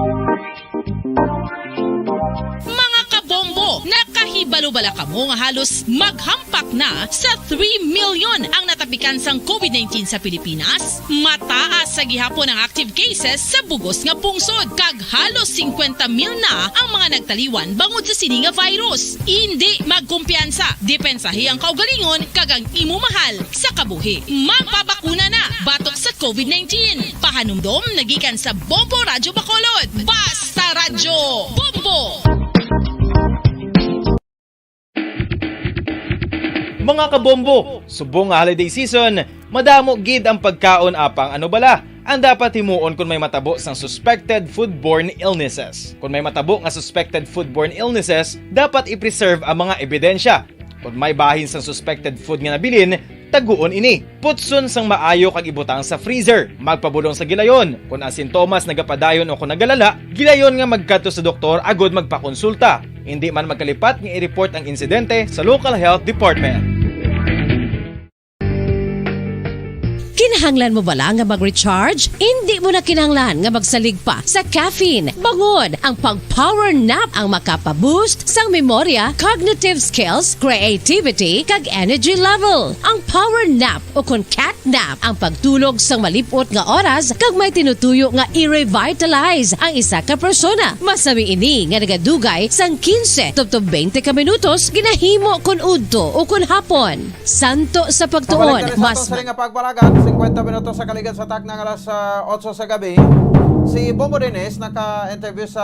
Mga kabombo, nakahibalo bala kamo nga halos maghampak na sa three million ang natapikan sang COVID nineteen sa Pilipinas? Mataas sa gihapon ang active cases sa bugos nga pungsod, kag halos singkwenta mil na ang mga nagtaliwan bangod sa sini nga virus. Indi magkumpiyansa, depensahi ang kaugalingon kag ang imo mahal sa kabuhi. Magpabakuna na batok sa COVID nineteen. Pahanumdom na gikan sa Bombo Radyo Bacolod. Basta Radyo Bombo! Mga kabombo, subong nga holiday season, madamo gid ang pagkaon, apang ano bala? Ang dapat himuon kon may matabo sang suspected foodborne illnesses. Kon may matabo nga suspected foodborne illnesses, dapat i-preserve ang mga ebidensya. Kon may bahin sang suspected food nga nabilin, taguon ini. Putson sang maayo kag ibutang sa freezer. Magpabulong sa gilayon. Kon ang sintomas nagapadayon o kon nagalala, gilayon nga magkadto sa doktor agud magpakonsulta. Hindi man magkalipat nga i-report ang insidente sa local health department. Kinahanglan mo bala nga mag-recharge? Indi mo na kinahanglan nga magsalig pa sa caffeine. Bangod ang pag-power nap ang makapa-boost sang memorya, cognitive skills, creativity, kag energy level. Ang power nap o kon cat nap ang pagtulog sang malip-ot nga oras kag may tinutuyo nga i-revitalize ang isa ka persona. Masami ini nga nagadugay sang quince tubtob twenty ka minutos ginahimo kon udto o kon hapon. Santo sa pagtuon, Pabalik na sa mas aton siring nga pagpalagan, fifty minutos sa kaligan sa takna nga alas, ah, otso sa gabi. Si Bombo Dines naka-interview sa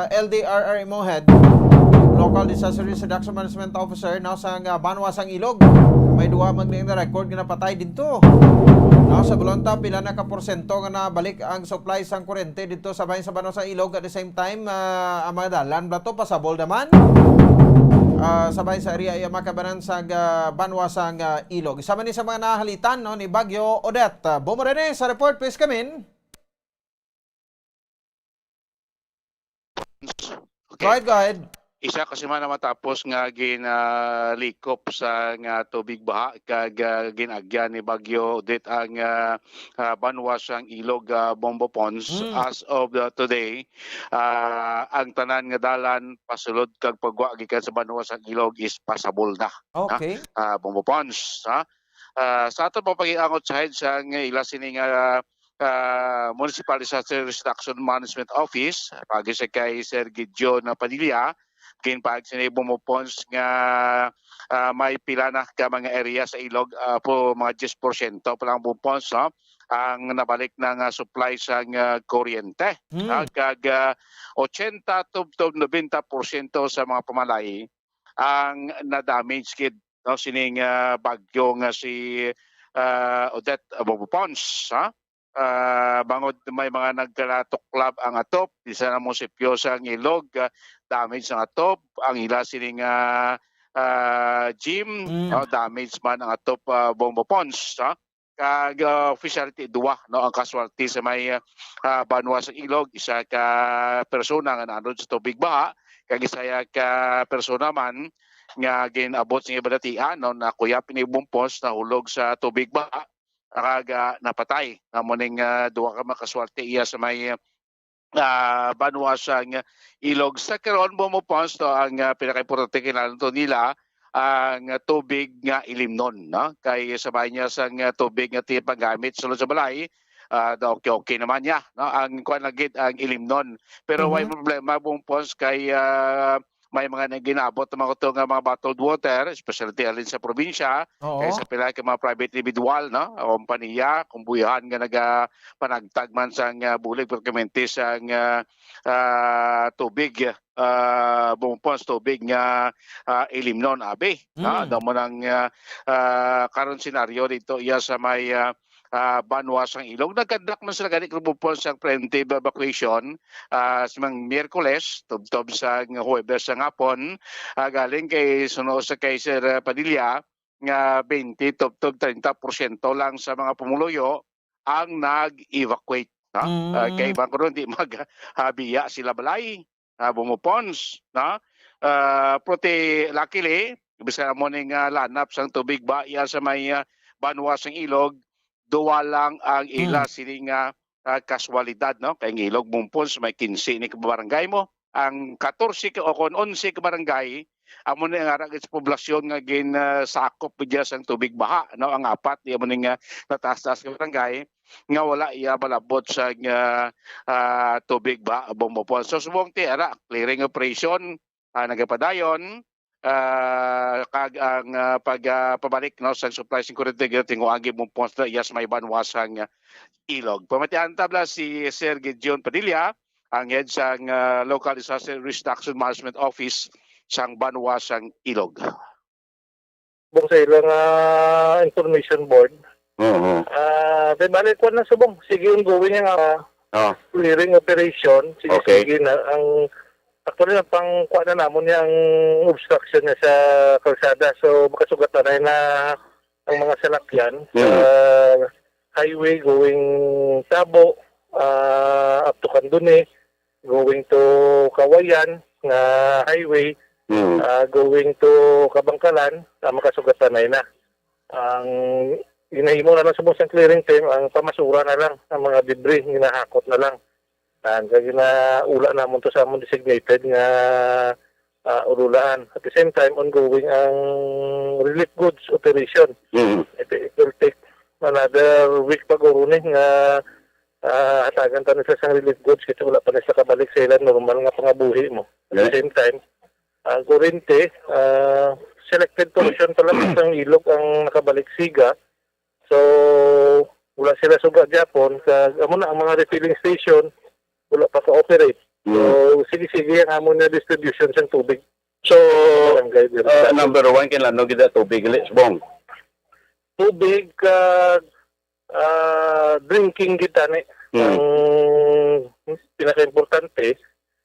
L D R R Imo Head, Local Disaster Risk Reduction Management Officer, no, sa, ah, banwa sang Ilog. May duha man na record nga napatay didto. No, sa Bolonta, pila na ka porsyento nga nabalik ang supply sang kuryente didto sa bahin sa banwa sang Ilog. At the same time, ah, ang mga dalan bala to pasabol naman. Ah, sa bahin sa area iya makabanan sa, ah, banwa sang, ah, Ilog. Isa man ni sa mga nahalitan, no, ni Bagyo Odette. Ah, Bombo Dines sa report, please come in. Go Okay. ahead, go ahead. Isa ka semana matapos nga ginalikop sa nga tubig baha kag, ah, gin-agyan ni Bagyo Odette ang, ah, ah, banwa sang Ilog, ah, Bombo Ponds. Mm. As of, ah, today, ah, ang tanan nga dalan pasulod kag pagwa gikan sa banwa sang Ilog is pasabol na, ha? Okay. Ah, Bombo Ponds, ha? Ah, sa aton pagpakiangot sa head sang ila sini nga, ah, Municipal Disaster Risk Reduction Management Office, pagi sa kay Sir Gideon Padilla, ginpahayag sini Bombo Ponds nga, ah, may pila na ka mga area sa Ilog, ah, po mga diyes porsyento pa lang, Bombo Ponds, no? Ang nabalik na nga supply sang, ah, kuryente. Hmm. Ah, kag, ah, ochenta tubtob nobenta porsyento sa mga pamalay ang na-damage gid, no, sining, ah, bagyo nga si, ah, Odette, ah, Bombo Ponds, ha? Ah, bangod may mga nagkalatuklab ang atop, isa na munisipyo sa Ilog, ah, damage ang atop, ang ila sining, ah, ah, gym, Mm. no, damage man ang atop, ah, Bombo Ponds, ha? Kag, ah, officially ti duwa, no, ang casualty sa may, ah, banwa sa Ilog, isa ka persona nga naanod sa tubig baha, kag isa ya ka persona man nga gin-abot sa balatian, no, nakuyap ini Bombo Ponds, nahulog sa tubig baha, kag, ah, napatay. Amo ning, ah, duha ka mga casualty iya sa may, ah, banwa sang Ilog. Sa karon, Bombo Ponds, no, ang, ah, pinakaimportante kinahanglan to nila ang tubig nga ilimnon, no? Kay sa bahin niya sang, ah, tubig nga ti-, panggamit sulod sa balay, ah, da okay-okay naman niya, no? Ang kuwan na gid ang ilimnon. Pero way Mhm. problema, Bombo Ponds, kay, ah, may mga naginaabot naman ko to nga mga bottled water, especially ti halin sa probinsya, Oo. kay sa pila ka mga private individual, no? O kompanya, kumbuyahan nga nagapanagtag man sang, ah, bulig, permente sang, ah, ah, tubig, ah, Bombo Ponds, tubig nga, ah, ilimnon, abi, no? Mm. Daw mo nang, ah, ah, karon senaryo dito iya sa may, ah, ah, banwa sang Ilog. Nagkandak man sila gani, Bombo Ponds, sang preemptive evacuation, ah, sa mga Miyerkules, tubtob sa Huwebes sa hapon, ah, galing kay suno sa kay Sir Padilla nga twenty tubtob treinta porsyento lang sa mga pumuluyo ang nag-evacuate, no? Ah, Mm. kay iban ko ron, di mag-, ah, biya sila balay, ah, Bombo Ponds, no? Ah, pero ti luckily, bisan amo ni nga lanap sang tubig ba, iya sa may, ah, banwa sang Ilog, duwa lang ang ila Mm. sini nga, ah, kaswalidad, no? Kay ang Ilog, Bombo Ponds, may quince ni ka barangay mo. Ang katorse ka, o kon onse ka barangay, amo ni ang ara gid sa poblasyon nga gin, ah, sakop gid sang tubig baha, no? Ang apat, iya mo ni nga nataas-taas ka barangay nga wala iya malabot sa, ah, ah, tubig ba, Bombo Ponds. So, subong ti ara, clearing operation, ah, nagapadayon, ah, kag ang, ah, pag, ah, pabalik, no, sa supply sing kuryente, ginatinguan gid, Bombo Ponds, na iya sa may banwa sang, ah, Ilog. Pamatian tabla si Sir Gideon Padilla, ang head sang, ah, Local Disaster Risk Reduction Management Office sang banwa sang Ilog. Bang sa ilang, ah, information board, Oo. Ah, di bali, kuwan na subong. Sige, ongoing ang, ah, Ah. clearing operation. Sige, Okay. sige na. Ang, actually, ang pang, kuwan na namon yung obstruction niya sa kalsada. So, makasugat na na ang mga salakyan sa Mm. highway going Tabo, ah, up to Candune, going to Kawayan nga highway, Mm. ah, going to Kabangkalan, ah, makasugat na na. Ang ginahimo na lang sa mga clearing team, ang pamasura na lang, ang mga debris, ginahakot na lang. Ang ginaula namon to sa among designated nga, ah, ululaan. At the same time, ongoing ang relief goods operation. Mm. It, it will take another week pa guro ni nga, ah, hatagan ta na sa sang relief goods kasi wala pa na sila kabalik sa ilang normal nga pangabuhi mo. At the Yeah. same time, ang kurente, ah, selected portion pa lang sang ilog ang nakabalik siga. So, wala sila suga gyapon. Kag, amo na, ang mga refilling station, wala pa ka-operate. So, Mm. sige-sige ang amo na distribution sang tubig So, sa barangay, diri uh, sa number one, kinahanglan gid ang tubig, gali, subong. Tubig, kag, ah, drinking gid, ani. Mm. Ang pinakaimportante,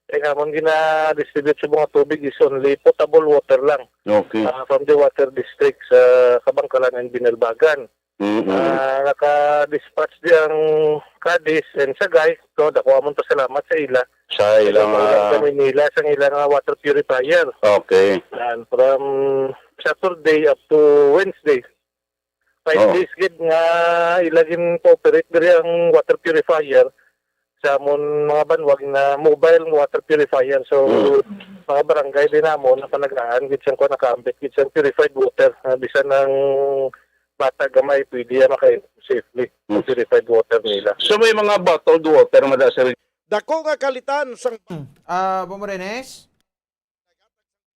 kay ang amon gina-distribute sa mga tubig is only potable water lang. Okay. Ah, from the water district sa Kabangkalan and Binalbagan. Mm-mm. Ah, naka-dispatch di ang Cadiz and Sagay. So, dako amon pasalamat sa ila. Sa ilang, Nagpaulat ah, kami nila sa ilang, ah, water purifier. Okay. And from Saturday up to Wednesday, five Oh. days gid nga ila gin-operate diri ang water purifier sa amon mga banwag na mobile water purifier. So, Mm. mga barangay din namon na panagaan gid siyang kuwan, nakaambit gid siyang purified water, ah, bisan ang bata gamay, pwede yan maka-, safely. Mm. Purified water nila. So, may mga bottled water, mada, sir? Dako nga kalitan sang Hmm. Ah, Bombo Dennis?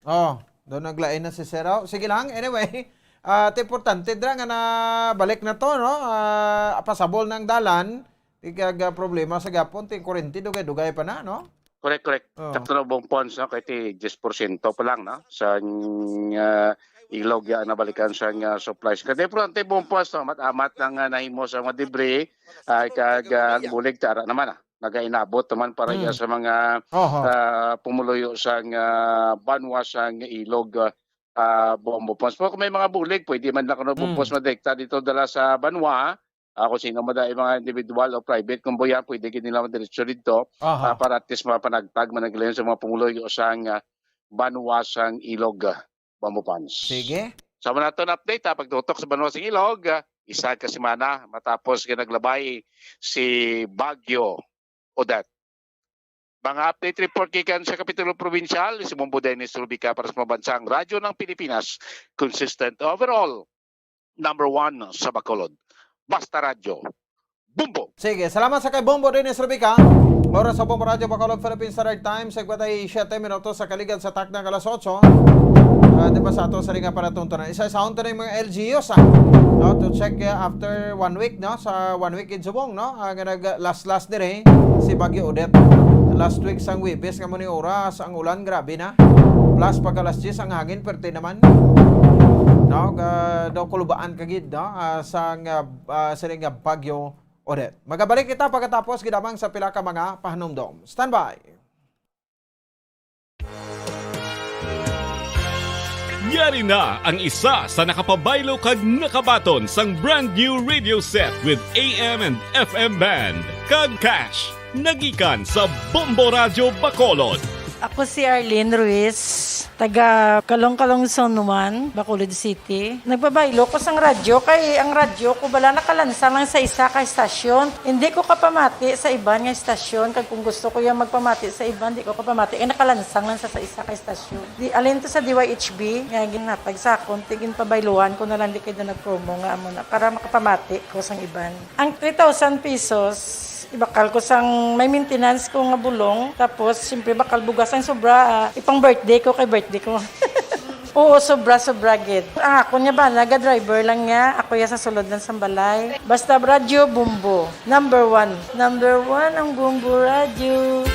Oh, doon naglain na si Sir. Oh, sige lang. Anyway, ah, ti importante dira nga nabalik na to, no? Ah, pasabol na ang dalan. Di kag, ah, problema sa gapon, ti kurente, dugay-dugay pa na, no? Correct, correct. Oh. Sakto na, Bong Pons, no? Kay ti diyes porsyento pa lang, no? Sa, ah, ilog ya nabalikan sa, ah, supplies. Kay importante, Bong Pons, no? Amat-amat lang, ah, nahimo sa mga debris, ah, kag, ah, bulig, tara naman, ah. Nagainabot naman para Hmm. iya sa mga, Oho. ah, pumuluyo sang, ah, banwa sang ilog, ah, ah, Bombo Pons. Pero kung may mga bulig, pwede man lang kuno, Bombo Hmm. Pons, madekta dito dala sa banwa. Ah, kung sino man dahil mga individual o private convoy yan, pwede gid nila madiretso dito, Aha. ah, para at least mapanagtag, managlayon sa mga pumuluyo sang, ah, banwa sang ilog, ah, Bombo Pons. Sige. Sa mga naton update, ha, pagtutok sa banwa sang ilog, ah, isa ka semana matapos nga naglabay si Bagyo Odette. Mga update report gikan sa Kapitulo Probinsyal, si Bombo Dennis Rubica para sa Mabansang Radyo ng Pilipinas, consistent overall, number one sa Bacolod. Basta Radyo, Bombo! Sige, salamat sa kay Bombo Dennis Rubica. Oras sa Bombo Radyo Bacolod, Philippine Standard Time, sa kwenta y siete minutos sa kaligad sa takna nga alas otso. Ah, di ba sa ato sa ringa para tuntunan? Isa-isahon to na yung mga L G Us, ah. No, to check, ah, after one week, no? Sa one week in subong, no? Ah, nga nag-last-last diri, si Bagyo Odette. Last week sang Huwebes nga mo ni oras, ang ulan grabe na. Plus, pagka alas diyes, ang hangin, perte naman. No? Ga-, daw kulubaan ka gid, no? Ah, sang, ah, ah, sining, ah, Bagyo Odette. Magabalik kita pagkatapos, gid lamang sa pila ka mga pahanumdom. Standby! Yari na ang isa sa nakapabaylo kag nakabaton sang brand new radio set with A M and F M band, kag cash, nagikan sa Bombo Radyo Bacolod. Ako si Arlene Ruiz, taga Calong-Calong Zone one, Bacolod City. Nagpabaylo ko sang radyo, kay ang radyo ko bala nakalansang lang sa isa ka estasyon. Hindi ko kapamati sa iban nga estasyon, kag kung gusto ko yung magpamati sa iban, di ko kapamati, kay nakalansang lang sa, sa isa ka estasyon. Di, alin to sa D Y H B, nga ginhatag sa akon, ti ginpabayluhan ko na lang, di kay na nag-promo nga amo na, para makapamati ko sang iban. Ang three thousand pesos, ibakal ko sang may maintenance ko nga bulong, tapos, siyempre, bakal bugas ang sobra, ah, ipang birthday ko, kay birthday ko. Oo, sobra, sobra gid. Ang akon nga bana, ga-driver lang niya. Ako ya sa sulod lang sang balay. Basta radyo, Bombo. Number one. Number one ang Bombo Radyo.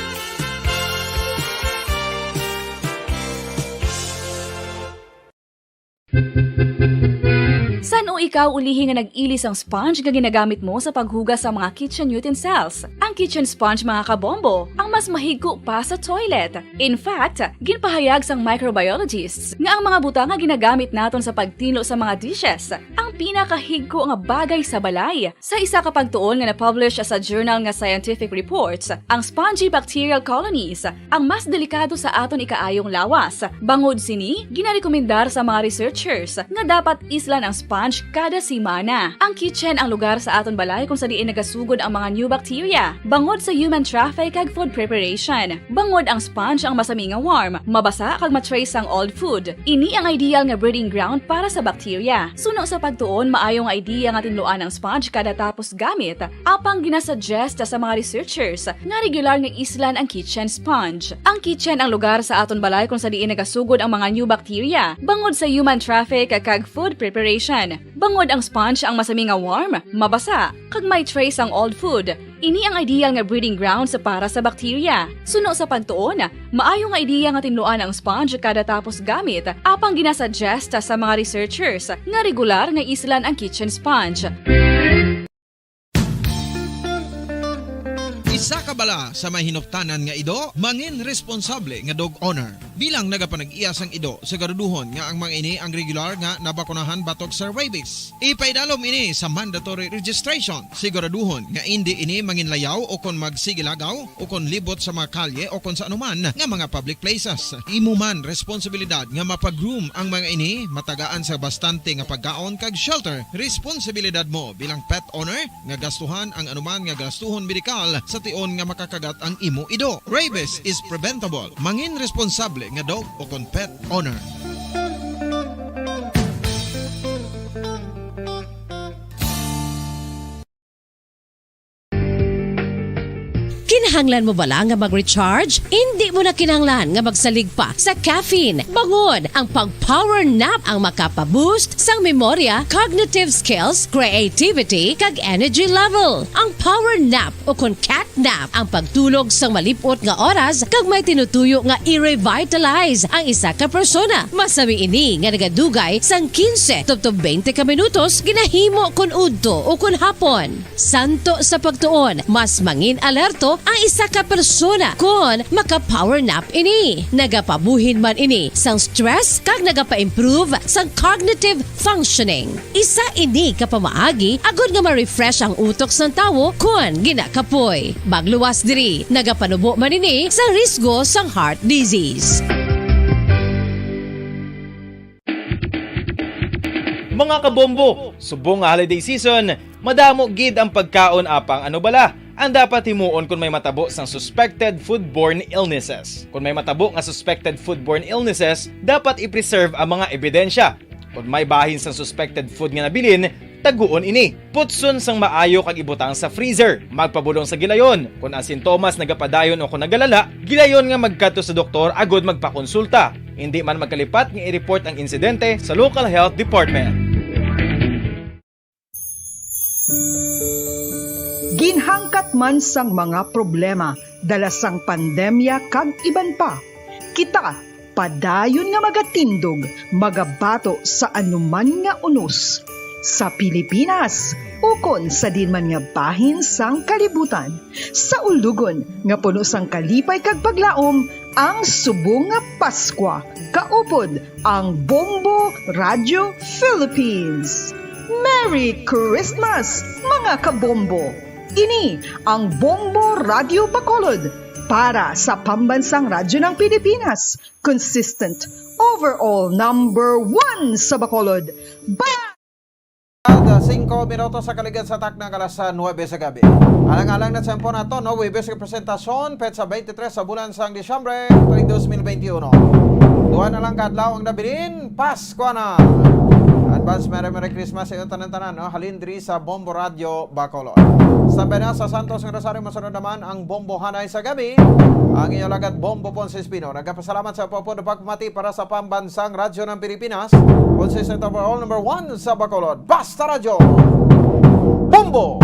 San-o Ikaw ulihi nga nag-ili sang sponge nga ginagamit mo sa paghugas sa mga kitchen utensils. Ang kitchen sponge, mga kabombo, ang mas mahigko pa sa toilet. In fact, ginpahayag sang microbiologists nga ang mga butang nga ginagamit naton sa pagtinlo sa mga dishes ang pinakahigko nga bagay sa balay. Sa isa ka pagtuon nga na-publish sa journal nga Scientific Reports, ang spongy bacterial colonies ang mas delikado sa aton ikaayong lawas. Bangod sini, ginarekomendar sa mga researchers nga dapat islan ang sponge kada semana. Ang kitchen ang lugar sa aton balay kung sa diin nagasugod ang mga new bacteria, bangod sa human traffic kag food preparation. Bangod ang sponge ang masami nga warm, mabasa kag ma-trace sang old food. Ini ang ideal nga breeding ground para sa bacteria. Suno sa pagtuon, maayo nga idea nga tinluan ang sponge kada tapos gamit, apang ginasuggest sa mga researchers nga regular nga islan ang kitchen sponge. Ang kitchen ang lugar sa aton balay kung sa diin nagasugod ang mga new bacteria, bangod sa human traffic kag food preparation. Bangod ang sponge ang masami nga warm, mabasa, kag may trace ang old food. Ini ang ideal nga breeding grounds para sa bacteria. Suno sa pagtuon, maayo nga idea nga tinluan ang sponge kada tapos gamit, apang ginasuggest sa mga researchers nga regular nga islan ang kitchen sponge. Isa ka bala sa may hinuptanan nga ido, mangin responsable nga dog owner. Bilang nagapanag-iya sang ido, siguraduhon nga ang mga ini ang regular nga nabakunahan batok sa rabies. Ipaidalom ini sa mandatory registration. Siguraduhon nga indi ini manginlayaw o kon magsigilagaw o kon libot sa mga kalye o kon sa anuman nga mga public places. Imo man responsibilidad nga mapa-groom ang mga ini, matagaan sa bastante nga pagkaon kag shelter. Responsibilidad mo bilang pet owner nga gastuhan ang anuman nga gastuhon medikal sa tion nga makakagat ang imo ido. Rabies is preventable. Mangin responsable nga dog o kon pet owner. Kinahanglan mo bala nga mag-recharge? Indi mo na kinahanglan nga magsalig pa sa caffeine. Bangod ang pag-power nap ang makapa-boost sang memorya, cognitive skills, creativity, kag energy level. Ang power nap o kon cat nap ang pagtulog sang malip-ot nga oras kag may tinutuyo nga i-revitalize ang isa ka persona. Masami ini nga nagadugay sang quince tubtob twenty ka minutos ginahimo kon udto o kon hapon. Santo sa pagtuon, mas mangin-alerto ang isa ka persona kon maka-power nap ini. Nagapabuhin man ini sang stress kag nagapa-improve sang cognitive functioning. Isa ini ka pamaagi agod nga ma-refresh ang utok sang tawo kon ginakapoy. Magluwas diri, nagapanubo man ini sa risgo sang heart disease. Mga kabombo, subong nga holiday season, madamo gid ang pagkaon, apang ano bala ang dapat himuon kon may matabo sang suspected foodborne illnesses? Kon may matabo nga suspected foodborne illnesses, dapat i-preserve ang mga ebidensya. Kon may bahin sang suspected food nga nabilin, taguon ini. Putson sang maayo kag ibutang sa freezer. Magpabulong sa gilayon. Kon ang sintomas nagapadayon o kon nagalala, gilayon nga magkadto sa doktor agod magpakonsulta. Indi man magkalipat nga i-report ang insidente sa local health department. Ginhangkat man sang mga problema dala sang pandemya kag iban pa, kita padayon nga magatindog, magabato sa anuman nga unos sa Pilipinas ukon sa diin man nga bahin sang kalibutan. Sa ulugon nga puno sang kalipay kag paglaom ang subong nga Paskwa, kaupod ang Bombo Radio Philippines. Merry Christmas, mga kabombo! Ini ang Bombo Radio Bacolod para sa Pambansang Radyo ng Pilipinas, consistent, overall number one sa Bacolod. Ba- At, ah, singko minutos sa kaligad sa takna nga alas, ah, nuwebe sa gabi. Alang-alang na tiyempo nato, no? Huwebes nga presentasyon, petsa twenty-three sa bulan sang Disyembre, tuig dos mil benti uno. Duha na lang ka adlaw ang nabilin, Paskwa na! Advance Merry Merry Christmas sa inyo tanan-tanan, no? Halin diri sa Bombo Radio Bacolod. Sa Bena, sa Santos nga Rosario, masunod naman ang Bombo Hanay sa Gabi. Ang inyo lagad, Bombo Ponce Espino. Nagapasalamat sa pagpapod pagmati para sa Pambansang Radyo ng Pilipinas. Consistent overall number one sa Bacolod. Basta Radyo! Bombo!